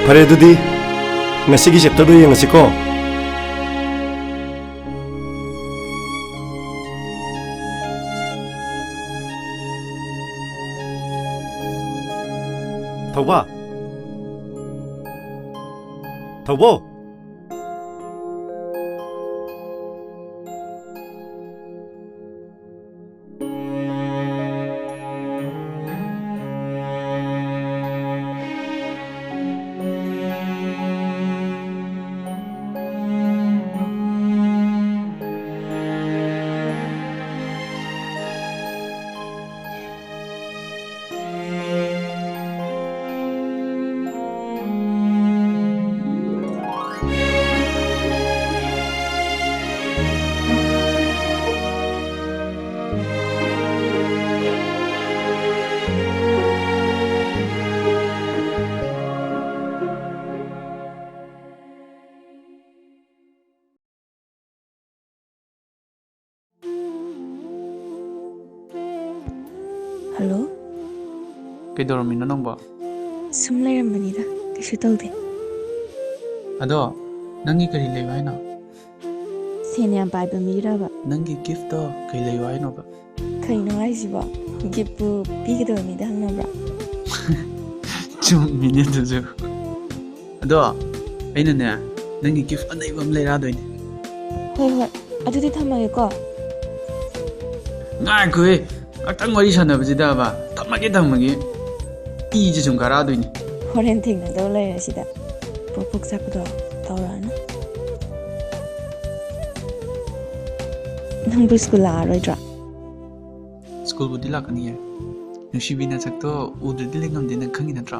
ꯐꯔꯦ, ꯑꯗꯨꯗꯤ ꯉꯁꯤꯒꯤ ꯆꯦꯞꯇꯔꯗꯨ ꯌꯦꯡꯉꯁꯤꯀꯣ꯫ ꯊꯧꯕ꯫ ꯊꯧꯕꯣ꯫ ꯍꯜꯂꯣ꯫ ꯀꯩꯗꯧꯔꯝꯃꯤꯅꯣ ꯅꯪꯕꯣ? ꯁꯨꯝ ꯂꯩꯔꯝꯕꯅꯤꯗ, ꯀꯩꯁꯨ ꯇꯧꯗꯦ꯫ ꯑꯗꯣ, ꯅꯪꯒꯤ ꯀꯔꯤ ꯂꯩꯌꯨ ꯍꯥꯏꯅꯣ? ꯁꯦꯟ ꯌꯥꯝ ꯄꯥꯏꯕ ꯃꯤꯔꯕ? ꯅꯪꯒꯤ ꯒꯤꯐꯇꯣ ꯀꯩ ꯂꯩꯌꯨ ꯍꯥꯏꯅꯣꯕ? ꯀꯩꯅꯣ ꯍꯥꯏꯁꯤꯕꯣ? ꯒꯤꯐꯄꯨ ꯄꯤꯒꯗꯕ ꯃꯤꯗ ꯍꯪꯅꯕ꯭ꯔꯣ? ꯆꯨꯝꯃꯤꯅꯦ ꯑꯗꯨꯁꯨ꯫ ꯑꯗꯣ, ꯑꯩꯅꯅꯦ, ꯅꯪꯒꯤ ꯒꯤꯐ ꯑꯅꯩꯕ ꯑꯃ ꯂꯩꯔꯛꯑꯗꯣꯏꯅꯦ꯫ ꯍꯣꯏ, ꯍꯣꯏ꯫ ꯑꯗꯨꯗꯤ ꯊꯝꯃꯒꯦꯀꯣ꯫ ꯉꯥꯏꯈꯣꯍꯦ! ꯉꯥꯛꯇꯪ ꯋꯥꯔꯤ ꯁꯥꯟꯅꯕꯁꯤꯗꯕ, "ꯊꯝꯃꯒꯦ, ꯊꯝꯃꯒꯦ", ꯏꯁꯦ ꯁꯨꯝ ꯀꯥꯔꯛꯑꯗꯣꯏꯅꯤ꯫ ꯍꯣꯔꯦꯟ ꯊꯦꯡꯅꯗꯧ ꯂꯩꯔꯦ ꯁꯤꯗ꯫ ꯄ꯭ꯔꯣꯛ ꯄ꯭ꯔꯣꯛ ꯆꯥꯛꯄꯗꯣ ꯇꯧꯔꯛꯑꯅꯨ꯫ ꯅꯪꯕꯨ ꯁ꯭ꯀꯨꯜ ꯂꯥꯛꯑꯔꯣꯏꯗ꯭ꯔꯣ? ꯁ꯭ꯀꯨꯜꯕꯨꯗꯤ ꯂꯥꯛꯀꯅꯤꯌꯦ꯫ ꯅꯨꯡꯁꯤꯕꯤ ꯅꯁꯛꯇꯣ ꯎꯗ꯭ꯔꯗꯤ ꯂꯩꯉꯝꯗꯦ, ꯅꯪ ꯈꯪꯉꯤ ꯅꯠꯇ꯭ꯔꯣ?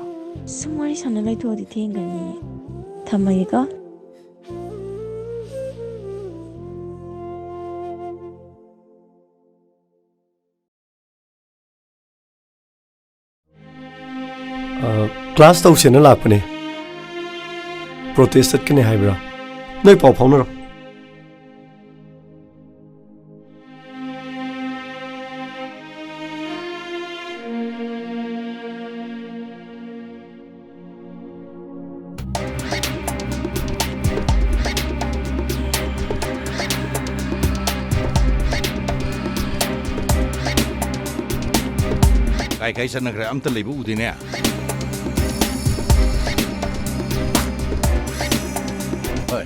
ꯁꯨꯝ ꯋꯥꯔꯤ ꯁꯥꯟꯅ ꯂꯩꯊꯣꯛꯑꯗꯤ ꯊꯦꯡꯒ꯭ꯔꯅꯤꯌꯦ꯫ ꯊꯝꯃꯒꯦꯀꯣ꯫ ꯑ, ꯀ꯭ꯂꯥꯁ ꯇꯧꯁꯦꯅ ꯂꯥꯛꯄꯅꯦ꯫ ꯄ꯭ꯔꯣꯇꯦꯁ ꯆꯠꯀꯅꯤ ꯍꯥꯏꯕ꯭ꯔꯥ? ꯅꯣꯏ ꯄꯥꯎ ꯐꯥꯎꯅꯔꯣ꯫ ꯀꯥꯏ ꯀꯥꯏ ꯆꯠꯅꯈ꯭ꯔꯦ? ꯑꯝꯇ ꯂꯩꯕ ꯎꯗꯦꯅꯦ꯫ ꯍꯣꯏ꯫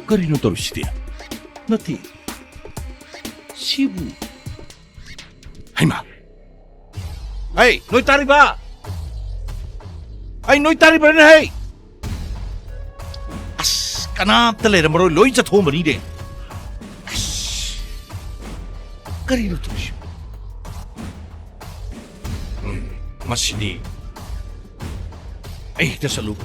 ꯀꯔꯤꯅꯣ ꯇꯧꯔꯤꯁꯤꯗꯤ? ꯅꯠꯇꯦ꯫ ꯁꯤꯕꯨ꯫ ꯍꯩꯃꯥ! ꯍꯩ, ꯅꯣꯏ ꯇꯥꯔꯤꯕ? ꯑꯩ ꯅꯣꯏ ꯇꯥꯔꯤꯕ꯭ꯔꯅꯦ ꯍꯩ? ꯑꯁ, ꯀꯅꯥꯝꯇ ꯂꯩꯔꯝꯃꯔꯣꯏ, ꯂꯣꯏ ꯆꯠꯊꯣꯛꯑꯝꯃꯅꯤꯅꯦ꯫ ꯑꯁ, ꯀꯔꯤꯅꯣ ꯇꯧꯔꯤꯁꯤꯕꯨ? ꯎꯝ, ꯃꯁꯤꯗꯤ ꯑꯩ ꯍꯦꯛꯇ ꯆꯠꯂꯨ꯫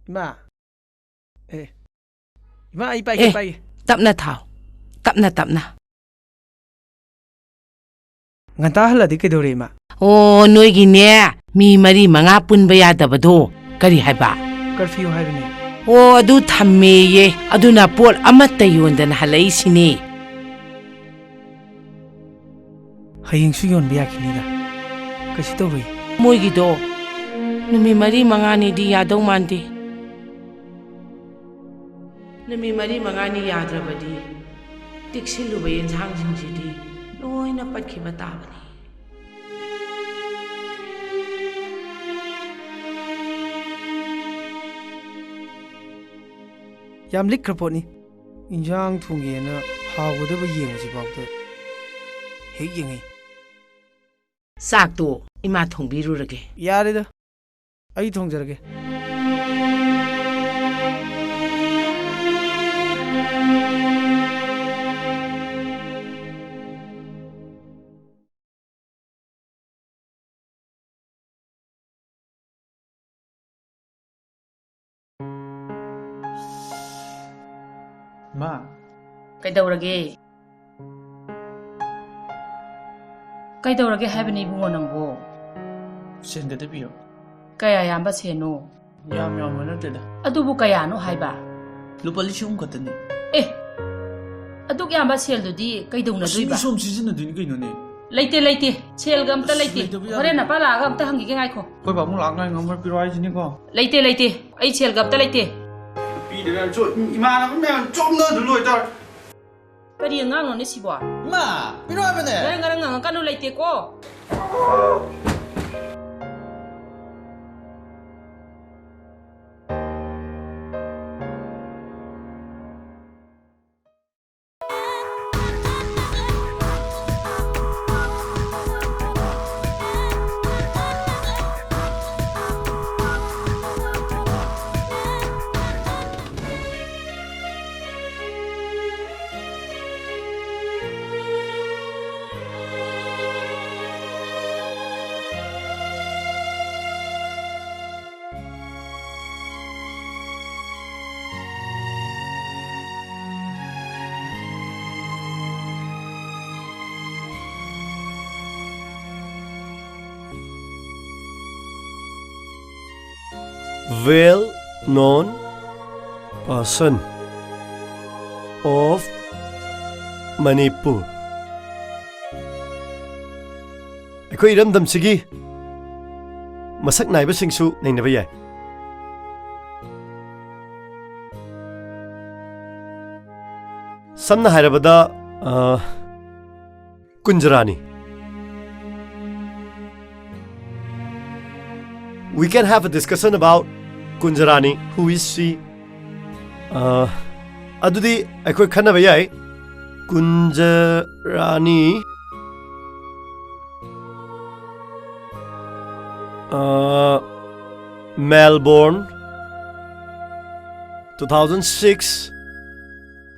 ꯏꯃꯥ꯫ ꯑꯦ꯫ ꯏꯃꯥ, ꯑꯩ ꯄꯥꯏꯒꯦ, ꯑꯦ, ꯄꯥꯏꯒꯦ꯫ ꯇꯞꯅ ꯊꯥꯎ꯫ ꯇꯞꯅ, ꯇꯞꯅ꯫ ꯉꯟꯇꯥ ꯍꯜꯂꯗꯤ ꯀꯩꯗꯧꯔꯦ, ꯏꯃꯥ? ꯑꯣ, ꯅꯣꯏꯒꯤꯅꯦ, ꯃꯤ ꯃꯔꯤ ꯃꯉꯥ ꯄꯨꯟꯕ ꯌꯥꯗꯕꯗꯣ꯫ ꯀꯔꯤ ꯍꯥꯏꯕ? ꯀꯔꯐ꯭ꯌꯨ ꯍꯥꯏꯕꯅꯦ꯫ ꯑꯣ, ꯑꯗꯨ ꯊꯝꯃꯦꯌꯦ꯫ ꯑꯗꯨꯅ ꯄꯣꯠ ꯑꯃꯠꯇ ꯌꯣꯟꯗꯅ ꯍꯜꯂꯛꯏꯁꯤꯅꯦ꯫ ꯍꯌꯦꯡꯁꯨ ꯌꯣꯟꯕ ꯌꯥꯈꯤꯅꯤꯗ꯫ ꯀꯩꯁꯨ ꯇꯧꯔꯣꯏ꯫ ꯃꯣꯏꯒꯤꯗꯣ ꯅꯨꯃꯤꯠ ꯃꯔꯤ ꯃꯉꯥꯅꯤꯗꯤ ꯌꯥꯗꯧ ꯃꯥꯟꯗꯦ꯫ ꯅꯨꯃꯤꯠ ꯃꯔꯤ ꯃꯉꯥꯅꯤ ꯌꯥꯗ꯭ꯔꯕꯗꯤ ꯇꯦꯛꯁꯤꯜꯂꯨꯕ ꯌꯦꯟꯁꯥꯡꯁꯤꯡꯁꯤꯗꯤ ꯂꯣꯏꯅ ꯄꯠꯈꯤꯕ ꯇꯥꯕꯅꯤ꯫ ꯌꯥꯝ ꯂꯤꯛꯈ꯭ꯔ ꯄꯣꯠꯅꯤ꯫ ꯏꯟꯖꯥꯡ ꯊꯣꯡꯒꯦꯅ ꯍꯥꯎꯒꯗꯕ ꯌꯦꯡꯕꯁꯤꯐꯥꯎꯗ ꯍꯦꯛ ꯌꯦꯡꯉꯤ꯫ ꯆꯥꯛꯇꯣ ꯏꯃꯥ ꯊꯣꯡꯕꯤꯔꯨꯔꯒꯦ꯫ ꯌꯥꯔꯦꯗ, ꯑꯩ ꯊꯣꯡꯖꯔꯒꯦ꯫ ꯃꯥ꯫ ꯀꯩꯗꯧꯔꯒꯦ? ꯀꯩꯗꯧꯔꯒꯦ ꯍꯥꯏꯕꯅꯤ ꯏꯕꯨꯡꯉꯣ ꯅꯪꯕꯨ? ꯁꯦꯟ ꯈꯛꯇ ꯄꯤꯌꯣ꯫ ꯀꯌꯥ ꯌꯥꯝꯕ ꯁꯦꯟꯅꯣ? ꯌꯥꯝ ꯌꯥꯝꯕ ꯅꯠꯇꯦꯗ꯫ ꯑꯗꯨꯕꯨ ꯀꯌꯥꯅꯣ ꯍꯥꯏꯕ? ꯂꯨꯄꯥ ꯂꯤꯁꯤꯡ ꯑꯍꯨꯝ ꯈꯛꯇꯅꯤ꯫ ꯑꯦ, ꯑꯗꯨꯛ ꯌꯥꯝꯕ ꯁꯦꯜꯗꯨꯗꯤ ꯀꯩꯗꯧꯅꯗꯣꯏꯕ? ꯑꯁ, ꯃꯤ ꯁꯣꯝ ꯁꯤꯖꯤꯟꯅꯗꯣꯏꯅꯤ ꯀꯩꯅꯣꯅꯦ꯫ ꯂꯩꯇꯦ, ꯂꯩꯇꯦ꯫ ꯁꯦꯜꯒ ꯑꯝꯇ ꯑꯁ, ꯂꯩꯇꯦ꯫ ꯂꯩꯇꯕ ꯌꯥꯔꯣꯏ꯫ ꯍꯣꯔꯦꯟ ꯅꯄꯥ ꯂꯥꯛꯑꯒ ꯑꯝꯇ ꯍꯪꯈꯤꯒꯦ, ꯉꯥꯏꯈꯣ꯫ ꯑꯩꯈꯣꯏ ꯕꯥꯃꯨ ꯂꯥꯛꯑꯒ ꯉꯥꯏ ꯉꯝꯃꯔꯣꯏ, ꯄꯤꯔꯣ ꯍꯥꯏꯁꯤꯅꯤꯀꯣ꯫ ꯂꯩꯇꯦ, ꯂꯩꯇꯦ꯫ ꯑꯩ ꯁꯦꯜꯒ ꯑꯝꯇ ꯂꯩꯇꯦ꯫ ꯄꯤꯗꯕ ꯌꯥꯔꯣꯏ꯫ ꯁꯣ-, ꯏꯃꯥꯟꯅꯕ ꯃꯌꯥꯝ ꯆꯣꯞꯅꯗ ꯂꯣꯏꯇꯥꯔꯦ꯫ ꯀꯔꯤ ꯑꯉꯥꯡꯅꯣꯅꯦ ꯁꯤꯕꯣ? ꯏꯃꯥ, ꯄꯤꯔꯣ ꯍꯥꯏꯕꯅꯦ꯫ ꯉꯔꯪ ꯉꯔꯪ ꯉꯥꯡꯉꯛꯀꯅꯨ, ꯂꯩꯇꯦꯀꯣ꯫ Well known person of Manipur. ꯑꯩꯈꯣꯏ ꯏꯔꯝꯗꯝꯁꯤꯒꯤ ꯃꯁꯛ ꯅꯥꯏꯕꯁꯤꯡꯁꯨ ꯅꯩꯅꯕ ꯌꯥꯏ꯫ ꯁꯝꯅ ꯍꯥꯏꯔꯕꯗ, ꯑ, ꯀꯨꯟꯖꯔꯥꯅꯤ꯫ We can have a discussion about Kunjarani, who is she? ꯑ, ꯑꯗꯨꯗꯤ ꯑꯩꯈꯣꯏ ꯈꯟꯅꯕ ꯌꯥꯏ꯫ ꯀꯨꯟꯖꯔꯥꯅꯤ, ꯑ, Melbourne, two thousand six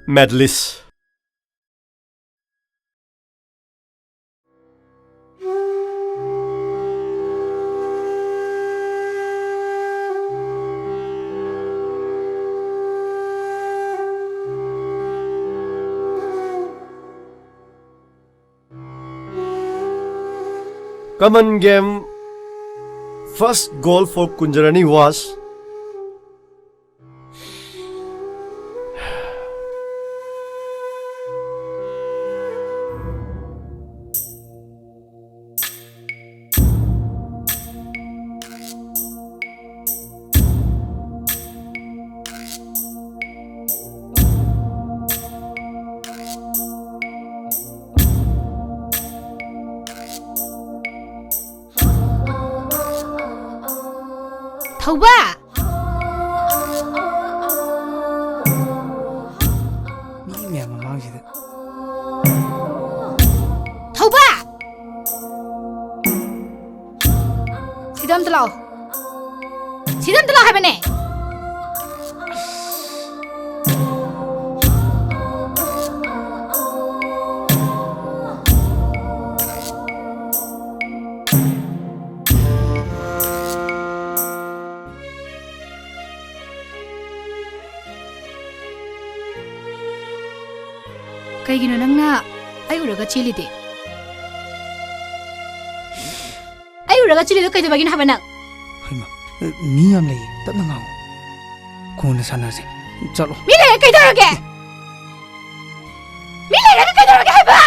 medalist. Common game, first goal for Kunjarani was ꯊꯧꯕ! ꯃꯤ ꯃꯌꯥꯝ ꯃꯃꯥꯡꯁꯤꯗ꯫ ꯊꯧꯕ! ꯁꯤꯗ ꯑꯝꯇ ꯂꯥꯛꯑꯣ꯫ ꯁꯤꯗ ꯑꯝꯇ ꯂꯥꯛꯑꯣ ꯍꯥꯏꯕꯅꯦ꯫ ꯀꯩꯒꯤꯅꯣ ꯅꯪꯅ ꯑꯩ ꯎꯔꯒ ꯆꯦꯜꯂꯤꯗꯤ? ꯑꯩ ꯎꯔꯒ ꯆꯦꯜꯂꯤꯗꯣ ꯀꯩꯗꯧꯕꯒꯤꯅꯣ ꯍꯥꯏꯕ ꯅꯪ? ꯍꯩꯃꯥ, ꯃꯤ ꯌꯥꯝ ꯂꯩꯌꯦ, ꯇꯞꯅ ꯉꯥꯡꯉꯨ꯫ ꯀꯣꯟꯅ ꯁꯥꯟꯅꯔꯁꯦ, ꯆꯠꯂꯣ꯫ ꯃꯤ ꯂꯩꯔꯦ ꯀꯩꯗꯧꯔꯒꯦ? ꯃꯤ ꯂꯩꯔꯒ ꯀꯩꯗꯧꯔꯒꯦ ꯍꯥꯏꯕ?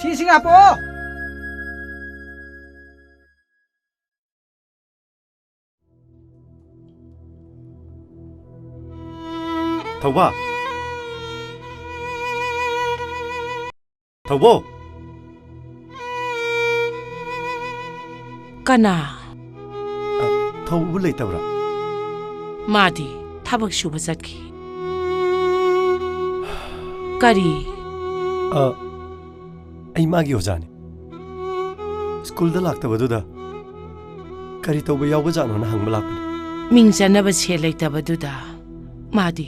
ꯁꯤ ꯏꯁꯤꯡ ꯍꯥꯞꯄꯛꯑꯣ꯫ ꯊꯧꯕ꯫ ꯊꯧꯕꯣ꯫ ꯀꯅꯥ? ꯑ, ꯊꯧꯕ ꯂꯩꯇꯕ꯭ꯔꯥ? ꯃꯥꯗꯤ ꯊꯕꯛ ꯁꯨꯕ ꯆꯠꯈꯤ꯫ ꯀꯔꯤ? ꯑ, ꯑꯩ ꯃꯥꯒꯤ ꯑꯣꯖꯥꯅꯤ꯫ ꯁ꯭ꯀꯨꯜꯗ ꯂꯥꯛꯇꯕꯗꯨꯗ ꯀꯔꯤ ꯇꯧꯕ ꯌꯥꯎꯕꯖꯥꯠꯅꯣꯅ ꯍꯪꯕ ꯂꯥꯛꯄꯅꯤ꯫ ꯃꯤꯡ ꯆꯟꯅꯕ ꯁꯦꯜ ꯂꯩꯇꯕꯗꯨꯗ ꯃꯥꯗꯤ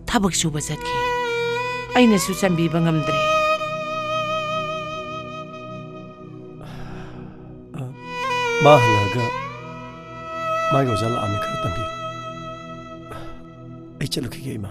ꯊꯕꯛ ꯁꯨꯕ ꯆꯠꯈꯤ꯫ ꯑꯩꯅꯁꯨ ꯆꯟꯕꯤꯕ ꯉꯝꯗ꯭ꯔꯦ꯫ ꯑ, ꯃꯥ ꯍꯜꯂꯛꯑꯒ ꯃꯥꯒꯤ ꯑꯣꯖꯥ ꯂꯥꯛꯑꯝꯃꯦ, ꯈꯔ ꯇꯝꯕꯤꯌꯨ꯫ ꯑꯩ ꯆꯠꯂꯨꯈꯤꯒꯦ, ꯏꯃꯥ꯫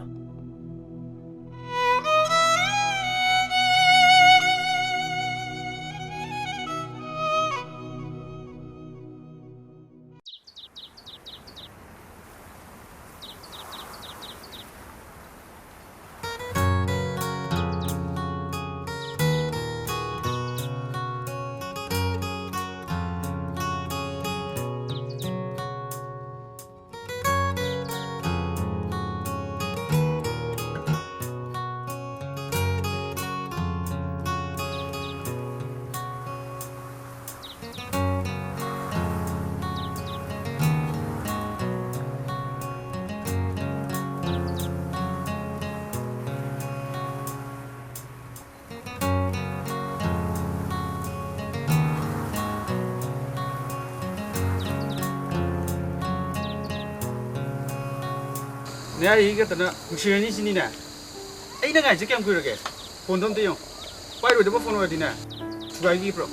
ꯅꯌꯥꯏ ꯈꯛꯇꯅ ꯅꯨꯡꯁꯤꯔꯅꯤ ꯁꯤꯅꯤꯅꯦ꯫ ꯑꯩꯅ ꯉꯥꯏꯁꯦ ꯀꯌꯥꯝ ꯀꯨꯏꯔꯒꯦ? ꯐꯣꯟꯗꯣ ꯑꯝꯇ ꯌꯦꯡꯉꯣ꯫ ꯄꯥꯏꯔꯣꯏꯗꯕ ꯐꯣꯟ ꯑꯣꯏꯔꯗꯤꯅꯦ, ꯊꯨꯒꯥꯏꯈꯤꯕ꯭ꯔꯣ?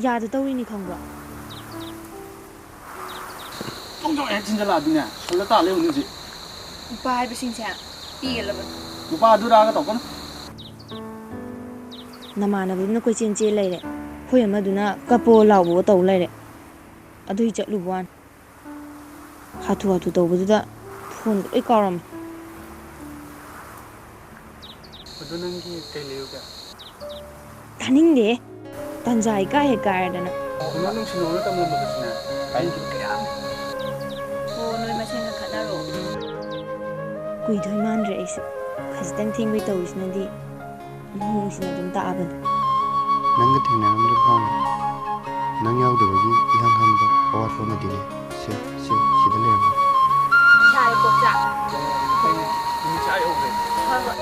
ꯌꯥꯗ ꯇꯧꯔꯤꯅꯤ ꯈꯪꯕ꯭ꯔꯣ? ꯇꯣꯡ ꯇꯣꯡ ꯍꯦꯛ ꯊꯤꯟꯖꯜꯂꯛꯑꯗꯤꯅꯦ, ꯁꯜꯂ ꯇꯥ ꯂꯩꯍꯧꯅꯤ ꯍꯧꯖꯤꯛ꯫ ꯅꯨꯄꯥ ꯍꯥꯏꯕꯁꯤꯡꯁꯦ ꯄꯤꯒꯜꯂꯕꯅꯤ꯫ ꯅꯨꯄꯥ ꯑꯗꯨꯔꯥꯒ ꯇꯧꯀꯅꯨ꯫ ꯅꯃꯥꯟꯅꯕꯗꯨꯅ ꯀꯣꯏꯆꯦꯟ ꯆꯦꯟ ꯂꯩꯔꯦ, ꯑꯩꯈꯣꯏ ꯑꯃꯗꯨꯅ ꯀꯞꯄꯣ ꯂꯥꯎꯕ ꯇꯧ ꯂꯩꯔꯦ꯫ ꯑꯗꯨꯏ ꯆꯠꯂꯨꯕ ꯋꯥꯅꯤ꯫ ꯍꯥꯊꯨ ꯍꯥꯊꯨ ꯇꯧꯕꯗꯨꯗ ꯐꯣꯟꯒ ꯂꯣꯏ ꯀꯥꯎꯔꯝꯃꯦ꯫ ꯑꯗꯣ ꯅꯪꯒꯤ ꯀꯩ ꯂꯩꯌꯨꯒꯦ? ꯇꯥꯅꯤꯡꯗꯦ꯫ ꯇꯟꯖꯥ ꯏꯀꯥꯏ ꯍꯦꯛ ꯀꯥꯏꯔꯗꯅ꯫ ꯈꯪꯅ ꯅꯨꯡꯁꯤꯅꯕꯅ ꯇꯝꯂꯝꯕꯗꯁꯨꯅꯦ, ꯀꯥꯏꯅꯈꯤꯕ ꯀꯌꯥ ꯑꯃ꯫ ꯑꯣ, ꯅꯣꯏ ꯃꯁꯦꯟꯒ ꯈꯠꯅꯔꯣ꯫ ꯀꯨꯏꯗꯣꯏ ꯃꯥꯟꯗ꯭ꯔꯦ ꯑꯩꯁꯨ꯫ ꯈꯖꯤꯛꯇꯪ ꯊꯦꯡꯕꯩ ꯇꯧꯔꯤꯁꯤꯅꯗꯤ ꯃꯑꯣꯡꯁꯤꯅ ꯑꯗꯨꯝ ꯇꯥꯛꯑꯕꯅꯤ꯫ ꯅꯪꯒ ꯊꯦꯡꯅꯔꯝꯗ꯭ꯔꯤ ꯐꯥꯎꯅ ꯅꯪ ꯌꯥꯎꯗꯕꯒꯤ ꯏꯍꯥꯡ ꯍꯥꯡꯕ ꯑꯋꯥꯠꯄ ꯑꯃꯗꯤ ꯂꯩ꯫ ꯁꯦ, ꯁꯦ, ꯁꯤꯗ ꯂꯩꯔꯝꯃꯣ꯫ ꯁꯥꯔꯦ, ꯀꯣꯛꯆꯥꯛ꯫ ꯅꯨꯃꯤꯠ ꯁꯥ ꯌꯧꯈ꯭ꯔꯦ꯫ ꯍꯣꯏ, ꯍꯣꯏ꯫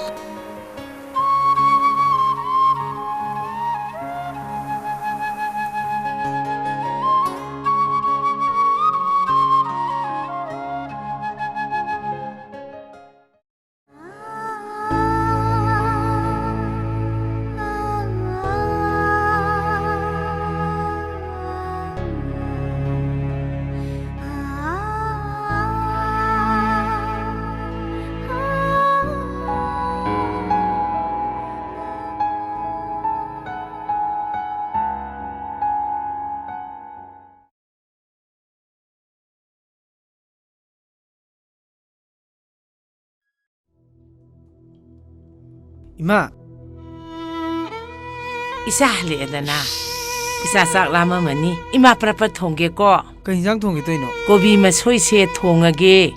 ꯏꯃꯥ! ꯏꯆꯥ ꯍꯜꯂꯛꯑꯦꯗꯅ꯫ ꯏꯆꯥ ꯆꯥꯛ ꯂꯥꯝꯃꯝꯃꯅꯤ꯫ ꯏꯃꯥ ꯄ꯭ꯔꯞ ꯄ꯭ꯔꯞ ꯊꯣꯡꯒꯦꯀꯣ꯫ ꯀꯩ ꯏꯟꯖꯥꯡ ꯊꯣꯡꯒꯦ ꯇꯧꯔꯤꯅꯣ? ꯀꯣꯕꯤ ꯃꯁꯣꯏꯁꯦ ꯊꯣꯡꯉꯒꯦ꯫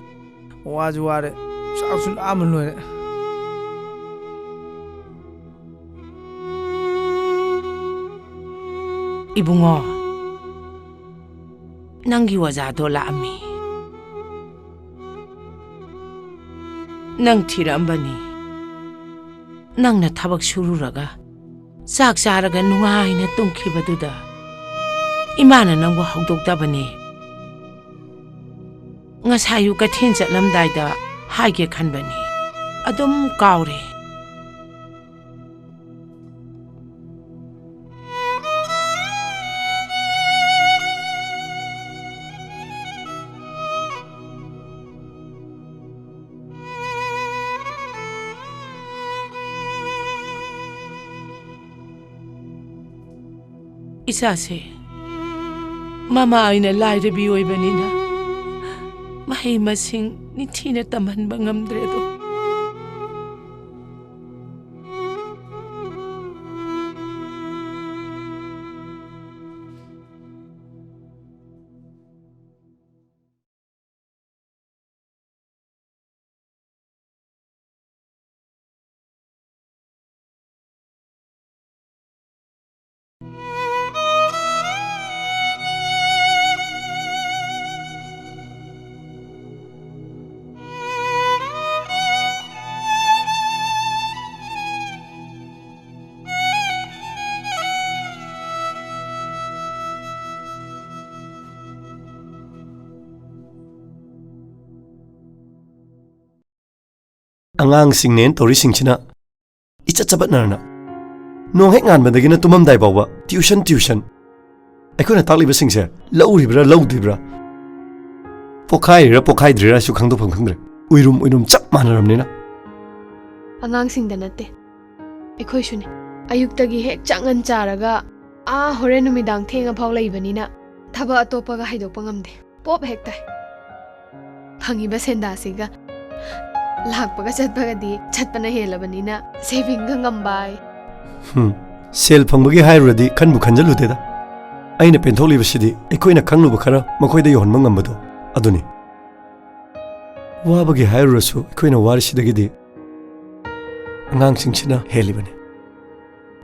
ꯋꯥꯁꯨ ꯋꯥꯔꯦ, ꯆꯥꯛꯁꯨ ꯂꯥꯝꯕ ꯂꯣꯏꯔꯦ꯫ ꯏꯕꯨꯡꯉꯣ, ꯅꯪꯒꯤ ꯑꯣꯖꯥꯗꯣ ꯂꯥꯛꯑꯝꯃꯤ꯫ ꯅꯪ ꯊꯤꯔꯛꯑꯝꯕꯅꯤ꯫ ꯅꯪꯅ ꯊꯕꯛ ꯁꯨꯔꯨꯔꯒ, ꯆꯥꯛ ꯆꯥꯔꯒ ꯅꯨꯡꯉꯥꯏꯅ ꯇꯨꯝꯈꯤꯕꯗꯨꯗ ꯏꯃꯥꯅ ꯅꯪꯕꯨ ꯍꯧꯗꯣꯛꯇꯕꯅꯦ꯫ ꯉꯁꯥꯏ ꯑꯌꯨꯛ ꯀꯩꯊꯦꯜ ꯆꯠꯂꯝꯗꯥꯏꯗ ꯍꯥꯏꯒꯦ ꯈꯟꯕꯅꯤ, ꯑꯗꯨꯝ ꯀꯥꯎꯔꯦ꯫ ꯏꯆꯥꯁꯦ ꯃꯃꯥ ꯑꯣꯏꯅ ꯂꯥꯏꯔꯕꯤ ꯑꯣꯏꯕꯅꯤꯅ ꯃꯍꯩ ꯃꯁꯤꯡ ꯅꯤꯡꯊꯤꯅ ꯇꯝꯍꯟꯕ ꯉꯝꯗ꯭ꯔꯦ ꯑꯗꯣ꯫ ꯑꯉꯥꯡꯁꯤꯡꯅꯦꯅ ꯇꯧꯔꯤꯁꯤꯡꯁꯤꯅ ꯏꯆꯠ ꯆꯄꯠꯅꯔꯅ ꯅꯣꯡ ꯍꯦꯛ ꯉꯥꯟꯕꯗꯒꯤꯅ ꯇꯨꯝꯃꯝꯗꯥꯏ ꯐꯥꯎꯕ tuition, tuition꯫ ꯑꯩꯈꯣꯏꯅ ꯇꯥꯛꯂꯤꯕꯁꯤꯡꯁꯦ ꯂꯧꯔꯤꯕ꯭ꯔꯥ ꯂꯧꯗ꯭ꯔꯤꯕ꯭ꯔꯥ, ꯄꯣꯛꯈꯥꯏꯔꯤꯔꯥ ꯄꯣꯛꯈꯥꯏꯗ꯭ꯔꯤꯔꯥꯁꯨ ꯈꯪꯗꯣꯛꯐꯝ ꯈꯪꯗ꯭ꯔꯦ꯫ ꯎꯏꯔꯨꯝ ꯎꯏꯔꯨꯝ ꯆꯞ ꯃꯥꯟꯅꯔꯕꯅꯤꯅ꯫ ꯑꯉꯥꯡꯁꯤꯡꯗ ꯅꯠꯇꯦ, ꯑꯩꯈꯣꯏꯁꯨꯅꯦ꯫ ꯑꯌꯨꯛꯇꯒꯤ ꯍꯦꯛ ꯆꯥꯛ ꯉꯟ ꯆꯥꯔꯒ ꯑꯥ ꯍꯣꯔꯦꯟ ꯅꯨꯃꯤꯗꯥꯡ ꯊꯦꯡꯉꯐꯥꯎ ꯂꯩꯕꯅꯤꯅ ꯊꯕꯛ ꯑꯇꯣꯞꯄꯒ ꯍꯥꯏꯗꯣꯛꯄ ꯉꯝꯗꯦ꯫ ꯄꯣꯞ ꯍꯦꯛ ꯇꯥꯏ꯫ ꯐꯪꯉꯤꯕ ꯁꯦꯟꯗꯥꯁꯤꯒ ꯂꯥꯛꯄꯒ ꯆꯠꯄꯒꯗꯤ ꯆꯠꯄꯅ ꯍꯦꯜꯂꯕꯅꯤꯅ savingꯒ ꯉꯝꯕ ꯍꯥꯏ꯫ ꯍꯨꯝ, ꯁꯦꯜ ꯐꯪꯕꯒꯤ ꯍꯥꯏꯔꯨꯔꯗꯤ ꯈꯟꯕꯨ ꯈꯟꯖꯜꯂꯨꯗꯦꯗ꯫ ꯑꯩꯅ ꯄꯦꯟꯊꯣꯛꯂꯤꯕꯁꯤꯗꯤ ꯑꯩꯈꯣꯏꯅ ꯈꯪꯂꯨꯕ ꯈꯔ ꯃꯈꯣꯏꯗ ꯌꯧꯍꯟꯕ ꯉꯝꯕꯗꯣ ꯑꯗꯨꯅꯤ꯫ ꯋꯥꯕꯒꯤ ꯍꯥꯏꯔꯨꯔꯁꯨ ꯑꯩꯈꯣꯏꯅ ꯋꯥꯔꯤꯁꯤꯗꯒꯤꯗꯤ ꯑꯉꯥꯡꯁꯤꯡꯁꯤꯅ ꯍꯦꯜꯂꯤꯕꯅꯤ꯫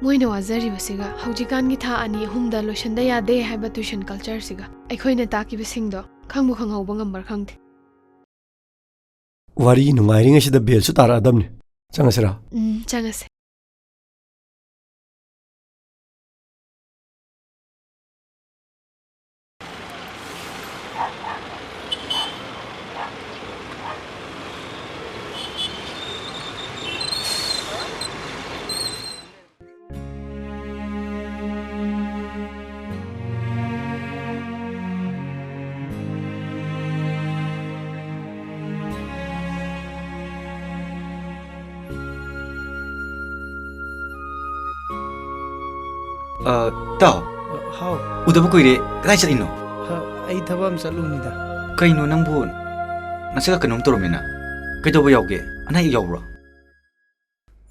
ꯃꯣꯏꯅ ꯋꯥꯖꯔꯤꯕꯁꯤꯒ ꯍꯧꯖꯤꯛꯀꯥꯟꯒꯤ ꯊꯥ ꯑꯅꯤ ꯑꯍꯨꯝꯗ ꯂꯣꯏꯁꯟꯗ ꯌꯥꯗꯦ ꯍꯥꯏꯕ tuition cultureꯁꯤꯒ ꯑꯩꯈꯣꯏꯅ ꯇꯥꯛꯈꯤꯕꯁꯤꯡꯗꯣ ꯈꯪꯕꯨ ꯈꯪꯍꯧꯕ ꯉꯝꯕ꯭ꯔꯥ ꯈꯪꯗꯦ꯫ ꯋꯥꯔꯤ ꯅꯨꯡꯉꯥꯏꯔꯤꯉꯩꯁꯤꯗ bellꯁꯨ ꯇꯥꯔꯛꯑꯗꯕꯅꯤ꯫ ꯆꯪꯉꯁꯤꯔꯥ? ꯎꯝ, ꯆꯪꯉꯁꯦ꯫ ꯑ, ꯇꯥꯎ꯫ ꯑ, ꯍꯥꯎ꯫ ꯎꯗꯕ ꯀꯨꯏꯔꯦ꯫ ꯀꯗꯥꯏ ꯆꯠꯂꯤꯅꯣ? ꯑ, ꯑꯩ ꯊꯕꯛ ꯑꯃ ꯆꯠꯂꯨꯕꯅꯤꯗ꯫ ꯀꯩꯅꯣ ꯅꯪꯕꯨ ꯅꯁꯥꯒ ꯀꯩꯅꯣꯝ ꯇꯧꯔꯝꯃꯦꯅ? ꯀꯩꯗꯧꯕ ꯌꯥꯎꯒꯦ? ꯑꯅꯥ ꯑꯌꯦꯛ ꯌꯥꯎꯕ꯭ꯔꯣ?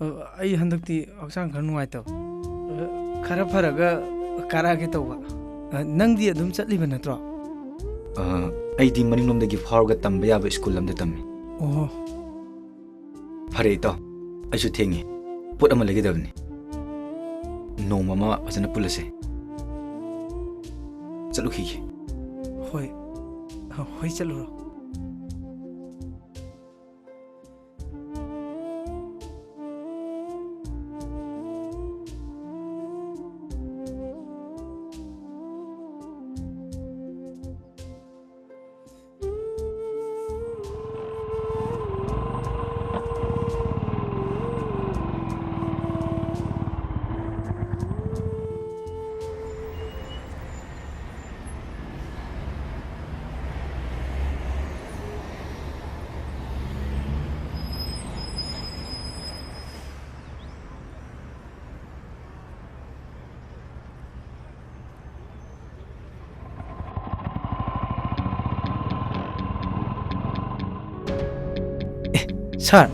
ꯑ, ꯑꯩ ꯍꯟꯗꯛꯇꯤ ꯍꯛꯆꯥꯡ ꯈꯔ ꯅꯨꯡꯉꯥꯏꯇꯕ꯫ ꯑ, ꯈꯔ ꯐꯔꯒ ꯀꯥꯔꯛꯑꯒꯦ ꯇꯧꯕ꯫ ꯑ, ꯅꯪꯗꯤ ꯑꯗꯨꯝ ꯆꯠꯂꯤꯕ ꯅꯠꯇ꯭ꯔꯣ? ꯑ, ꯑꯩꯗꯤ ꯃꯅꯤꯡꯂꯣꯝꯗꯒꯤ ꯐꯥꯎꯔꯒ ꯇꯝꯕ ꯌꯥꯕ ꯁ꯭ꯀꯨꯜ ꯑꯃꯗ ꯇꯝꯃꯤ꯫ ꯑꯣꯍꯣ꯫ ꯐꯔꯦ ꯏꯇꯥꯎ, ꯑꯩꯁꯨ ꯊꯦꯡꯉꯦ, ꯄꯣꯠ ꯑꯃ ꯂꯩꯒꯗꯕꯅꯤ꯫ ꯅꯣꯡꯃ ꯑꯃ ꯐꯖꯅ ꯄꯨꯜꯂꯁꯦ꯫ ꯆꯠꯂꯨꯈꯤꯒꯦ꯫ ꯍꯣꯏ, ꯍꯣꯏ, ꯆꯠꯂꯨꯔꯣ꯫ ꯁꯥꯔ,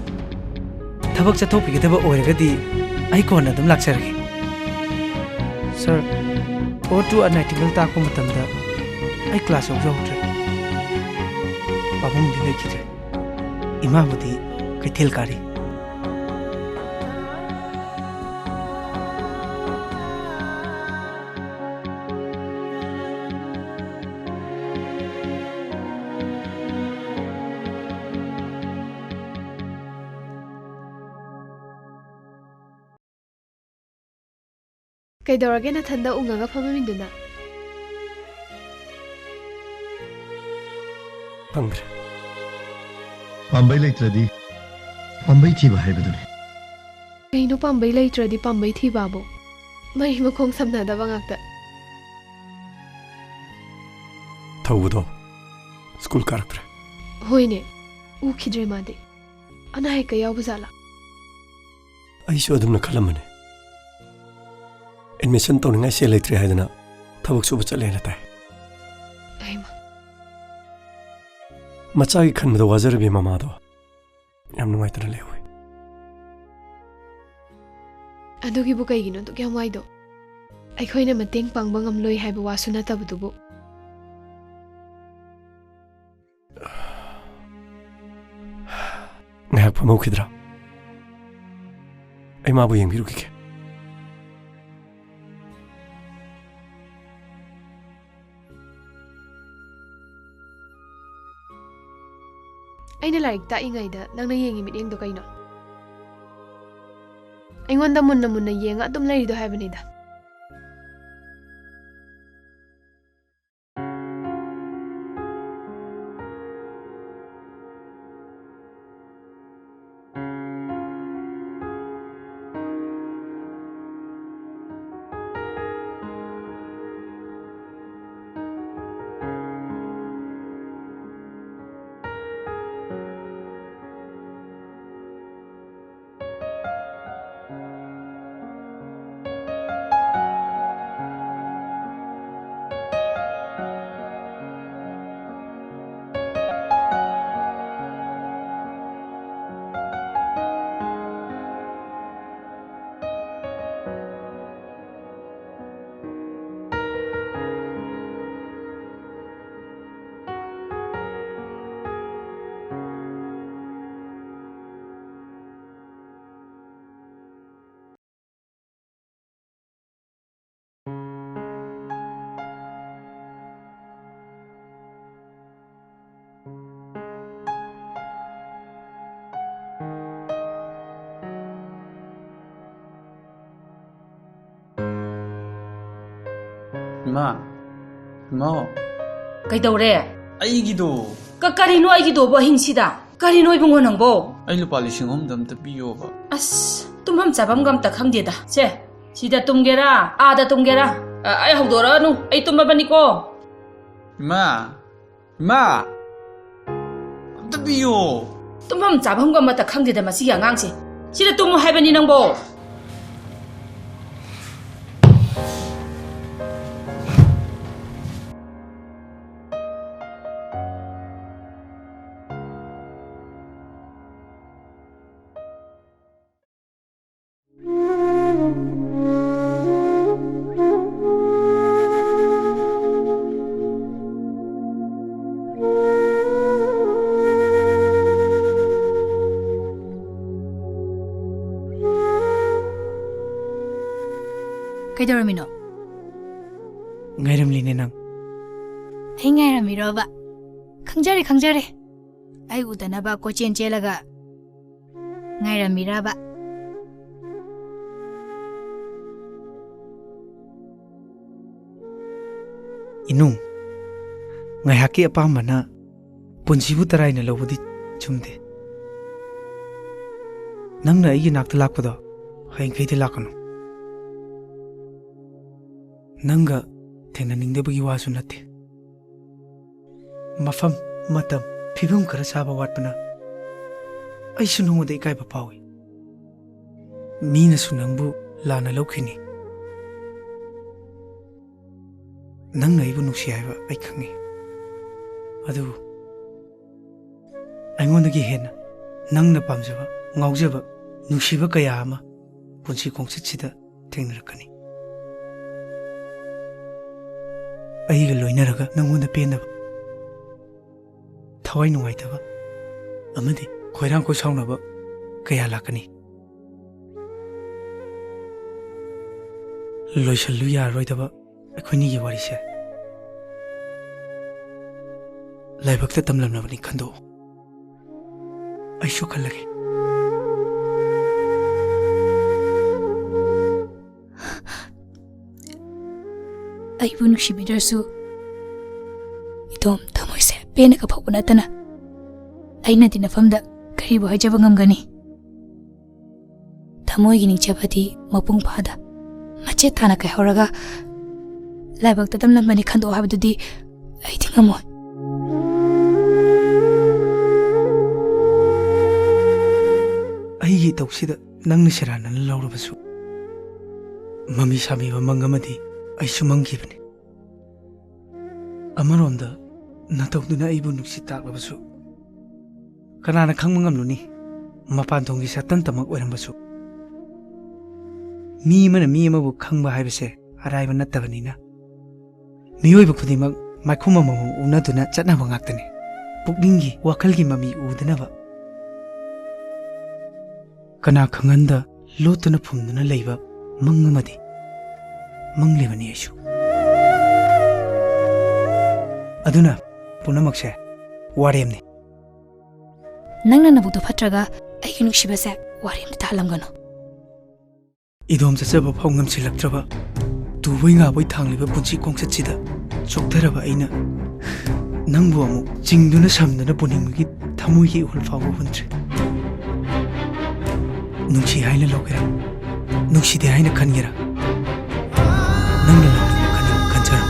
ꯊꯕꯛ ꯆꯠꯊꯣꯛꯄꯤꯒꯗꯕ ꯑꯣꯏꯔꯒꯗꯤ ꯑꯩ ꯀꯣꯟꯅ ꯑꯗꯨꯝ ꯂꯥꯛꯆꯔꯒꯦ꯫ ꯁꯥꯔ, Ode to a Nightingale ꯇꯥꯛꯄ ꯃꯇꯝꯗ ꯑꯩ ꯀ꯭ꯂꯥꯁ ꯌꯥꯎꯖꯍꯧꯗ꯭ꯔꯦ꯫ ꯄꯥꯕꯨꯡꯗꯤ ꯂꯩꯈꯤꯗ꯭ꯔꯦ꯫ ꯏꯃꯥꯕꯨꯗꯤ ꯀꯩꯊꯦꯜ ꯀꯥꯔꯤ꯫ ꯀꯩꯗꯧꯔꯒꯦ ꯅꯊꯟꯗ ꯎꯪꯉꯒ ꯐꯝꯃꯝꯃꯤꯗꯨꯅ? ꯐꯪꯗ꯭ꯔꯦ꯫ ꯄꯥꯝꯕꯩ ꯂꯩꯇ꯭ꯔꯗꯤ ꯄꯥꯝꯕꯩ ꯊꯤꯕ ꯍꯥꯏꯕꯗꯨꯅꯤ꯫ ꯀꯩꯅꯣ ꯄꯥꯝꯕꯩ ꯂꯩꯇ꯭ꯔꯗꯤ ꯄꯥꯝꯕꯩ ꯊꯤꯕꯕꯨ? ꯃꯔꯤ ꯃꯈꯣꯡ ꯁꯝꯅꯗꯕ ꯉꯥꯛꯇ꯫ ꯊꯧꯕꯗꯣ ꯁ꯭ꯀꯨꯜ ꯀꯥꯔꯛꯇ꯭ꯔꯦ꯫ ꯍꯣꯏꯅꯦ, ꯎꯈꯤꯗ꯭ꯔꯦ ꯃꯥꯗꯤ꯫ ꯑꯅꯥ ꯑꯌꯦꯛꯀ ꯌꯥꯎꯕ ꯖꯥꯠꯂꯥ? ꯑꯩꯁꯨ ꯑꯗꯨꯝꯅ ꯈꯜꯂꯝꯕꯅꯦ꯫ ꯑꯦꯗꯃꯤꯁꯟ ꯇꯧꯅꯤꯡꯉꯥꯏ ꯁꯦꯜ ꯂꯩꯇ꯭ꯔꯦ ꯍꯥꯏꯗꯅ ꯊꯕꯛ ꯁꯨꯕ ꯆꯠꯂꯦꯅ ꯇꯥꯏ꯫ ꯍꯩꯃꯥ꯫ ꯃꯆꯥꯒꯤ ꯈꯟꯕꯗ ꯋꯥꯖꯔꯕꯤ ꯃꯃꯥꯗꯣ ꯌꯥꯝ ꯅꯨꯡꯉꯥꯏꯇꯅ ꯂꯩꯍꯧꯋꯤ꯫ ꯑꯗꯨꯒꯤꯕꯨ ꯀꯩꯒꯤꯅꯣ ꯑꯗꯨꯛ ꯌꯥꯝ ꯋꯥꯏꯗꯣ? ꯑꯩꯈꯣꯏꯅ ꯃꯇꯦꯡ ꯄꯥꯡꯕ ꯉꯝꯂꯣꯏ ꯍꯥꯏꯕ ꯋꯥꯁꯨ ꯅꯠꯇꯕꯗꯨꯕꯨ꯫ ꯉꯥꯏꯍꯥꯛ ꯐꯝꯍꯧꯈꯤꯗ꯭ꯔꯥ? ꯑꯩ ꯃꯥꯕꯨ ꯌꯦꯡꯕꯤꯔꯨꯈꯤꯒꯦ꯫ ꯑꯩꯅ ꯂꯥꯏꯔꯤꯛ ꯇꯥꯛꯏꯉꯩꯗ ꯅꯪꯅ ꯌꯦꯡꯉꯤ ꯃꯤꯠꯌꯦꯡꯗꯣ ꯀꯩꯅꯣ? ꯑꯩꯉꯣꯟꯗ ꯃꯨꯟꯅ ꯃꯨꯟꯅ ꯌꯦꯡꯉ ꯑꯗꯨꯝ ꯂꯩꯔꯤꯗꯣ ꯍꯥꯏꯕꯅꯤꯗ꯫ ꯏꯃꯥ, ꯏꯃꯥ꯫ ꯀꯩꯗꯧꯔꯦ? ꯑꯩꯒꯤꯗꯣ꯫ ꯀ-, ꯀꯔꯤꯅꯣ ꯑꯩꯒꯤꯗꯣꯕꯣ ꯑꯍꯤꯡꯁꯤꯗ? ꯀꯔꯤꯅꯣ ꯏꯕꯨꯡꯉꯣ ꯅꯪꯕꯣ? ꯑꯩ ꯂꯨꯄꯥ ꯂꯤꯁꯤꯡ ꯑꯍꯨꯝꯗ ꯑꯝꯇ ꯄꯤꯌꯣꯕ꯫ ꯑꯁ, ꯇꯨꯝꯐꯝ ꯆꯥꯐꯝꯒ ꯑꯝꯇ ꯈꯪꯗꯦꯗ꯫ ꯁꯦ, ꯁꯤꯗ ꯇꯨꯝꯒꯦꯔꯥ, ꯑꯥꯗ ꯇꯨꯝꯒꯦꯔꯥ? ꯑ, ꯑꯩ ꯍꯧꯗꯣꯔꯛꯑꯅꯨ, ꯑꯩ ꯇꯨꯝꯃꯕꯅꯤꯀꯣ꯫ ꯏꯃꯥ, ꯏꯃꯥ! ꯑꯝꯇ ꯄꯤꯌꯣ! ꯇꯨꯝꯐꯝ ꯆꯥꯐꯝꯒ ꯑꯃꯠꯇ ꯈꯪꯗꯦꯗ ꯃꯁꯤꯒꯤ ꯑꯉꯥꯡꯁꯦ꯫ ꯁꯤꯗ ꯇꯨꯝꯃꯨ ꯍꯥꯏꯕꯅꯤ ꯅꯪꯕꯣ꯫ ꯀꯩꯗꯧꯔꯝꯃꯤꯅꯣ? ꯉꯥꯏꯔꯝꯂꯤꯅꯦ ꯅꯪ꯫ ꯑꯩ ꯉꯥꯏꯔꯝꯃꯤꯔꯣꯕ? ꯈꯪꯖꯔꯦ, ꯈꯪꯖꯔꯦ꯫ ꯑꯩ ꯎꯗꯅꯕ ꯀꯣꯏꯆꯦꯟ ꯆꯦꯜꯂꯒ ꯉꯥꯏꯔꯝꯃꯤꯔꯕ? ꯏꯅꯨꯡ, ꯉꯥꯏꯍꯥꯛꯀꯤ ꯑꯄꯥꯝꯕꯅ ꯄꯨꯟꯁꯤꯕꯨ ꯇꯔꯥꯏꯅ ꯂꯧꯕꯗꯤ ꯆꯨꯝꯗꯦ꯫ ꯅꯪꯅ ꯑꯩꯒꯤ ꯅꯥꯛꯇ ꯂꯥꯛꯄꯗꯣ ꯍꯌꯦꯡꯈꯩꯗꯤ ꯂꯥꯛꯀꯅꯨ꯫ ꯅꯪꯒ ꯊꯦꯡꯅꯅꯤꯡꯗꯕꯒꯤ ꯋꯥꯁꯨ ꯅꯠꯇꯦ꯫ ꯃꯐꯝ, ꯃꯇꯝ, ꯐꯤꯕꯝ ꯈꯔ ꯆꯥꯕ ꯋꯥꯠꯄꯅ ꯑꯩꯁꯨ ꯅꯉꯣꯟꯗ ꯏꯀꯥꯏꯕ ꯐꯥꯎꯏ꯫ ꯃꯤꯅꯁꯨ ꯅꯪꯕꯨ ꯂꯥꯟꯅ ꯂꯧꯈꯤꯅꯤ꯫ ꯅꯪꯅ ꯑꯩꯕꯨ ꯅꯨꯡꯁꯤ ꯍꯥꯏꯕ ꯑꯩ ꯈꯪꯏ꯫ ꯑꯗꯨꯕꯨ ꯑꯩꯉꯣꯟꯗꯒꯤ ꯍꯦꯟꯅ ꯅꯪꯅ ꯄꯥꯝꯖꯕ, ꯉꯥꯎꯖꯕ, ꯅꯨꯡꯁꯤꯕ ꯀꯌꯥ ꯑꯃ ꯄꯨꯟꯁꯤ ꯈꯣꯡꯆꯠꯁꯤꯗ ꯊꯦꯡꯅꯔꯛꯀꯅꯤ꯫ ꯑꯩꯒ ꯂꯣꯏꯅꯔꯒ ꯅꯪꯉꯣꯟꯗ ꯄꯦꯟꯗꯕ, ꯊꯋꯥꯏ ꯅꯨꯡꯉꯥꯏꯇꯕ ꯑꯃꯗꯤ ꯈꯣꯏꯔꯥꯡ ꯈꯣꯏꯁꯥꯎꯅꯕ ꯀꯌꯥ ꯂꯥꯛꯀꯅꯤ꯫ ꯂꯣꯏꯁꯜꯂꯨ ꯌꯥꯔꯔꯣꯏꯗꯕ ꯑꯩꯈꯣꯏꯅꯤꯒꯤ ꯋꯥꯔꯤꯁꯦ ꯂꯥꯏꯕꯛꯇ ꯇꯝꯂꯝꯂꯕꯅꯤ ꯈꯟꯗꯣꯛꯎ꯫ ꯑꯩꯁꯨ ꯈꯜꯂꯒꯦ꯫ ꯑꯩꯕꯨ ꯅꯨꯡꯁꯤꯕꯤꯗ꯭ꯔꯁꯨ, ꯏꯗꯣꯝ ꯊꯃꯣꯏꯁꯦ ꯄꯦꯟꯅꯒ ꯐꯥꯎꯕ ꯅꯠꯇꯅ ꯑꯩꯅꯗꯤ ꯅꯐꯝꯗ ꯀꯔꯤꯕꯨ ꯍꯥꯏꯖꯕ ꯉꯝꯒꯅꯤ? ꯊꯃꯣꯏꯒꯤ ꯅꯤꯡꯆꯦꯞ ꯑꯗꯤ ꯃꯄꯨꯡ ꯐꯥꯗ ꯃꯆꯦꯠ ꯇꯥꯅ ꯀꯥꯏꯍꯧꯔꯒ ꯂꯥꯏꯕꯛꯇ ꯇꯝꯂꯝꯕꯅꯤ ꯈꯟꯗꯣꯛꯑꯣ ꯍꯥꯏꯕꯗꯨꯗꯤ ꯑꯩꯗꯤ ꯉꯝꯃꯣꯏ꯫ ꯑꯩꯒꯤ ꯏꯇꯧꯁꯤꯗ ꯅꯪꯅ ꯁꯦꯔꯥꯟꯅꯅ ꯂꯧꯔꯕꯁꯨ, ꯃꯃꯤ ꯁꯥꯃꯤꯕ ꯃꯪ ꯑꯃꯗꯤ ꯑꯩꯁꯨ ꯃꯪꯈꯤꯕꯅꯤ꯫ ꯑꯃꯔꯣꯝꯗ ꯅꯇꯧꯗꯨꯅ ꯑꯩꯕꯨ ꯅꯨꯡꯁꯤ ꯇꯥꯛꯂꯕꯁꯨ, ꯀꯅꯥꯅ ꯈꯪꯕ ꯉꯝꯂꯨꯅꯤ? ꯃꯄꯥꯟ ꯊꯣꯡꯒꯤ ꯁꯛꯇꯝꯇꯃꯛ ꯑꯣꯏꯔꯝꯕꯁꯨ, ꯃꯤ ꯑꯃꯅ ꯃꯤ ꯑꯃꯕꯨ ꯈꯪꯕ ꯍꯥꯏꯕꯁꯦ ꯑꯔꯥꯏꯕ ꯅꯠꯇꯕꯅꯤꯅ, ꯃꯤꯑꯣꯏꯕ ꯈꯨꯗꯤꯡꯃꯛ ꯃꯥꯏꯈꯨꯝ ꯑꯃꯃꯝ ꯎꯅꯗꯨꯅ ꯆꯠꯅꯕ ꯉꯥꯛꯇꯅꯤ꯫ ꯄꯨꯛꯅꯤꯡꯒꯤ, ꯋꯥꯈꯜꯒꯤ ꯃꯃꯤ ꯎꯗꯅꯕ꯫ ꯀꯅꯥ ꯈꯪꯍꯟꯗ ꯂꯣꯠꯇꯨꯅ ꯐꯨꯝꯗꯨꯅ ꯂꯩꯕ ꯃꯪ ꯑꯃꯗꯤ ꯃꯪꯂꯤꯕꯅꯤ ꯑꯩꯁꯨ꯫ ꯑꯗꯨꯅ ꯄꯨꯝꯅꯃꯛꯁꯦ ꯋꯥꯔꯦꯝꯅꯤ꯫ ꯅꯪꯅ ꯅꯕꯨꯛꯇꯣ ꯐꯠꯇ꯭ꯔꯒ ꯑꯩꯒꯤ ꯅꯨꯡꯁꯤꯕꯁꯦ ꯋꯥꯔꯦꯝꯗ ꯇꯥꯍꯜꯂꯝꯒꯅꯨ꯫ ꯏꯗꯣꯝ ꯆꯠꯆꯕ ꯐꯥꯎ ꯉꯝꯁꯤꯜꯂꯛꯇ꯭ꯔꯕ, ꯇꯨꯕꯣꯏ ꯉꯥꯕꯣꯏ ꯊꯥꯡꯂꯤꯕ ꯄꯨꯟꯁꯤ ꯈꯣꯡꯆꯠꯁꯤꯗ ꯆꯣꯛꯊꯔꯕ ꯑꯩꯅ ꯅꯪꯕꯨ ꯑꯃꯨꯛ ꯆꯤꯡꯗꯨꯅ ꯁꯝꯗꯨꯅ ꯄꯨꯅꯤꯡꯕꯒꯤ ꯊꯃꯣꯏꯒꯤ ꯏꯍꯨꯜ ꯐꯥꯎꯕ ꯍꯨꯟꯗ꯭ꯔꯤ꯫ ꯅꯨꯡꯁꯤ ꯍꯥꯏꯅ ꯂꯧꯒꯦꯔꯥ, ꯅꯨꯡꯁꯤꯗꯦ ꯍꯥꯏꯅ ꯈꯟꯒꯦꯔꯥ, ꯅꯪꯅ ꯂꯧꯅꯤꯡꯕ ꯈꯟꯅꯤꯡꯕ ꯈꯟꯖꯔꯣ꯫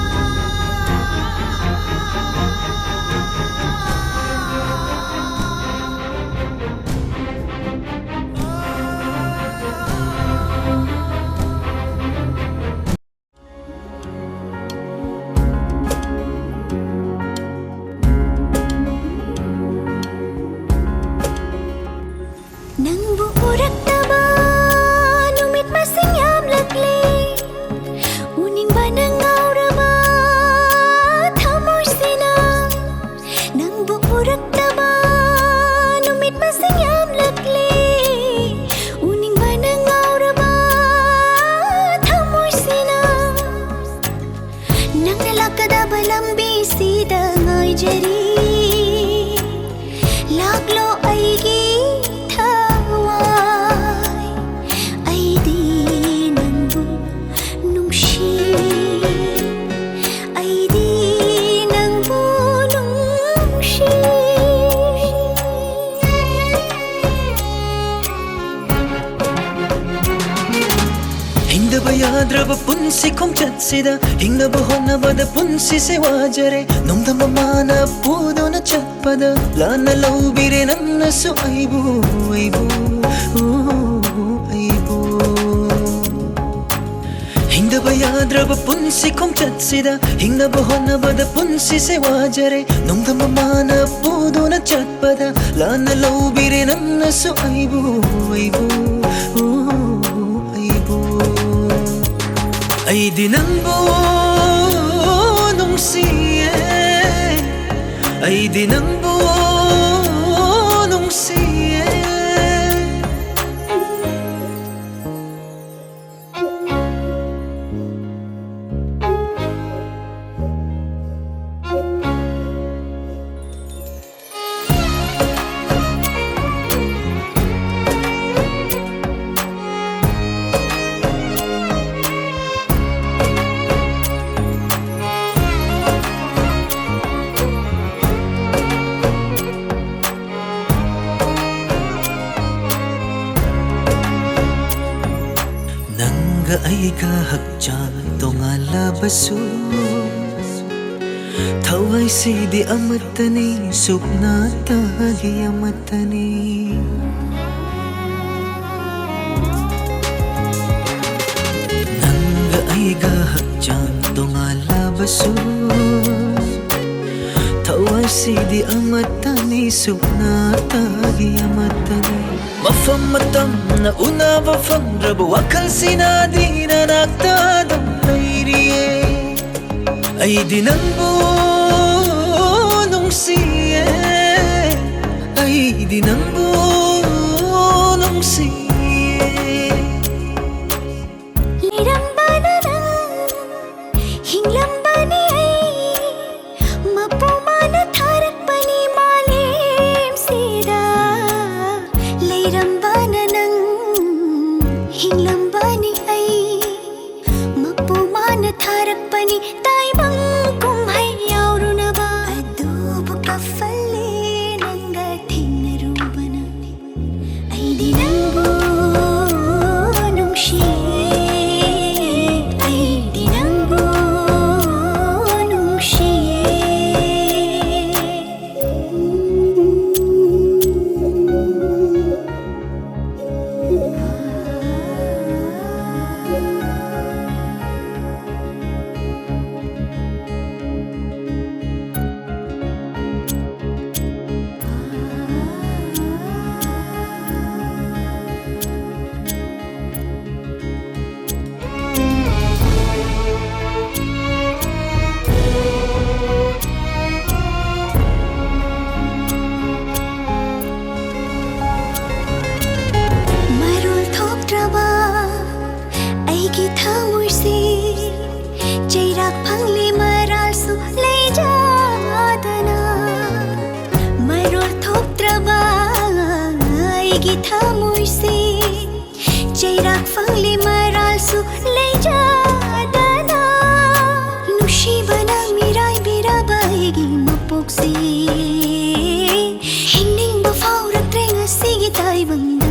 ꯅꯪꯕꯨ ꯎꯔꯛꯇꯕ ꯅꯨꯃꯤꯠ ꯃꯁꯤꯡ ꯌꯥꯝꯂꯛꯂꯦ꯫ ꯎꯅꯤꯡꯕꯅ ꯉꯥꯎꯔꯕ ꯊꯃꯣꯏꯁꯤꯅ, ꯅꯪꯕꯨ ꯎꯔꯛꯇꯕ ꯅꯨꯃꯤꯠ ꯃꯁꯤꯡ ꯌꯥꯝꯂꯛꯂꯦ꯫ ꯎꯅꯤꯡꯕꯅ ꯉꯥꯎꯔꯕ ꯊꯃꯣꯏꯁꯤꯅ, ꯅꯪꯅ ꯂꯥꯛꯀꯗꯕ ꯂꯝꯕꯤꯁꯤꯗ ꯉꯥꯏꯖꯔꯤ꯫ ꯂꯥꯛꯂꯣ ꯑꯩꯒꯤ ꯊꯋꯥꯏ, ꯑꯩꯗꯤ ꯅꯪꯕꯨ ꯅꯨꯡꯁꯤ꯫ ꯌꯥꯗ꯭ꯔꯕ ꯄꯨꯟꯁꯤ ꯈꯣꯡꯆꯠꯁꯤꯗ ꯍꯤꯡꯅꯕ ꯍꯣꯠꯅꯕꯗ ꯄꯨꯟꯁꯤꯁꯦ ꯋꯥꯖꯔꯦ꯫ ꯅꯣꯡꯗꯝꯕ ꯃꯥꯅ ꯄꯨꯗꯨꯅ ꯆꯠꯄꯗ ꯂꯥꯟꯅ ꯂꯧꯕꯤꯔꯦ ꯅꯪꯅꯁꯨ ꯑꯩꯕꯨ, ꯑꯩꯕꯨ, ꯎ, ꯑꯩꯕꯨ꯫ ꯍꯤꯡꯗꯕ ꯌꯥꯗ꯭ꯔꯕ ꯄꯨꯟꯁꯤ ꯈꯣꯡꯆꯠꯁꯤꯗ ꯍꯤꯡꯅꯕ ꯍꯣꯠꯅꯕꯗ ꯄꯨꯟꯁꯤꯁꯦ ꯋꯥꯖꯔꯦ꯫ ꯅꯣꯡꯗꯝꯕ ꯃꯥꯅ ꯄꯨꯗꯨꯅ ꯆꯠꯄꯗ ꯂꯥꯟꯅ ꯂꯧꯕꯤꯔꯦ ꯅꯪꯅꯁꯨ ꯑꯩꯕꯨ, ꯑꯩꯕꯨ, ꯎ, ꯑꯩꯕꯨ꯫ ꯑꯩꯗꯤ ꯅꯪꯕꯨ ꯅꯨꯡꯁꯤꯌꯦ, ꯑꯩꯗꯤ ꯅꯪꯕꯨ ꯅꯨꯡꯁꯤꯌꯦ꯫ ꯅꯪꯒ ꯑꯩꯒ ꯍꯛꯆꯥꯡ ꯇꯣꯉꯥꯜꯂꯕꯁꯨ, ꯊꯋꯥꯏꯁꯤꯗꯤ ꯑꯃꯠꯇꯅꯤ, ꯁꯨꯞꯅꯇꯒꯤ ꯑꯃꯠꯇꯅꯤ꯫ ꯅꯪꯒ ꯑꯩꯒ ꯍꯛꯆꯥꯡ ꯇꯣꯉꯥꯜꯂꯕꯁꯨ, ꯊꯋꯥꯏꯁꯤꯗꯤ ꯑꯃꯠꯇꯅꯤ, ꯁꯨꯞꯅꯇꯒꯤ ꯑꯃꯠꯇꯅꯤ꯫ ꯃꯐꯝ ꯃꯇꯝꯅ ꯎꯅꯕ ꯐꯪꯗ꯭ꯔꯕ ꯋꯥꯈꯜꯁꯤꯅꯗꯤ ꯅꯅꯥꯛꯇ ꯑꯗꯨꯝ ꯂꯩꯔꯤꯌꯦ꯫ ꯑꯩꯗꯤ ꯅꯪꯕꯨ ꯅꯨꯡꯁꯤꯌꯦ, ꯑꯩꯗꯤ ꯅꯪꯕꯨ ꯅꯨꯡꯁꯤꯌꯦ꯫ ꯂꯩꯔꯝꯕꯅ ꯅꯪ, ꯍꯤꯡꯂꯝꯕꯅꯤ ꯑꯩ, ꯃꯄꯨ ꯃꯥꯅ ꯊꯥꯔꯛꯄꯅꯤ ꯃꯥꯂꯦꯝꯁꯤꯗ꯫ ꯂꯩꯔꯝꯕꯅ ꯅꯪ, ꯍꯤꯡꯂꯝꯕꯅꯤ ꯑꯩ, ꯃꯄꯨ ꯃꯥꯅ ꯊꯥꯔꯛꯄꯅꯤ ꯇꯥꯏꯕꯪ ꯀꯨꯝꯍꯩ ꯌꯥꯎꯔꯨꯅꯕ꯫ ꯑꯗꯨꯕꯨ ꯀꯐꯜꯂꯦ ꯅꯪꯒ ꯊꯦꯡꯅꯔꯨꯕꯅ꯫ ꯑꯩꯗꯤ ꯅꯪꯕꯨ ꯅꯨꯡꯁꯤꯌꯦ, ꯊꯃꯣꯏꯁꯦ ꯆꯩꯔꯥꯛ ꯐꯪꯂꯤ ꯃꯔꯥꯜꯁꯨ ꯂꯩꯖꯗꯅ, ꯃꯔꯣꯜ ꯊꯣꯛꯇ꯭ꯔꯕ ꯑꯩꯒꯤ ꯊꯃꯣꯏꯁꯦ ꯆꯩꯔꯥꯛ ꯐꯪꯂꯤ ꯃꯔꯥꯜꯁꯨ ꯂꯩꯖꯗꯅ, ꯅꯨꯡꯁꯤꯕꯅ ꯃꯤꯔꯥꯏꯕꯤꯔꯕ ꯑꯩꯒꯤ ꯃꯄꯣꯛꯁꯦ ꯍꯤꯡꯅꯤꯡꯕ ꯐꯥꯎꯔꯛꯇ꯭ꯔꯦ ꯉꯁꯤꯒꯤ ꯇꯥꯏꯕꯪꯗ꯫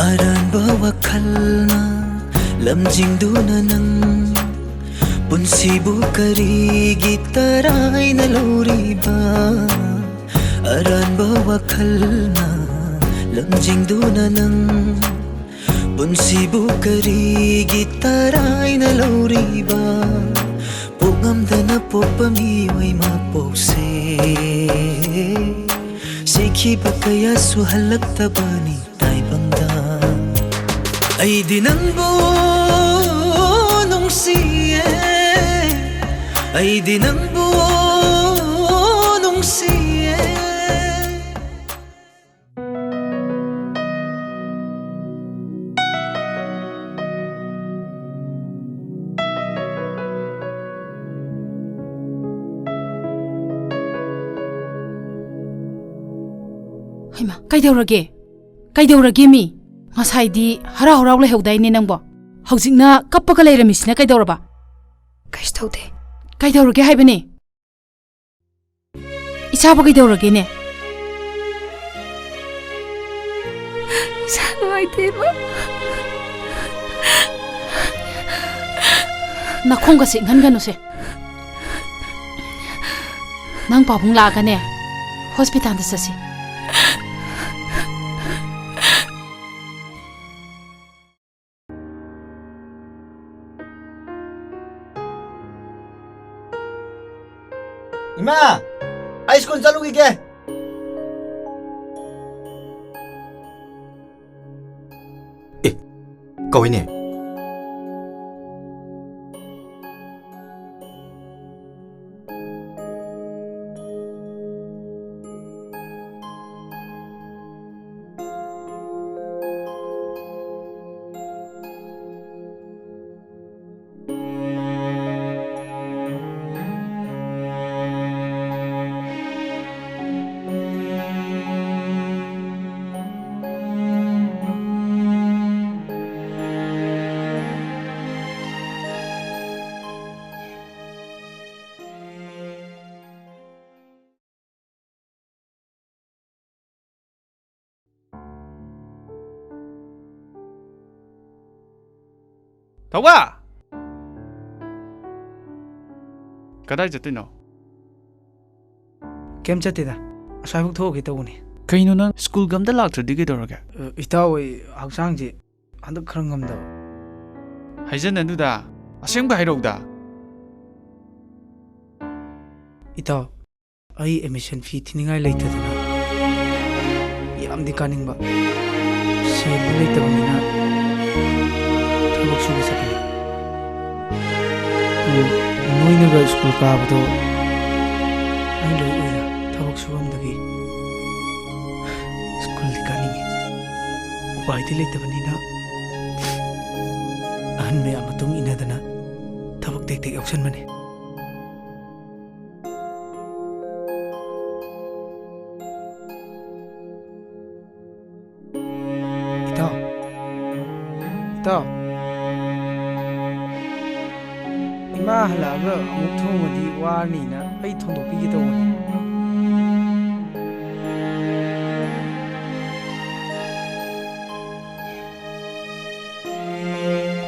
ꯑꯔꯥꯟꯕ ꯋꯥꯈꯜꯅ ꯂꯝꯖꯤꯡꯗꯨꯅ ꯅꯪ ꯄꯨꯟꯁꯤꯕꯨ ꯀꯔꯤꯒꯤ ꯇꯔꯥꯏꯅ ꯂꯧꯔꯤꯕ? ꯑꯔꯥꯟꯕ ꯋꯥꯈꯜꯅ ꯂꯝꯖꯤꯡꯗꯨꯅ ꯅꯪ ꯄꯨꯟꯁꯤꯕꯨ ꯀꯔꯤꯒꯤ ꯇꯔꯥꯏꯅ ꯂꯧꯔꯤꯕ? ꯄꯣꯛꯉꯝꯗꯅ ꯄꯣꯛꯄ ꯃꯤꯑꯣꯏ ꯃꯄꯣꯛꯁꯦ ꯁꯤꯈꯤꯕ ꯀꯌꯥꯁꯨ ꯍꯜꯂꯛꯇꯕꯅꯤ ꯇꯥꯏꯕꯪꯗ꯫ ꯑꯩꯗꯤ ꯅꯪꯕꯨ ꯅꯨꯡꯁꯤꯌꯦ, ꯑꯩꯗꯤ ꯅꯪꯕꯨ ꯅꯨꯡꯁꯤꯌꯦ꯫ ꯍꯩꯃꯥ, ꯀꯩꯗꯧꯔꯒꯦ? ꯀꯩꯗꯧꯔꯒꯦ ꯃꯤ? ꯉꯁꯥꯏꯗꯤ ꯍꯔꯥꯎ ꯍꯔꯥꯎ ꯂꯩꯍꯧꯗꯥꯏꯅꯦ ꯅꯪꯕꯣ? ꯍꯧꯖꯤꯛꯅ ꯀꯞꯄꯒ ꯂꯩꯔꯝꯃꯤꯁꯤꯅ ꯀꯩꯗꯧꯔꯕ? ꯀꯩꯁꯨ ꯇꯧꯗꯦ꯫ ꯀꯩꯗꯧꯔꯒꯦ ꯍꯥꯏꯕꯅꯦ? ꯏꯆꯥꯕꯨ ꯀꯩꯗꯧꯔꯒꯦꯅꯦ? ꯏꯁꯥ ꯅꯨꯡꯉꯥꯏꯇꯦꯕ꯫ ꯅꯈꯣꯡꯒꯁꯦ ꯏꯪꯍꯟꯒꯅꯨꯁꯦ꯫ ꯅꯪ ꯄꯥꯕꯨꯡ ꯂꯥꯛꯑꯒꯅꯦ, ꯍꯣꯁꯄꯤꯇꯥꯜꯗ ꯆꯠꯁꯤ꯫ ꯏꯃꯥ, ꯑꯩ ꯁ꯭ꯀꯨꯜ ꯆꯠꯂꯨꯈꯤꯒꯦ꯫ ꯑꯦ, ꯀꯧꯏꯅꯦ꯫ ꯊꯧꯕ! ꯀꯗꯥꯏ ꯆꯠꯇꯣꯏꯅꯣ? ꯀꯩꯝ ꯆꯠꯇꯦꯗ, ꯑꯁ꯭ꯋꯥꯏꯐꯥꯎ ꯊꯣꯛꯎꯒꯦ ꯇꯧꯕꯅꯤ꯫ ꯀꯩꯅꯣ, ꯅꯪ ꯁ꯭ꯀꯨꯜꯒ ꯑꯝꯇ ꯂꯥꯛꯇ꯭ꯔꯗꯤ ꯀꯩꯗꯧꯔꯒꯦ? ꯑ, ꯏꯇꯥꯎ, ꯑꯩ ꯍꯛꯆꯥꯡꯁꯦ ꯍꯟꯗꯛ ꯈꯔ ꯉꯝꯗꯕ꯫ ꯍꯥꯏꯖꯟꯅꯅꯨꯗ, ꯑꯁꯦꯡꯕ ꯍꯥꯏꯔꯛꯎꯗ꯫ ꯏꯇꯥꯎ, ꯑꯩ admission fee ꯊꯤꯅꯤꯡꯉꯥꯏ ꯂꯩꯇꯗꯅ ꯌꯥꯝꯗꯤ ꯀꯥꯅꯤꯡꯕ, ꯁꯦꯜꯗꯤ ꯂꯩꯇꯕꯅꯤꯅ ꯊꯕꯛ ꯁꯨꯕ ꯆꯠꯄꯅꯤ꯫ ꯑꯗꯨ ꯅꯣꯏꯅꯒ ꯁ꯭ꯀꯨꯜ ꯀꯥꯕꯗꯣ ꯑꯩ ꯂꯣꯏ ꯎꯏꯗ, ꯊꯕꯛ ꯁꯨꯐꯝꯗꯒꯤ꯫ ꯁ꯭ꯀꯨꯜꯗꯤ ꯀꯥꯅꯤꯡꯉꯤ, ꯎꯄꯥꯏꯗꯤ ꯂꯩꯇꯕꯅꯤꯅ ꯑꯍꯟ ꯃꯌꯥꯝ ꯃꯇꯨꯡ ꯏꯟꯅꯗꯅ ꯊꯕꯛ ꯇꯦꯛ ꯇꯦꯛ ꯌꯥꯎꯁꯟꯕꯅꯤ꯫ ꯏꯇꯥꯎ, ꯏꯇꯥꯎ, ꯏꯃꯥ ꯍꯜꯂꯛꯑꯒ ꯑꯃꯨꯛ ꯊꯣꯡꯉꯗꯤ ꯋꯥꯔꯅꯤꯅ ꯑꯩ ꯊꯣꯡꯗꯣꯛꯄꯤꯒꯦ ꯇꯧꯕꯅꯤ꯫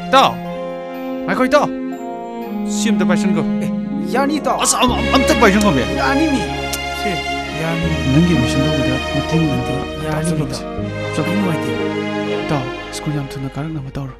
ꯏꯇꯥꯎ! ꯉꯥꯏꯈꯣ, ꯏꯇꯥꯎ! ꯁꯤ ꯑꯝꯇ ꯄꯥꯏꯁꯟꯈꯣ꯫ ꯑꯦ, ꯌꯥꯅꯤ, ꯏꯇꯥꯎ꯫ ꯑꯁ, ꯑꯝ-, ꯑꯝ-, ꯑꯝꯇ ꯄꯥꯏꯁꯟꯈꯣꯃꯦ꯫ ꯌꯥꯅꯤ, ꯃꯤ꯫ ꯁꯦ, ꯌꯥꯅꯤ꯫ ꯅꯪꯒꯤ admission ꯇꯧꯕꯗ ꯃꯇꯦꯡ ꯑꯝꯇ ꯌꯥꯅꯤ, ꯇꯧꯁꯜꯂꯣ꯫ ꯏꯇꯥꯎ꯫ ꯍꯥꯞꯆꯜꯂꯣ꯫ ꯑꯩ ꯅꯨꯡꯉꯥꯏꯇꯦ꯫ ꯏꯇꯥꯎ, ꯁ꯭ꯀꯨꯜ ꯌꯥꯝ ꯊꯨꯅ ꯀꯥꯔꯛꯅꯕ ꯇꯧꯔꯣ꯫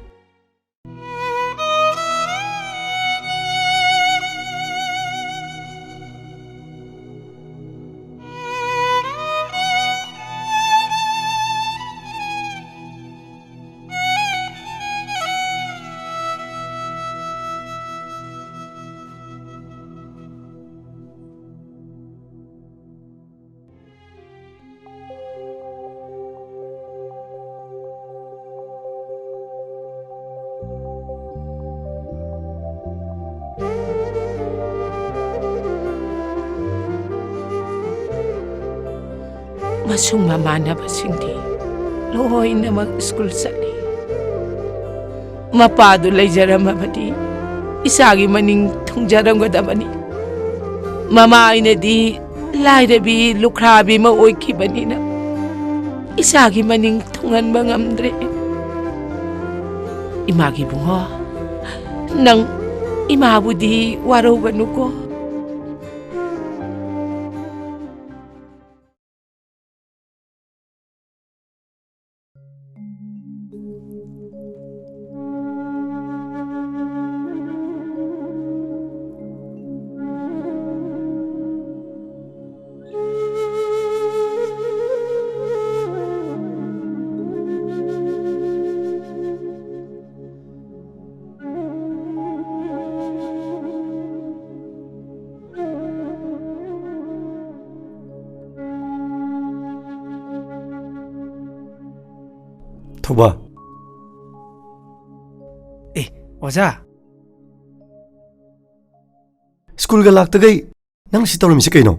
ꯃꯁꯨꯡ ꯃꯃꯥꯟꯅꯕꯁꯤꯡꯗꯤ ꯂꯣꯏꯅꯃꯛ ꯁ꯭ꯀꯨꯜ ꯆꯠꯂꯤ꯫ ꯃꯄꯥꯗꯨ ꯂꯩꯖꯔꯝꯃꯕꯗꯤ ꯏꯆꯥꯒꯤ ꯃꯅꯤꯡ ꯊꯨꯡꯖꯔꯝꯒꯗꯕꯅꯤ꯫ ꯃꯃꯥ ꯑꯩꯅꯗꯤ ꯂꯥꯏꯔꯕꯤ ꯂꯨꯈ꯭ꯔꯥꯕꯤ ꯑꯃ ꯑꯣꯏꯈꯤꯕꯅꯤꯅ ꯏꯆꯥꯒꯤ ꯃꯅꯤꯡ ꯊꯨꯡꯍꯟꯕ ꯉꯝꯗ꯭ꯔꯦ꯫ ꯏꯃꯥꯒꯤ ꯏꯕꯨꯡꯉꯣ, ꯅꯪ ꯏꯃꯥꯕꯨꯗꯤ ꯋꯥꯔꯧꯒꯅꯨꯀꯣ꯫ ꯊꯧꯕꯥ꯫ ꯑꯦ, ꯑꯣꯖꯥ꯫ ꯁ꯭ꯀꯨꯜꯒ ꯂꯥꯛꯇꯈꯩ ꯅꯪ ꯁꯤ ꯇꯧꯔꯝꯃꯤꯁꯦ ꯀꯩꯅꯣ?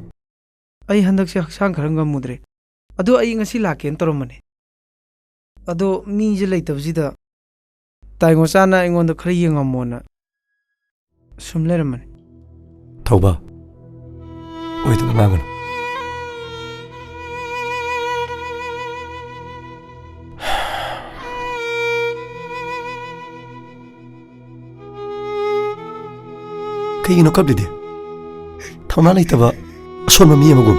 ꯑꯩ ꯍꯟꯗꯛꯁꯦ ꯍꯛꯆꯥꯡ ꯈꯔ ꯉꯝꯃꯨꯗ꯭ꯔꯦ꯫ ꯑꯗꯣ ꯑꯩ ꯉꯁꯤ ꯂꯥꯛꯀꯦꯅ ꯇꯧꯔꯝꯕꯅꯦ꯫ ꯑꯗꯣ ꯃꯤꯁꯦ ꯂꯩꯇꯕꯁꯤꯗ ꯇꯥꯏꯉꯣꯆꯥꯅ ꯑꯩꯉꯣꯟꯗ ꯈꯔ ꯌꯦꯡꯉꯝꯃꯣꯅ ꯁꯨꯝ ꯂꯩꯔꯝꯕꯅꯦ꯫ ꯊꯧꯕꯥ, ꯑꯣꯏꯗꯕ ꯉꯥꯡꯒꯅꯨ꯫ ꯀꯩꯒꯤꯅꯣ ꯀꯞꯂꯤꯗꯤ? ꯊꯧꯅꯥ ꯂꯩꯇꯕ ꯑꯁꯣꯟꯕ ꯃꯤ ꯑꯃꯒꯨꯝ꯫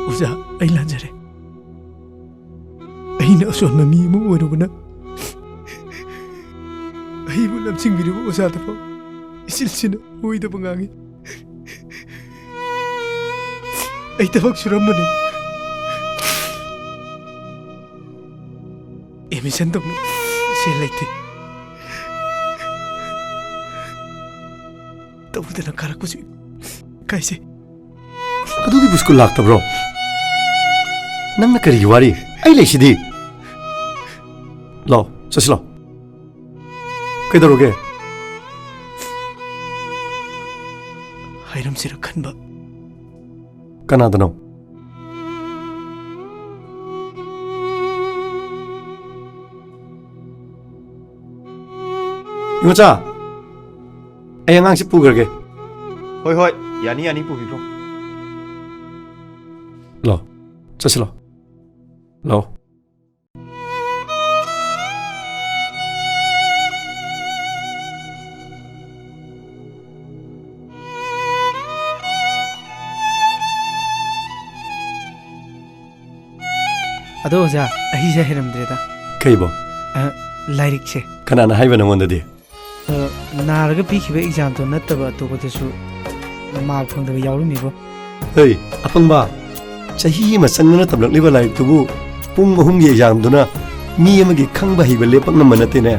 ꯑꯣꯖꯥ, ꯑꯩ ꯂꯥꯟꯖꯔꯦ꯫ ꯑꯩꯅ ꯑꯁꯣꯟꯕ ꯃꯤ ꯑꯃ ꯑꯣꯏꯔꯨꯕꯅ ꯑꯩꯕꯨ ꯂꯝꯖꯤꯡꯕꯤꯔꯤꯕ ꯑꯣꯖꯥꯗꯐꯥꯎ ꯏꯆꯤꯜꯁꯤꯅ ꯑꯣꯏꯗꯕ ꯉꯥꯡꯉꯤ꯫ ꯑꯩ ꯊꯕꯛ ꯁꯨꯔꯝꯕꯅꯤ꯫ ꯑꯦꯗꯃꯤꯁꯟ ꯇꯧꯅ ꯁꯦꯜ ꯂꯩꯇꯦ꯫ ꯇꯧꯗꯅ ꯀꯥꯔꯛꯄꯁꯨ ꯏꯀꯥꯏꯖꯩ꯫ ꯑꯗꯨꯒꯤꯕꯨ ꯁ꯭ꯀꯨꯜ ꯂꯥꯛꯇꯕ꯭ꯔꯣ? ꯅꯪꯅ ꯀꯔꯤꯒꯤ ꯋꯥꯔꯤ? ꯑꯩ ꯂꯩꯁꯤꯗꯤ꯫ ꯂꯥꯛꯑꯣ, ꯆꯠꯁꯤ ꯂꯥꯛꯑꯣ꯫ ꯀꯩꯗꯧꯔꯒꯦ? ꯍꯥꯏꯔꯝꯁꯤꯔ ꯈꯟꯕ꯫ ꯀꯅꯥꯗꯅꯣ? ꯏꯉꯣꯆꯥ, ꯑꯩ ꯑꯉꯥꯡꯁꯤ ꯄꯨꯈ꯭ꯔꯒꯦ꯫ ꯍꯣꯏ, ꯍꯣꯏ, ꯌꯥꯅꯤ, ꯌꯥꯅꯤ, ꯄꯨꯕꯤꯈ꯭ꯔꯣ꯫ ꯂꯥꯛꯑꯣ, ꯆꯠꯁꯤ ꯂꯥꯛꯑꯣ꯫ ꯂꯥꯛꯑꯣ꯫ ꯑꯗꯣ ꯑꯣꯖꯥ, ꯑꯩꯁꯦ ꯍꯩꯔꯝꯗ꯭ꯔꯦꯗ꯫ ꯀꯩꯕꯣ? ꯑ, ꯂꯥꯏꯔꯤꯛꯁꯦ꯫ ꯀꯅꯥꯅ ꯍꯥꯏꯕ ꯅꯪꯉꯣꯟꯗꯗꯤ? ꯑ, ꯅꯥꯔꯒ ꯄꯤꯈꯤꯕ ꯑꯦꯛꯖꯥꯝꯗꯣ ꯅꯠꯇꯕ ꯑꯇꯣꯞꯄꯗꯁꯨ ꯃꯥꯔꯛ ꯐꯪꯗꯕ ꯌꯥꯎꯔꯝꯃꯤꯕꯣ꯫ ꯍꯩ, ꯑꯄꯪꯕ, ꯆꯍꯤ ꯑꯃ ꯆꯪꯗꯅ ꯇꯝꯂꯛꯂꯤꯕ ꯂꯥꯏꯔꯤꯛꯇꯨꯕꯨ ꯄꯨꯡ ꯑꯍꯨꯝꯒꯤ ꯑꯦꯛꯖꯥꯝꯗꯨꯅ ꯃꯤ ꯑꯃꯒꯤ ꯈꯪꯕ ꯍꯩꯕ ꯂꯦꯞꯄ ꯉꯝꯕ ꯅꯠꯇꯦꯅꯦ꯫